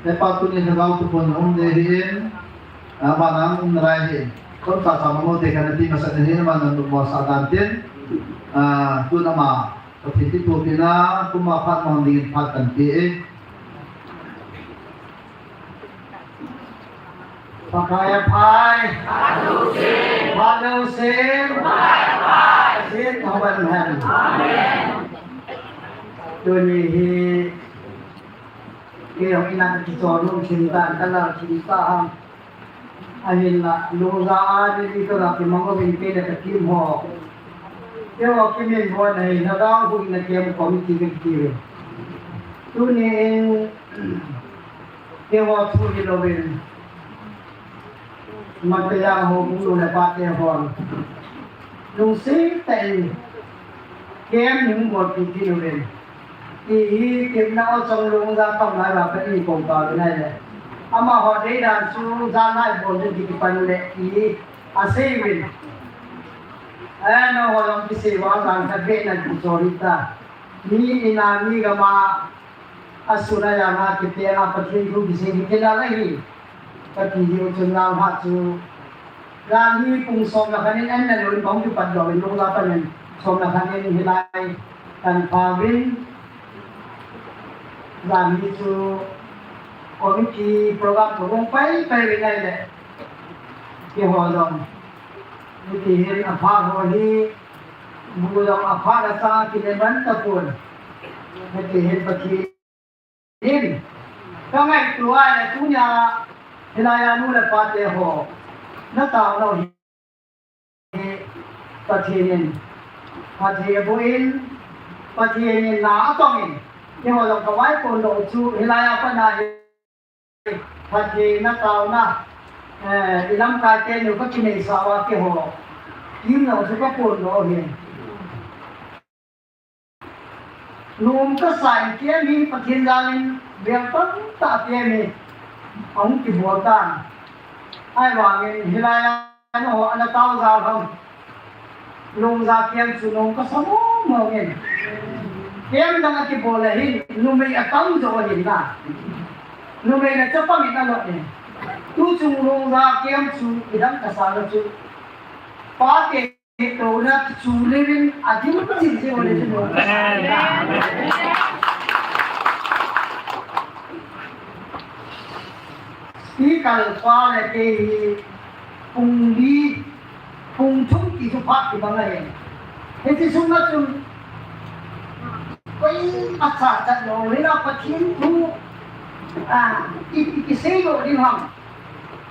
Hepa tuni lhagao thuphon um nei ahin. Ah, ama nang um nalai ahin. Kon ta sa mamo te kana ti masa ahin ama nang mo sa dan tin. Ah, tun ama Pathen kithopi na, kuma phat mang dingin phat kan pe e. Pakai aphai. Phat lou sen. Pathen thaban hen. Tuni hi, kei jong ina kichon um thim tan, kalal thim tan. Ahinla, Lungja a ni li tola kimang uvin kei le ka team ho. Keiho kimin ho na hi, na dang hu na camp committee ka kiti uve. Tuni in, Keiho thu hilou vin. Mangtayang ho bung nu le pa te hon. Lungset tah in. Camp hung bolpi kit uvin. Ti hi, Kimnang o Chonglung ja pam lai va pa in kong pa vin ai le. Amaho dei dan chu jan lai bol ding ti kipan le ti asei uvin. Ai, nangho jong kisei uva jan khat beh na kichon ta. Mi ina mi gam a Asun a janga kipeng a Pathen thu kisei hi kila la hi. Kati diu chun Lalha chu. Jan hi pung som le khat in an na loi bang kipat doh in Lungja pan in som le khat in hilai kan pha uvin. Jan hi chu Committee program ko hung pai pai ri ngai le. Keiho jong. Miti hin aphat ho hi. Bu jong aphat a sa kile man tapon. Miti hin Pathen in. Ka ngaito a le tunia. Hilai a nu le pa te ho. Na tao lou hi. Pathen in, Pathen in, Pathen in na atong in, keiho jong ka vaipon lou chu, hilai a pat na hi, Pathen na taona, eh, i lamkai teni u ka kinei sa uva keiho, kim jong chu ka pon lou hi. Nom kasa in kiam hi Pathen jal in bel tamtah kiam hi ahung kibol tan. Ahivangin hilai a nangho ana tao jal ham. Lungja kiam chu nom kasa mong mong in. Kiam dang akibol le hin numei atam jo ahin na. Numei le chapang in alo in. Tuchung lungja kiam chu idang kasa na chu. Pa ke Touna chu levin a dim dim dim le chu nom. Speaker pa le kei hi pung li, pung thum ti chu phat kibang ahi. Hiche sunga chun koima cha cha lou le la Pathen thu, ah, i, i, i sei lou ding ham.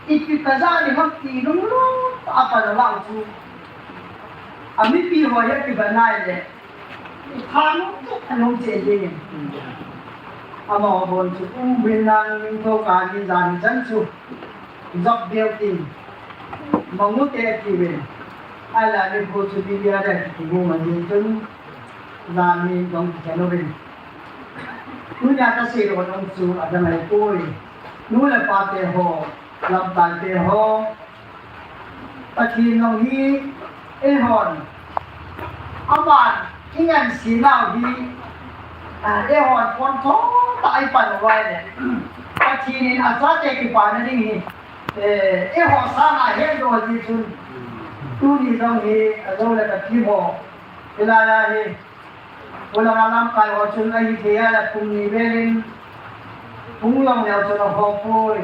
Ipi kaja ding ham ti lunglut a pan alang chu. Amipi ho hi akiban nai le. I thanung che, thanung che ding. Amaho bon chu um bin lang min tho ka ni jan chan chu. Jop deu tin. Mangu te ti ve. Ala ni ko chu bi ya da ki mu ma ni chun. Jan ni dong ki chanu bin. Tunia kasei lou nom chu adang ahipoi. Nu le pa te ho, lamkai te ho. Pathen jong hi eihon. Aman ingansei nau hi, ah, eihon pon thotah a ipan uva le. Pathen in achate kipana ding hi, eh, eiho sanga ahetdoh ji chun. Tuni jong hi, ajou le kapi ho. Hilai a hi. Pu Langa lamkai ho chun ahithei a le pung ni vel in, pung long leu chun aho poi.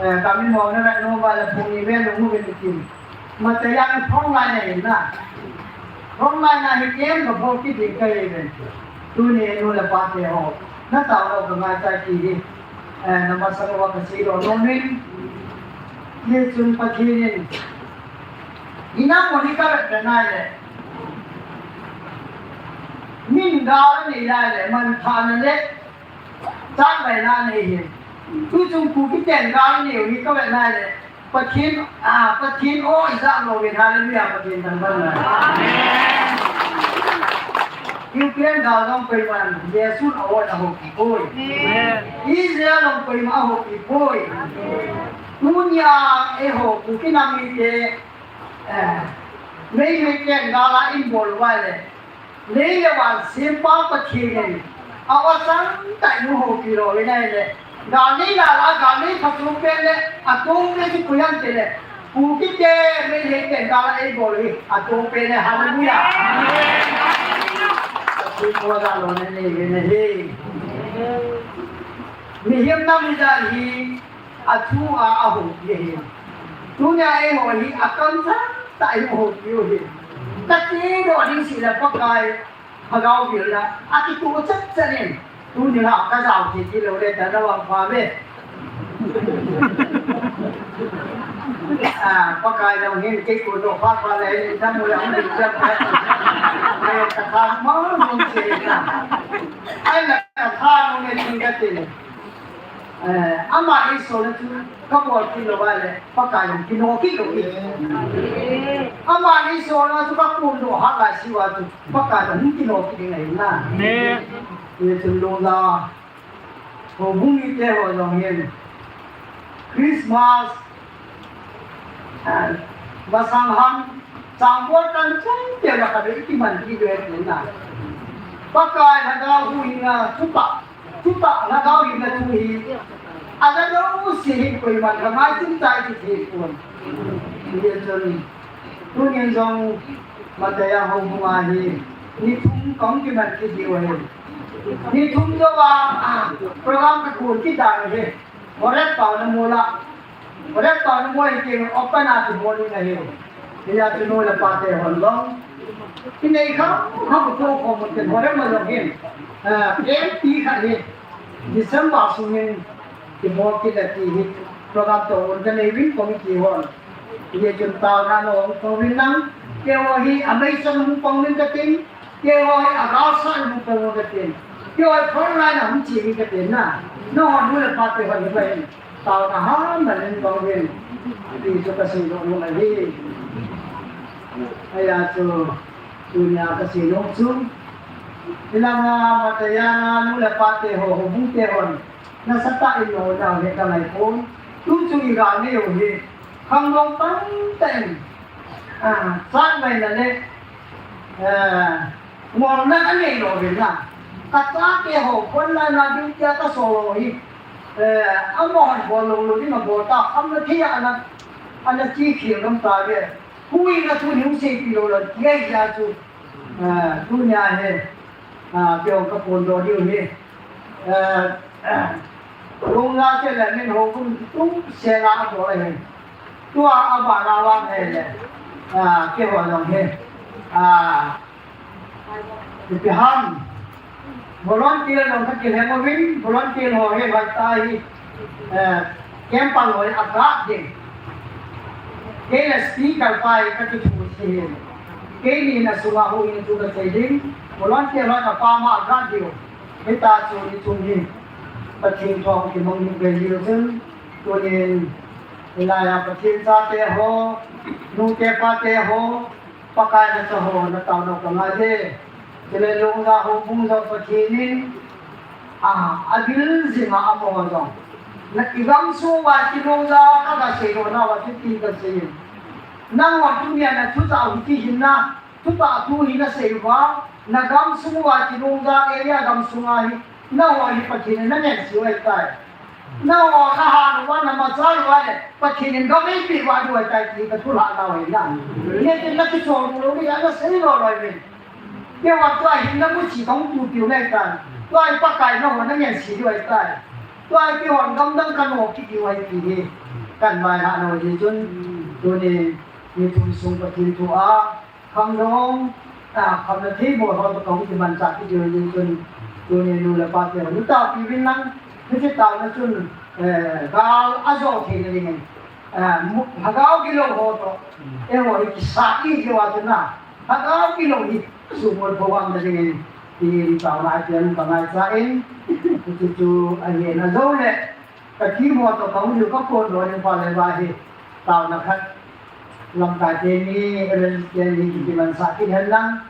Eh, kami mo na vet nom uva le pung ni vel lung uvin tin. Mataya in front line a hin na. Front line a hi ken ka bol kit ding kahi ven. Tuni nu le pa te ho. Na tao lou ka ngaicha kit hi. Eh, na masang uva kasei lou nom in. Hichun Pathen in. Ina mo ni ka vet na le. Min gal anei lai le, manthahna le, chang lai na anei hi. Tuchung Kuki ten gal anei u hi ka vet na le, Pathen, ah, Pathen o ijat lou vin, hallelujah, Pathen thangvah na. Ukraine gal jong koiman, Jesu a o a houpi poi. Israel jong koima ahoupi poi. Tunia eiho Kuki nam mite, eh, Meitei ten gal a inbol uva le. Lei le van sempa Pathen in, a o changtah in houpi lou vin ahile. Gal nei gal a, gal nei phatchom pen le, atong pen chu koi ham tile. Kuki te, Meitei te gal a eibol hi, atong pen le, hallelujah. Pathen thangvah lou na nei vin ahi. Mihem nam ijat hi, Athu a, ahoupi ahi. Tunia eiho hi akamjam tah in houpi u ahi. Kachedoh ding seh le Pakai Lhagao vil a, akituh chat chat in. Tuni la kajao thei ti lou le, tana vang pha ve. Ah, Pakai jong hin kei kodoh pha pha le, hin thamu le, hung ding jam pha. Ai, katha ma, hung che na. Ai, katha nung e, tin kati le. Eh, ama Isol chu kabol kit lou va le, Pakai jong kino kit lou hi. Ama Isol chu kakum lou ha lai seh uva chu, Pakai jong kino kit ding ahi na. Amen. Hichun lungja. Houbung mite ho jong hin. Christmas. Ah, masang ham, changbol kan chang te la ka be kiman kit ve na. Pakai Lhagao huhhing a, chupa. Chupa Lhagao hinna thu hi, ajat jouse hin koiman ka ngai chim tai ti thei pon. Hijeh chun, tunin jong Mataya houbung a hi, ni thum kahung kiman kit diu ahi. Ni thum jou a, ah, program ka kun kit dan hi. Morek pau na mula. Morek pau na mula hi ke open a ti bol ni na hi. Ni ya tu no la pa te hon long. Ti nei kha, kha ko ko ko mo te morek ma long hin. Ah, em ti kha hi. December sung hin ti bol kit la ti hi. Program to un ka nei win committee hon. Ye chun tao na no ko win nang. Ke wo hi amei sang hung pong win ka tin. Keiho hi a galsat in hung pang u kati. Keiho hi front line a hung che u kati na. Nangho nu le pa te hon hi bai. Taona haman in bang uvin. Ti chu kasei nom ahi. Ahi a chu, tunia kasei nom chu. Hilanga Mataya nu le pa te ho, houbung te hon. Nasatah in nao nao le ka ngai pon. Tu chu i gal nei u hi. Khangdong tamtah in. Ah, chat mai na le. Eh, ngolna anei lou vin na. Ka chate ho, kon la na ding tia ka so lou hi. Eh, amahon bol lou lou ding abol ta, khamna thei a ana, ana chi khel gam ta ve. Hui na thu ni hung seipi lou lou, tia hi a chu. Eh, tunia hi, ah, keiho ka phondoh diu hi. Eh, Lungna te le min houbung tum sela abol ahi. Tua abana vang hi le. Ah, keiho jong hi. Ah, Ipi ham. Volunteer jong kakilheng uvin, volunteer ho hi hoitah hi, eh, camp a loi a guard ding. Kei le speaker pa hi kakithu hi. Keini na sunga houin thu kasei ding. Volunteer ho kapa ma a guard diu. Hita chu ni thum hi. Pathen thu kimang ni ve diu chun. Tunin, hilai a Pathen chate ho, nu te pa te ho, Pakai nacha ho, na taona ka ngai e. Chule Lungja houbung jong Pathen in, a, adil jing a amaho jong. Na i gamsung uva chu Lungja ka, kasei lou na uva chu ti kasei. Nangho tunia na thuchah u ti hin na, thuchah thu hi nasei uva, na gamsung uva chu Lungja area gamsung a hi, nangho hi Pathen in na ngense u ahitai. Nangho nahan uva, na machal uva le, Pathen in gam eipeh uva diu ahitai ti ka thulhah nau ahi na. Hitin na kichol lou lou ni, ana sei lou lou uvin. Keiho tua hin na muchi kahung tupiu ahitai. Tua hi Pakai nangho na ngense diu ahitai. Tua hi keihon gamdang kanoh kit diu ahi ti hi. Kan vailhah nau ahi chun, tuni ni thum sung Pathen thu a, Khangdong, a, khamna thei bol ho toh kahung kimanchah kit diu ahi chun, tuni nu le pa te ho, nu tahpi uvin lang, hiche taona chun, eh, gal ajo theina dingin, eh, mu-, lhagao gilou ho toh, eiho hi kisah i hiuva chun na, lhagao gilou hi, sumil pho vang na dingin, tin taona ahitan ka ngaichan, hiche chu ahin ajou le, Ka team ho toh kahung diu ka kondoh ding pha le va hi. Taona khat. Lamkai teni, evangelist teni, kiti mansah kit hen lang.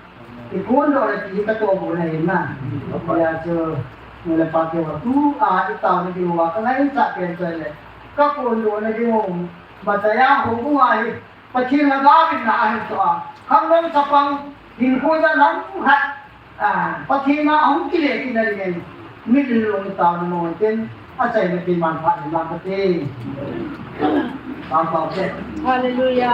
I kondoh le ti ka toh bou na hin na. Hia chu, nu le pa te ho tua, i taona diu va, ka ngaichat pen chu le. Ka kondoh na diu, Mataya houbung a hi. Pathen lhagao in na ahin toh a. Khangdong chapang, hinkho ja lam khat. A, Pathen a ahung kile kit na dingin, mitlhi le lungthim taona mong in tin, achaina pen manpha in lang kate. Pau pau te. Hallelujah.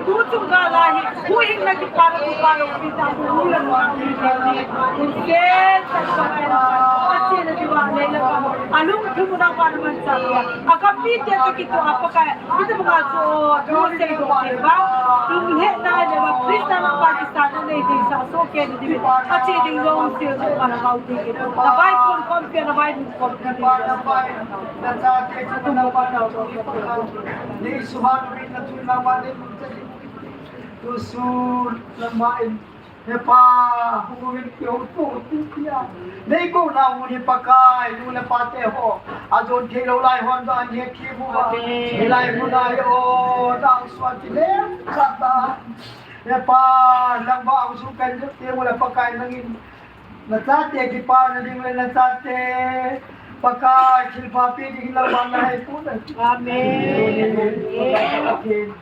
Tuchung gala hi, huhhingna kipana tu pa lo pi ta, tu la nu pi ta ni. Sen ta pa ka na, a che na diwa le la pa. A lungthim na pa na man sa ya. A ka pi te to ki to a pa ka. Ki to ma so, tu se do te ba. Tu he na le ba, Krista na pa ki sa na ne de sa so ke ni di. A che ding lo se so pa na ba u ti ke. Na bai kon kon pe na bai kon pe. Na cha te chu na pa na. Ni su ha ni na tu na pa ni. Tusun lama in, he pa, hungin keu tu tu pia. Nei ko na mu ni Pakai, nu le pa te ho. A jon thei lo lai hon da ni ki mu ba. Amen. Ni lai mu lai o, da suan ti le, sa ta. He pa, nang ba ang su kan te mu le Pakai nangin. Na chate kipana ding le na chate Pakai thilpha pe ding la ban na hai pu na. Amen. Amen.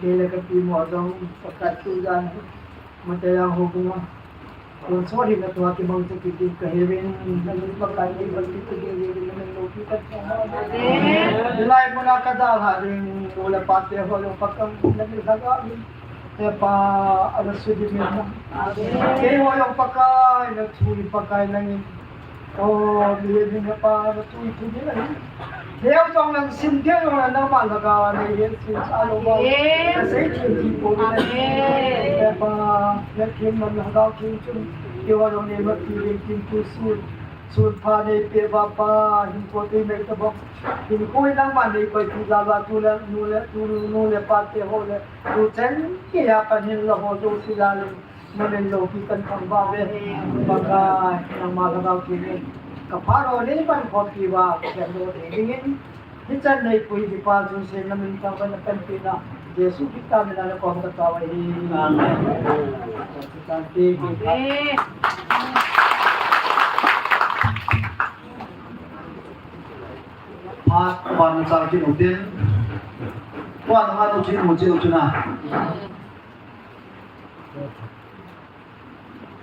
Kei le ka pi mo jong Pakai tu jan. Mate yang ho bunga. Kon so hi na tua ki bang te ki ding ka he ven. Na lu Pakai ni bang ki ding ni na lo ki ka. Amen. Lai mo na ka da ha ding. Ko le pa te ho lo Pakai na ni sa ga. He pa, ana sudi min na. Amen. Kei ho jong Pakai, na thu hi Pakai nangin. O, mi he ding he pa, na thu hi thu ding ahi. He jong nang sim, he jong nang ma lhagao nei he sim sa lo ba. Amen. Na sei thu hi po ding ahi. Amen. He pa, na kin man lhagao kin chun. Kei ho jong nei ma pi ding kin tu sun. Sun pha nei pe ba pa, hin ko te nei ta ba. Hin ko nang ma nei koi tu la ba tu le, nu le, tu nu le pa te ho le. Tu chen kei a kan hin la ho jouse la le, na len lo ki kan thangvah ve. Pakai, nangma lhagao theng in ka phat ho nei ban khompi uva, ka khen lo thei dingin. Hichan nei pui di pa jouse na min thangvah na panpina. Jesu Christa min a na kom ka tao ahi. Amen. Amen. Phat, phat na chang kit u tin. Tua na nga tu chin mu chin u chuna.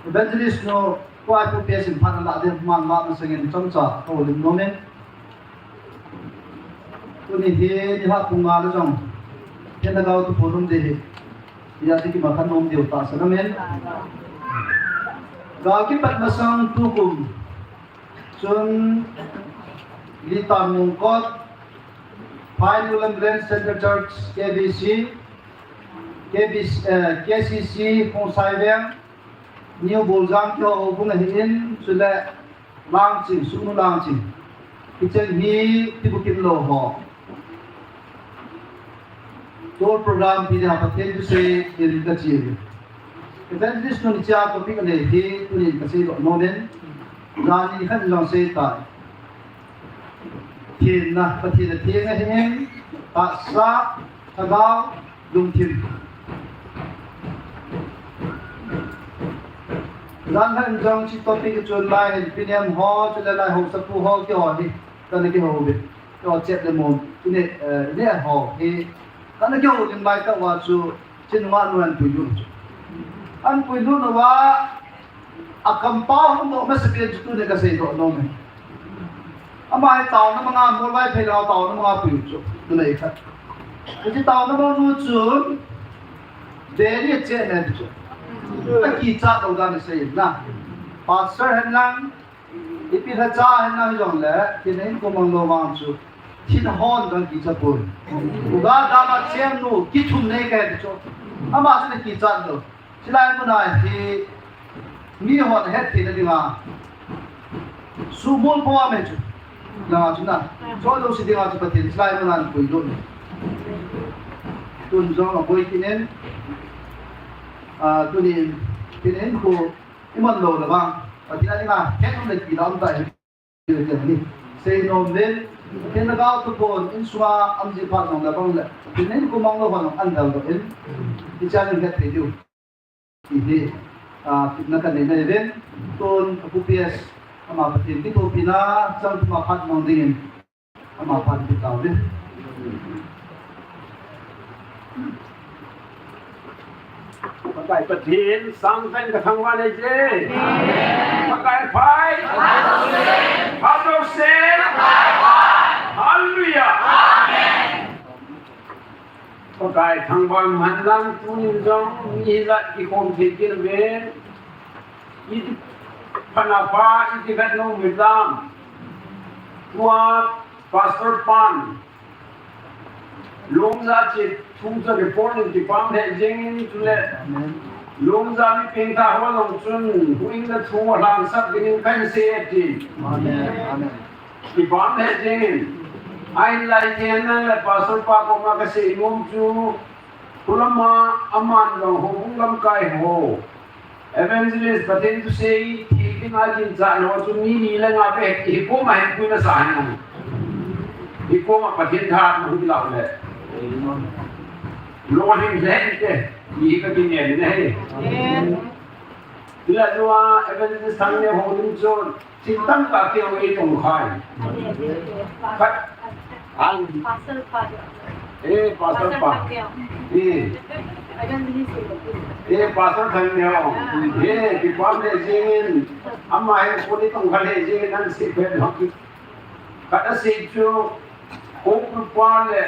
Evangelist nu, tua pu pe sim phat na la din man la na sangin chomcha ka houlim nom in. Tuni hi, ni ha pung nga le jong. Ken na gao tu pu nom de hi. Ya ti ki ma khan nom diu ta sa na men. Ga kipat masang tukum. Chun Litan Mungkot, Phainulem Grand Central Church, K B C, K B C, eh, K C C, Khongsai Veng, New Buljang keiho houbung ahin, chule Langching, Sugnu Langching. Hicheng hi Tibukim lo ho. Tour program ti dia Pathen thusei in ka chi. Evangelist nun chia topic nei hi tunin ka seidoh nom in. Jani khat jong sei tai. Thenna, Pathen a theng ahin, tahsa, thagau, lungthim. Jan khat jong chi topic chun lai hin Pi Nem ho, chule lai haosapu ho keiho hi. Kana kihou ve. Keiho chet le mom. Ine, eh, ine ho hi. Kana kihoulim lai tah uva chu, chin uva nu an puilut chu. An puilut uva, a kampau hung doh masa pen chu tuni ka seidoh nom e. Ama hi taona manga, Mualvaiphei lang taona manga puilut chu. Numei khat. Hiche taona manga nu chu, Delhi a chet ne chu. Akichat lou dan asei na. Pastor hen lang, Ipi lhacha hen lang hijongle, thin ahin kum mang lou vang chu, thin hon kan kicha poi. Uga dama chengnu, kithum nei kahi chu. Ama chu ana kichat lou. Chulai muna hi, mi hon het theina dinga. Sumol po ame chu. Langa chu na. Chol lou si dinga chu Pathen chulai muna ana puilut. Tun jong aboi kit in. Ah, tunin, thin ahin khu, Iman lou le vang, Pathen a dinga, het um le kila um ta hi, ti le ti ni. Seinom uvin, ken na gao tu pon, insunga am ji pha jong le bang le, ken in kumang lou hon an dal doh in, ichan in het thei diu. Ihi, a, kitna kanei nai uvin, tun, a, Pu P S, ama Pathen kithopina, chang thum a phat mang dingin, ama phat pe tauvin. Pakai Pathen, sangpen ka thangvah in eije. Amen. Pakai phai. Phat jouse. Hallelujah. Amen. Pakai thangvah in umhen lang tunin jong mi la i khom thei kit uve. Iti phat na pha, iti vet nom uve tam. Tua Pastor pan. Lungja che thu cha report in kipah lheh jengin chule. Amen. Lungja mi pengthah ho jong chun, huhhingna thu alhangsap dingin kahin sei e ti. Amen. Amen. Kipah lheh jengin. Ahinla ken nang le Pastor pa koma kasei nom chu, khulama aman jong houbung lamkai ho. Evangelist, Pathen thusei, thil ding a ginchat ho chu mi ni le nga beh hi koma hin puina sa hin. Hi koma Pathen tha hung kilah le. Lolhing le inte, hi ka kinem ne. Amen. Hila jua Evangelist Thangneo ho ding chu, thil tamtah keu ei tong khai. Khat. Ang. Pastor pa. Eh, Pastor pa. Pastor Thangneo. Eh. Evangelist. Eh, Pastor Thangneo. Ah. Eh, kipah lheh jengin. Ama hin koni tong kha lheh jengin an sei pet lhon. Khat asei chu, Hungpung pa le,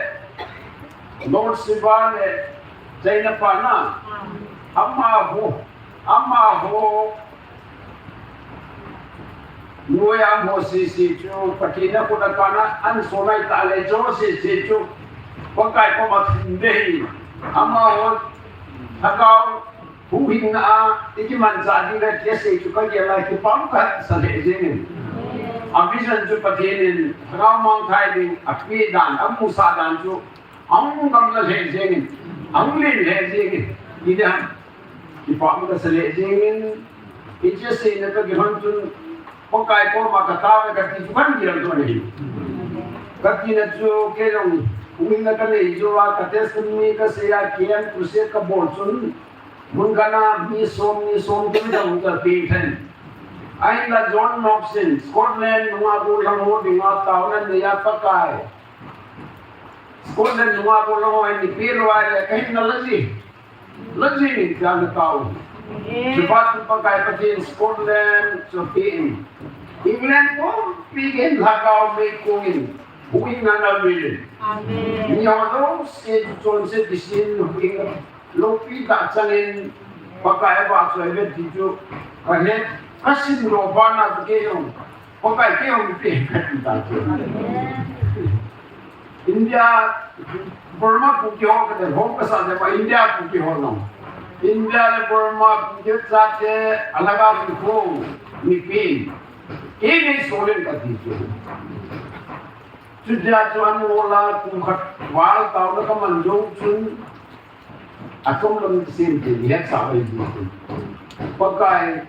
Lord Shiva le, China pa na. Ah. Amaho, amaho, Noah ho sese chu, Pathen a kona kana an sonai ta le chu sese chu, Pakai koma thum dei. Amaho, Lhagao, huhhingna a, i kimanchah ding le, kisei chu kagel a, kipah kasa lheh jengin. A vision chu Pathen in, Lhagao mangthai ding, ape dan, amusah dan chu, Ahung gamla lheh jengin, ahung len lheh jengin, ina, kipah kasa lheh jengin, hiche seina kagel lhon chun, Pakai koma katao e kati chu kahin gel doh ahi. Katina chu kei jong, huhhingna kanei jou a, ka testimony kasei a, K M crusade kabol chun, mun khat a mi som, mi som khat jong kape lhen. Ahinla John Knox in, Scotland nunga gollhang ho dinga taona anei a Pakai. Scotland nunga gollhang ho eipeh lou ahile, kahin na la ji. La ji in tia ana tao. Amen. Chuphat chun Pakai Pathen Scotland chu apen. England pumpi gei in Lhagao meikong in. Huhhingna ana vil in. Amen. Miho jouse chu chonset kisin huhhing. Loupi tah changin Pakai avahchoi uve ti chu kahet, kasim lou bana chu kei jong, Pakai kei jong ipi kati ta chu. India, Burma Kuki ho kati, hom kasah jeh a India Kuki ho jong. India le Burma Kuki chate alhagao hinkho mipi. Kei nei solen kati chu. Chutia chu an ngol a kum khat val taona kaman jou chun, achom lam sem thei, ihet sa uvin. Pakai,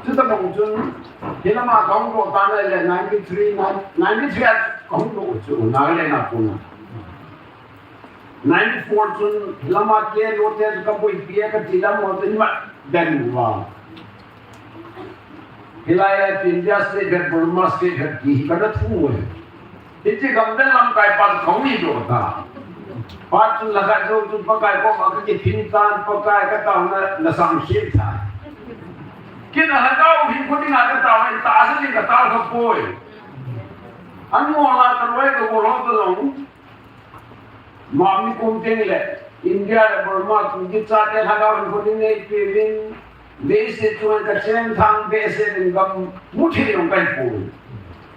chuti bang chun, hilama kahung doh tan ahile ninety-three, nine, ninety-three a kahung doh chu, Nagaland a kona. Ninety-four chun, hilama kei lote chu kaboipi e kati lam ho chu imat den uva. Hilai a India state khat, Burma state khat ti hi kana thu e. Hiche gamdang lamkai pa chu kahung hi doh ta. Phat chun lhakhat jou chun Pakai koma kakiphin tan, Pakai kataona nasang khel tai. Kei a lhagao hinkho dinga katao, tahsa ding katao kha poi. An ngol a kaloi kagol ho toh jong. Mami kum teng le, India le Burma kum kichate lhagao hinkho ding neipeuvin, leiset chunga kacheng thang behseh in gam muthei jong kahipoi.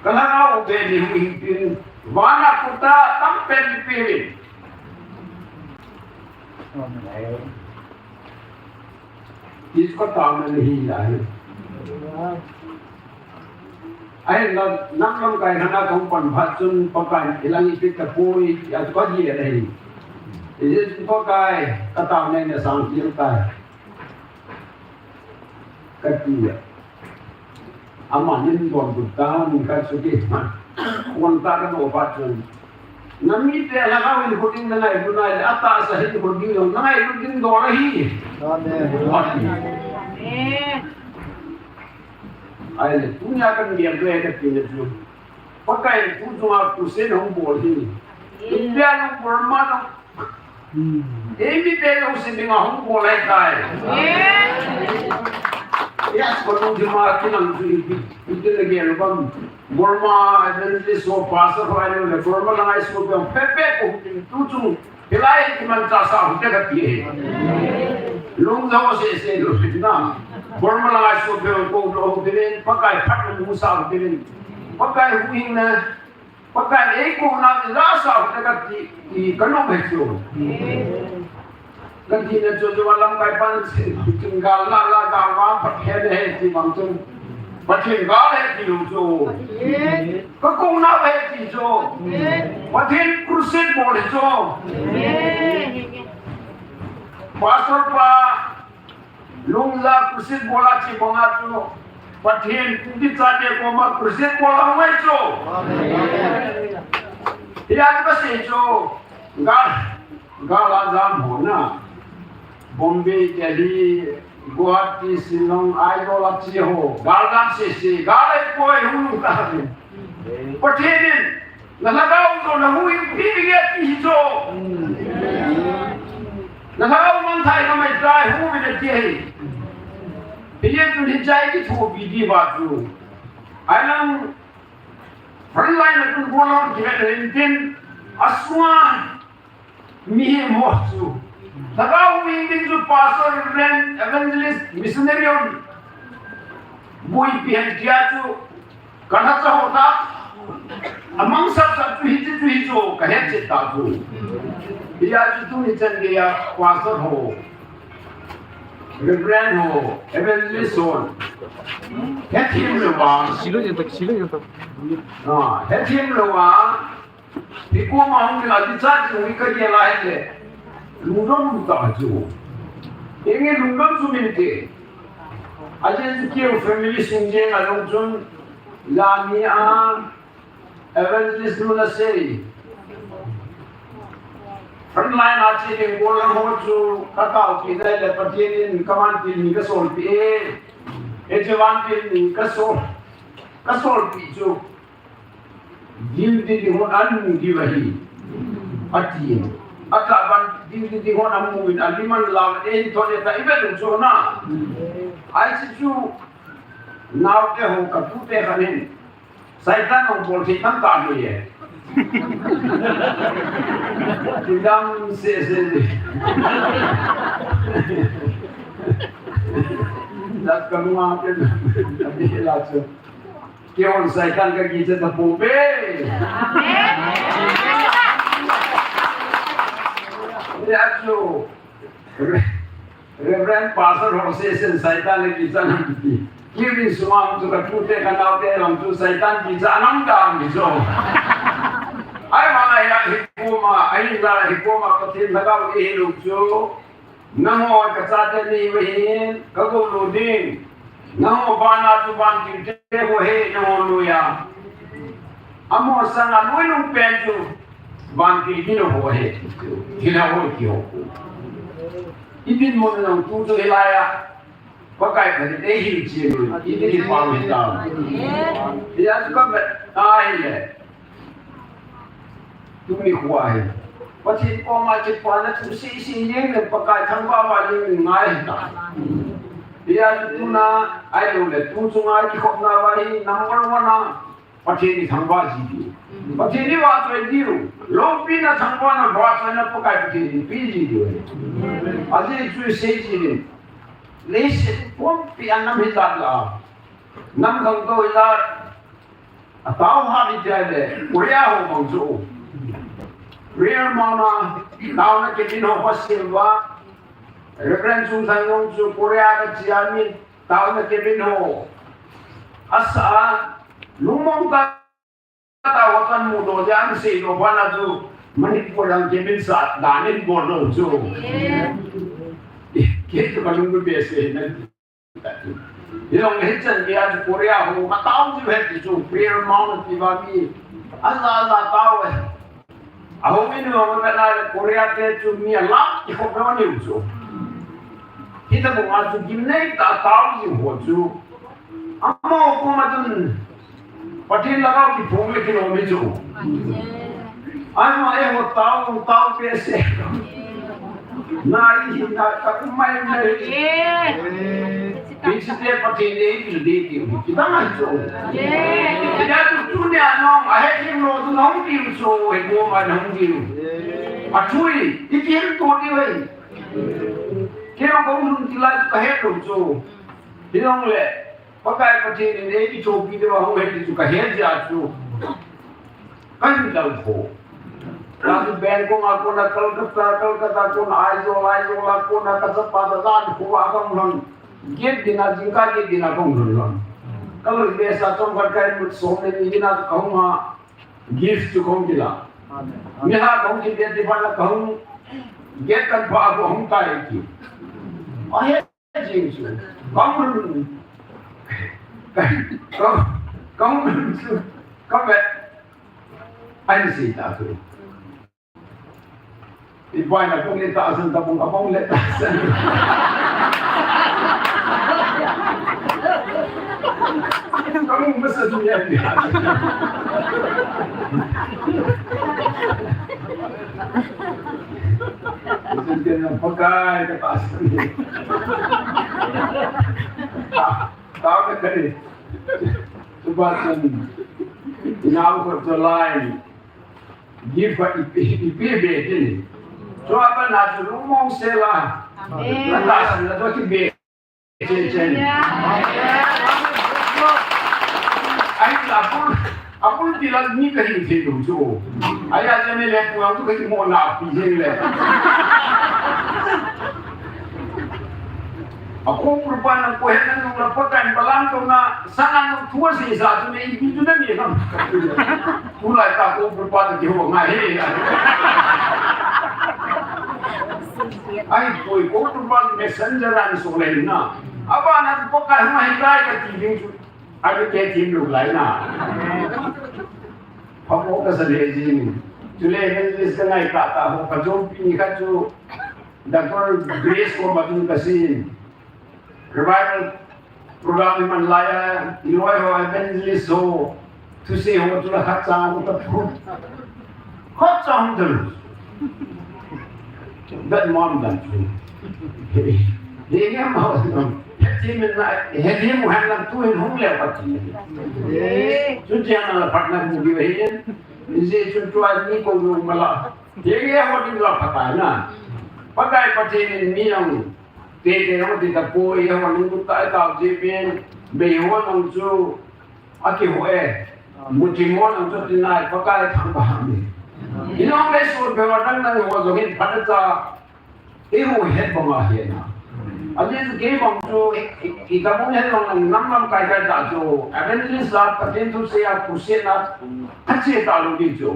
Ka lhagao beh ni hung hinpin, vana kurta tampen neipeuvin. Amen. Ti chu kataona ahi lai. Ahinla, nang lamkai lhana kahung pan phat chun Pakai in ilang ipi tapoi, tia chu kagel ahi. Hijeh chun Pakai, kataona nasang khel tai. Kati a. Ama nin don bu ta, nin ka chu ki. Kon ta ka no pa chun. Na mite la ka win ko ding na ngai bu nai, a ta sa hin ko ding na ngai bu ding do la hi. Amen. Ai le, tunia kan dia ble ka ti le chu. Pakai tu chunga crusade hung bol hi. India lung, Burma lung. Eimi te lung si dinga hung bol lai tai. Yes, ko lung di ma ki lang tu hi. India le gel bam. Burma, evangelist ho, pastor ho, ai le Burma lang ai so pe pe ko tu chung. Hilai kimanchah sa hute kati e. Lungdong sese lou na. Burma lai so pe ko lou hute ven, Pakai phat lou sa hute ven. Pakai huhhing na. Pakai eikou na la sa hute kati, i kanu he chu. Kati na chu chu lamkai pan se, gal la la gal va Pathen he ti bang chu. Pathen gal he ti lou chu. Ka kong na he ti chu. Pathen crusade bol he chu. Pastor pa, Lungla crusade bol a chi bang a chu. Pathen kum ki cha te koma crusade bol a hung he chu. Hi a ka sei chu. Gal, gal a jam ho na. Bombay, Delhi, Guwahati, Shillong, Aizawl a chi ho. Gal jam sese. Gal a koi hung ta. Pathen in, na lhagao chu na huhhingpi ding e ti hi chu. Na lhagao mangthai ka mai tai hu mi na ti hi. Hi ye chu hi chai ki thu pi di ba chu. Ai lang front line na kun bol lou ki vet hin tin a sunga Mihem ho chu. Lhagao huhhing ding chu pastor, reverend, evangelist, missionary hon. Boipi hen tia chu. Kana cha ho ta. Amang sap sap chu hi chu hi chu. Ka het chet ta chu. Hi a chu tuni chan geiya pastor ho. Reverend ho. Evangelist ho. Hethem lou va. Silo yan tak, silo yan tak. Ah, hethem lou va. Hi koma hung ding a ti cha ti hung ka gel a hile. Lungdong lungdong ta chu. Enge lungdong chu min te. A jen chu keu family sung jeng a long chun. Lami a evangelist nu na sei. Front line a chi ding bol ho chu ka tao pi na le Pathen in ka vantil ni ka sol pi e. E chu vantil ni ka sol. Ka sol pi chu. Dil dil ding hon an mu diu ahi. Ati. Ata ban dil dil ding hon an mu in a liman la e thon e ta i ve lung chu na. Ai si chu. Nau te ho ka tu te khan hin. Satan hong bol thei tam ta mi e. Ti dam se se ni. Dat ka ma te na. Abi la chu. Kei hon Satan ka kicha tapou ve. Amen. Re-, Reverend Pastor ho sesen Satan le kicha nam ti. Kei vin sumang chu ka tute ka naute long chu Satan kicha nam ta mi chu. Ai ma ai a hi koma, ai la hi koma Pathen lhagao hi lou chu. Nangho ka chate ni ve hin, ka go lo ding. Nangho bana chu vantil te ho he, nangho noiya. Amaho sanga noi lung pen chu, vantil hi nangho he. Hi nangho ki ho. I dinmun nang tu chu hilai a. Pakai ka ni ei hin chi lo. I din pa mi ta. Hi a chu ka ve. Ai le. Tuni khu ahi. Pathen koma kipana thu sisi jeng le Pakai thangvah vah jeng ngai ta. Hia chu tuna ahilou le tu chunga kikhopna uva hi number one a Pathen i thangvah ji diu. Pathen i vahchoi diu. Loupina thangvahna vahchoina Pakai Pathen in pe ji diu. Ajeh chu i sei ji le. Leiset pumpi a nam hi tat la. Nam khangtou hi tat. A tao ha ni tia le, Korea ho mang chu. Real mama, tao na ke min ho pa silva. Reverend Chung Thang Long chu Korea ka chia min, tao na ke min ho. Asa, lungmong ta, tao kan mu do jan si do pa na chu, Manipur ang ke min sa, danin bo do chu. Ke chu ka lung be se na. Hilou hichan geiya chu Korea ho matao ji ahi ti chu Prayer Mount ti va mi. Aja aja tao e. Ahung in ho na na Korea te chu mi alak kikhop lou ni chu. Hitobang a chu gimnei tah a tao ji ho chu. Amaho koma chun Pathen lhagao kiphong le kilom hi chu. Ama eiho tao tao pe se. Na i hi na ka um mai mai. Hiche te Pathen le i bil de ti u. Kidang a chu. Ija tu tu ne anong a he thim lo tu nong ti u chu he mo ma nong ti u. A thui i kihil to ti u he. Kei jong ka um lhun ti lai chu ka het lou chu. Hilou le, Pakai Pathen in ei kichopi diu ahung he ti chu ka het jeh a chu. Ka hin dal kho. Ka chu Bangkok a kona, Kolkata, Kolkata kona, Aizawl, Aizawl a kona, ka chapa da dan kho a ka um lhon. Get ding a, jingkah get ding a ka um lhon lhon. Ka loi be sa chomkhat ka in mut som le ni ding a ka hung a, gift chu ka hung kila. Amen. Mi ha ka hung kit ding ti phat la ka hung get kan pha a ka hung tai ti. A he Jing chu. Kong run. Kong, kong run chu. Kong ve. Ai si ta tu. I bai na kong le ta san ta bong a bong le ta san. Kong masa tu ya. Isun kena pakai ke pasal ni. Tahu ke tadi? Sebab kan inau ko tolai. Give ko ipi ipi be ni. So apa na tu lumong sela. Amen. Nata san na tu ki be. Chen, chen. Ai, apul, apul ti la ni ka hin thei lou chu. Ai, a chen le pu ang tu ka mo na pi jeng le. A ko pur pa na ko hen na la pa kan balang to na sa na tu si sa tu ne bi tu na ni na. Tulai ta ko pur pa tu ki ho ngai he. Ai, koi ko pur pa messenger an so le na. Aba na ko ka ma hi kai ka ti ding chu. Ai ke tin lu lai na. Pa ko ka sa le jing. Chule evangelist ka ngai ka ta ho ka jong pi ni ka chu. Doctor Grace ko ma tun ka sin. Revival program hi man lai a, i loi ho evangelist ho, thusei ho chu la khat cha hung ta phu. Khat cha hung ta lu. That mom dan chu. He, he, he, ma, he, he, min na, he, he, mu han na tu hin hung le pa ti. Chu cha na la pat na mu di he. Ni je chu tu a ni ko lu ma la. He, he, ho di la pa ta na. Pakai Pathen in mi ang Tete jong ti tapoi, eiho ning kut tai tao ji pen, bei ho jong chu, akiho e, muching ho jong chu tinai, Pakai thangvah in. Inong le sun pe wa dang dang ho jong hin phat cha, eiho het bang a hi na. Ajeh chu kei bang chu, i, i, i ka bang het bang nam lam kai kai ta chu, evangelist a, Pathen thusei a, thusei na, ka che ta lou ding chu.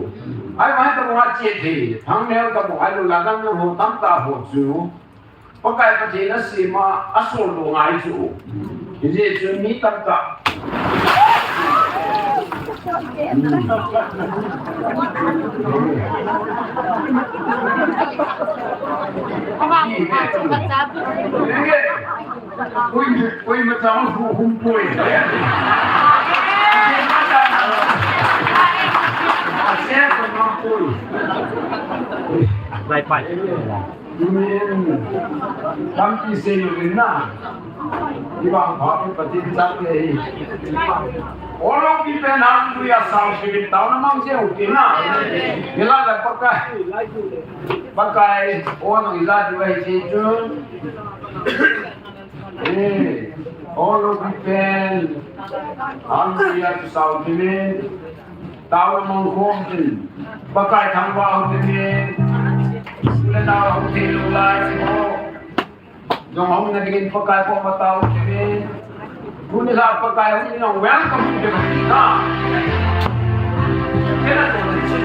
Ai, ai ta bang a che thei, thang neo ta bang, ai lou la dang dang ho, tam ta ho chu. Pakai Pathen a sema a sol lou ngai chu. Hijeh chun mi tamtah. Koi, koi ma chang hu hum poi. Ase ko ma poi. Lai pai. Amen. Tampi sei lou na. Ibang pha pi Pathen chate hi. Olo pi pen hallelujah sound pi pen tao na mang je u pi na. Ila la Pakai. Pakai, o no ila di wai je chun. Eh, olo pi pen. Hallelujah sound pi pen. Tao mong khom tin, Pakai thangvah u tin, sule tao hung thei lou lai si mo. Jong hung na dingin Pakai koma tao tin. Tuni la Pakai hung in welcome u tin na. Kena to ni si.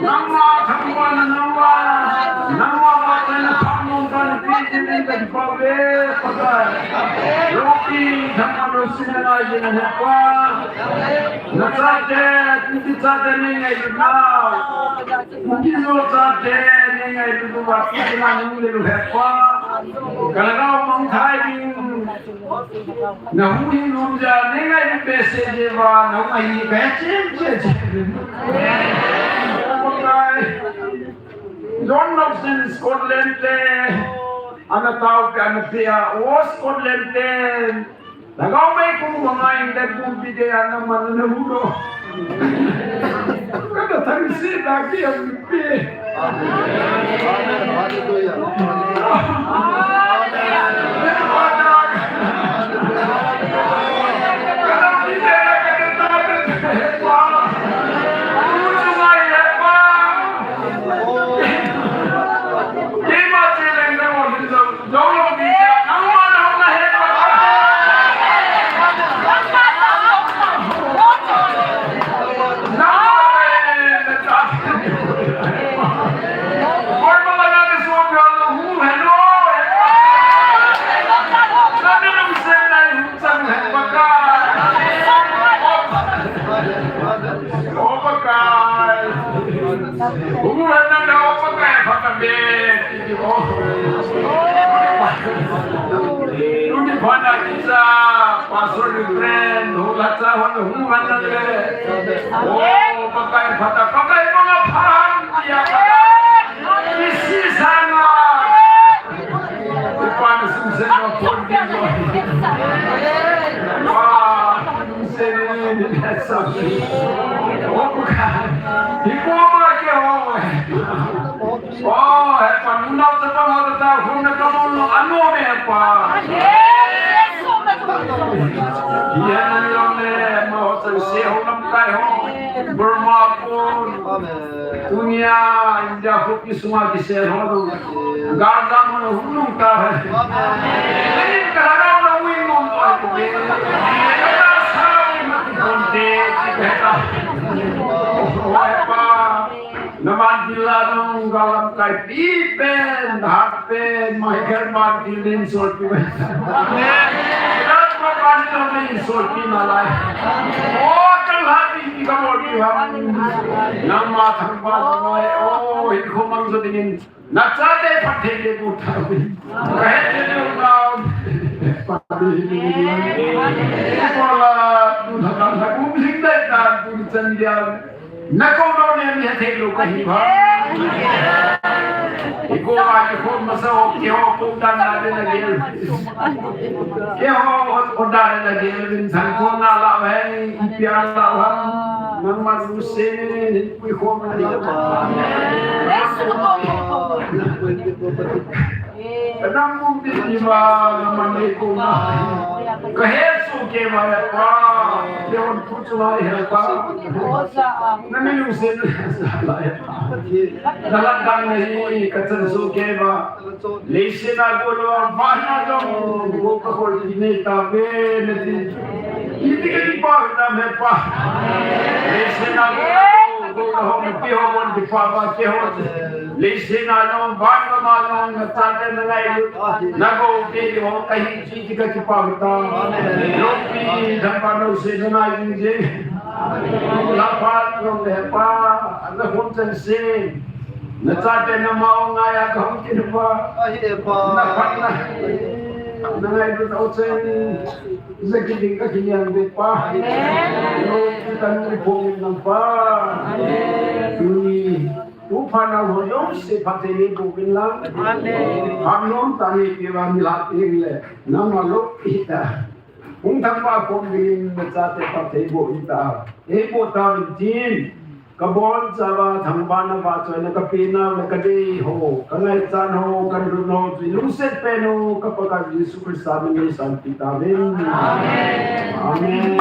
Nangma thangvahna, nangma, nangma vahchoina phat nom tah in Pathen in kakipah uve, Pakai. Loupi thangvahna sina ngai jing hen Pa. Nachate, Kuki chate neingailutnau, Kuki-Zo chate neingailutnau va, Kuki-Zo neingailutnau hen Pa. Kalhagao mangthah ding. Nahuhhing nom jeh a neingailutbe seh jeh uva, nahung ahi kahe chen chen chen. Pakai, John Robson Scotland te, ana taopi, ana pia, o Scotland te, lhagao mei kum banga in le kumpi te ana man ana hu lo. Kana thangse na ki am pe. Tuni phat a kicha, Pastor Reverend, hung la cha hon hung man na le. O, Pakai phat a, Pakai manga phan, ya Pakai. Isi sanga. Ipan sumsen ma pon din lo. Wa, sumsen ni sa. O, Pakai. Ipo ma ke ho. Oh, hepa, nunao chapang ho tah a hung na kamon lo, ano me hepa. Hiya na lo le, ma ho chang se ho lamkai ho. Burma pon. Tunia, India ko kisuma kise ho lo. Gaza mo hung nung ta hai. Ni ka na na win mo mo ko. Ka sa ni ma ki kon te, ki ka ta. Oh, hepa. Naman dila nung galam kai pi pen, hat pen, Michael man dilin sorti pen. Amen. Rat ma pan dilin sorti na lai. O, kal hati ki ka mor ki ham. Nang ma thang pa noi. O, hin ko mang so dingin. Nachate phat thei le bu tha. Ka he le le u nau. Pa di. Ko la, tu na kan na bu sing dai ta, tu chan dia. Na ko no ne mi thei lo ka hi ba. I ko ba i ko masa o ke ho ko dan na de na gel. Ke ho ko dan na gel bin san ko na la hen i pia la wa. Nang ma lu se ne ni ku ko ma ni ba. Ka nam mum ti ni ma na ma ni ko ma. Ka he su ke ma ya pa. Ke on Chulai he pa. Na mi lungset la he pa. Na lat dang na hi ka chan su ke ba. Leiset a go lo, van a go, go ka hol ti nei ta ve na ti. Iti ka ti pa ta me pa. Leiset a go lo, go ka hol ti ho bon ti pa ba ke ho. Leiset a lo, van ka ma lo, na ta te na lai lo. Na go ti ho ka hi Ti ka kipah ta. Loupi, thangvah na se na ngai jing jing. La phat nong le pa, na hom chan se. Na chate na mau ngai a ka hom kin pa. Ahi e pa. Na phat na. Na ngai du tau chen. Na ki ding ka ki niang de pa. Amen. Loupi ta nu phong nang pa. Amen. Tuni. Upha na ho jong se phatthei le boh in lang. Amen. Phat nom tah in keiman la in le. Nangma loupi ta. Hung thangvah khom dingin nachate phatthei boh in ta. Ei boh tauvin tin. Ka bonchauva thangvahna vahchoina ka penau le ka dei ho. Ka ngaichat ho, ka lhun ho. Chu lungset pen u ka Pakai Jesu Christa min in sanpeh tauvin. Amen. Amen.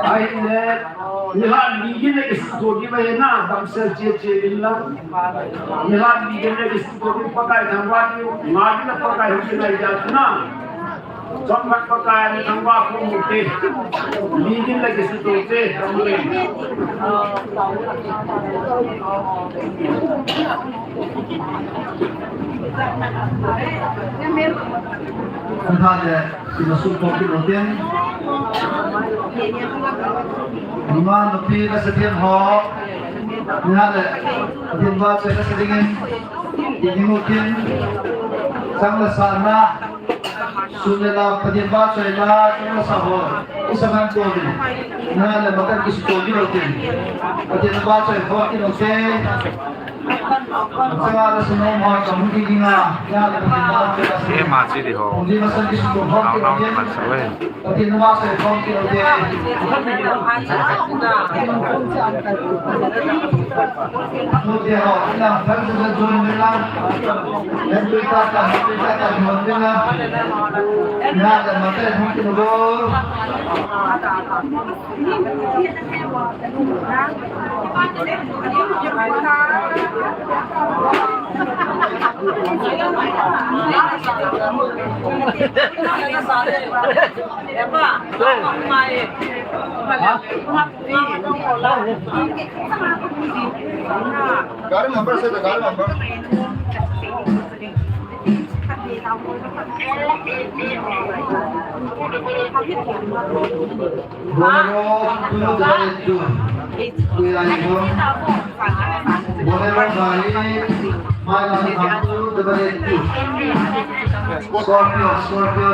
Ahile, nilhah li gin le kisuto diu ahi na, damsel che che in lang. Nilhah li gin le kisuto diu, Pakai thangvah diu, nga gin le Pakai hung kinai diu na. Chomkhat Pakai ni thangvah khu mu te. Li gin le kisuto te, thangvah. Nilhah le, ina sum pok kit lou tin. Nungah nupi nasathem ho. Nilhah le, Pathen vahchoi nasa dingin. Iti mu tin. Chang le sahna. Sum le lam Pathen vahchoi na, chang le sa ho. Isa ngan ko din. Nilhah le, matan kisuto kit lou tin. Pathen vahchoi ho kit lou te. Ema chi di ho. Nau nau ni man sa we. गाड़ी नंबर से तो गाड़ी number. Bolero two double eight two. Kuya Ibo. Bolero gari, mile number two double eight two. Scorpio, Scorpio.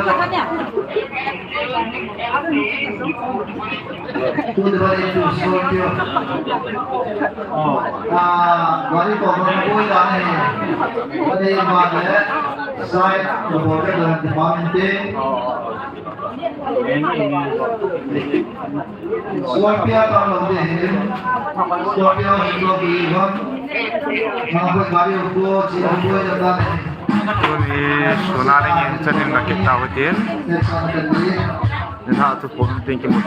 Two double eight two, Scorpio. Ah, gari ko ko koi da nahi. Kani ba le, side ko ko ke da department te. Scorpio tang lou ding ahi. Scorpio hin lou ding ahi. Nang koi gari ko chi ko da nahi. Tuni suna dingin chanin na kit tau tin. Nilhah chu pon tin kimu,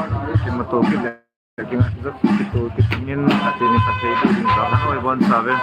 kimuto kit le. Kimuto kit in, ati ni ka thei ding ka hoi bon sa ve.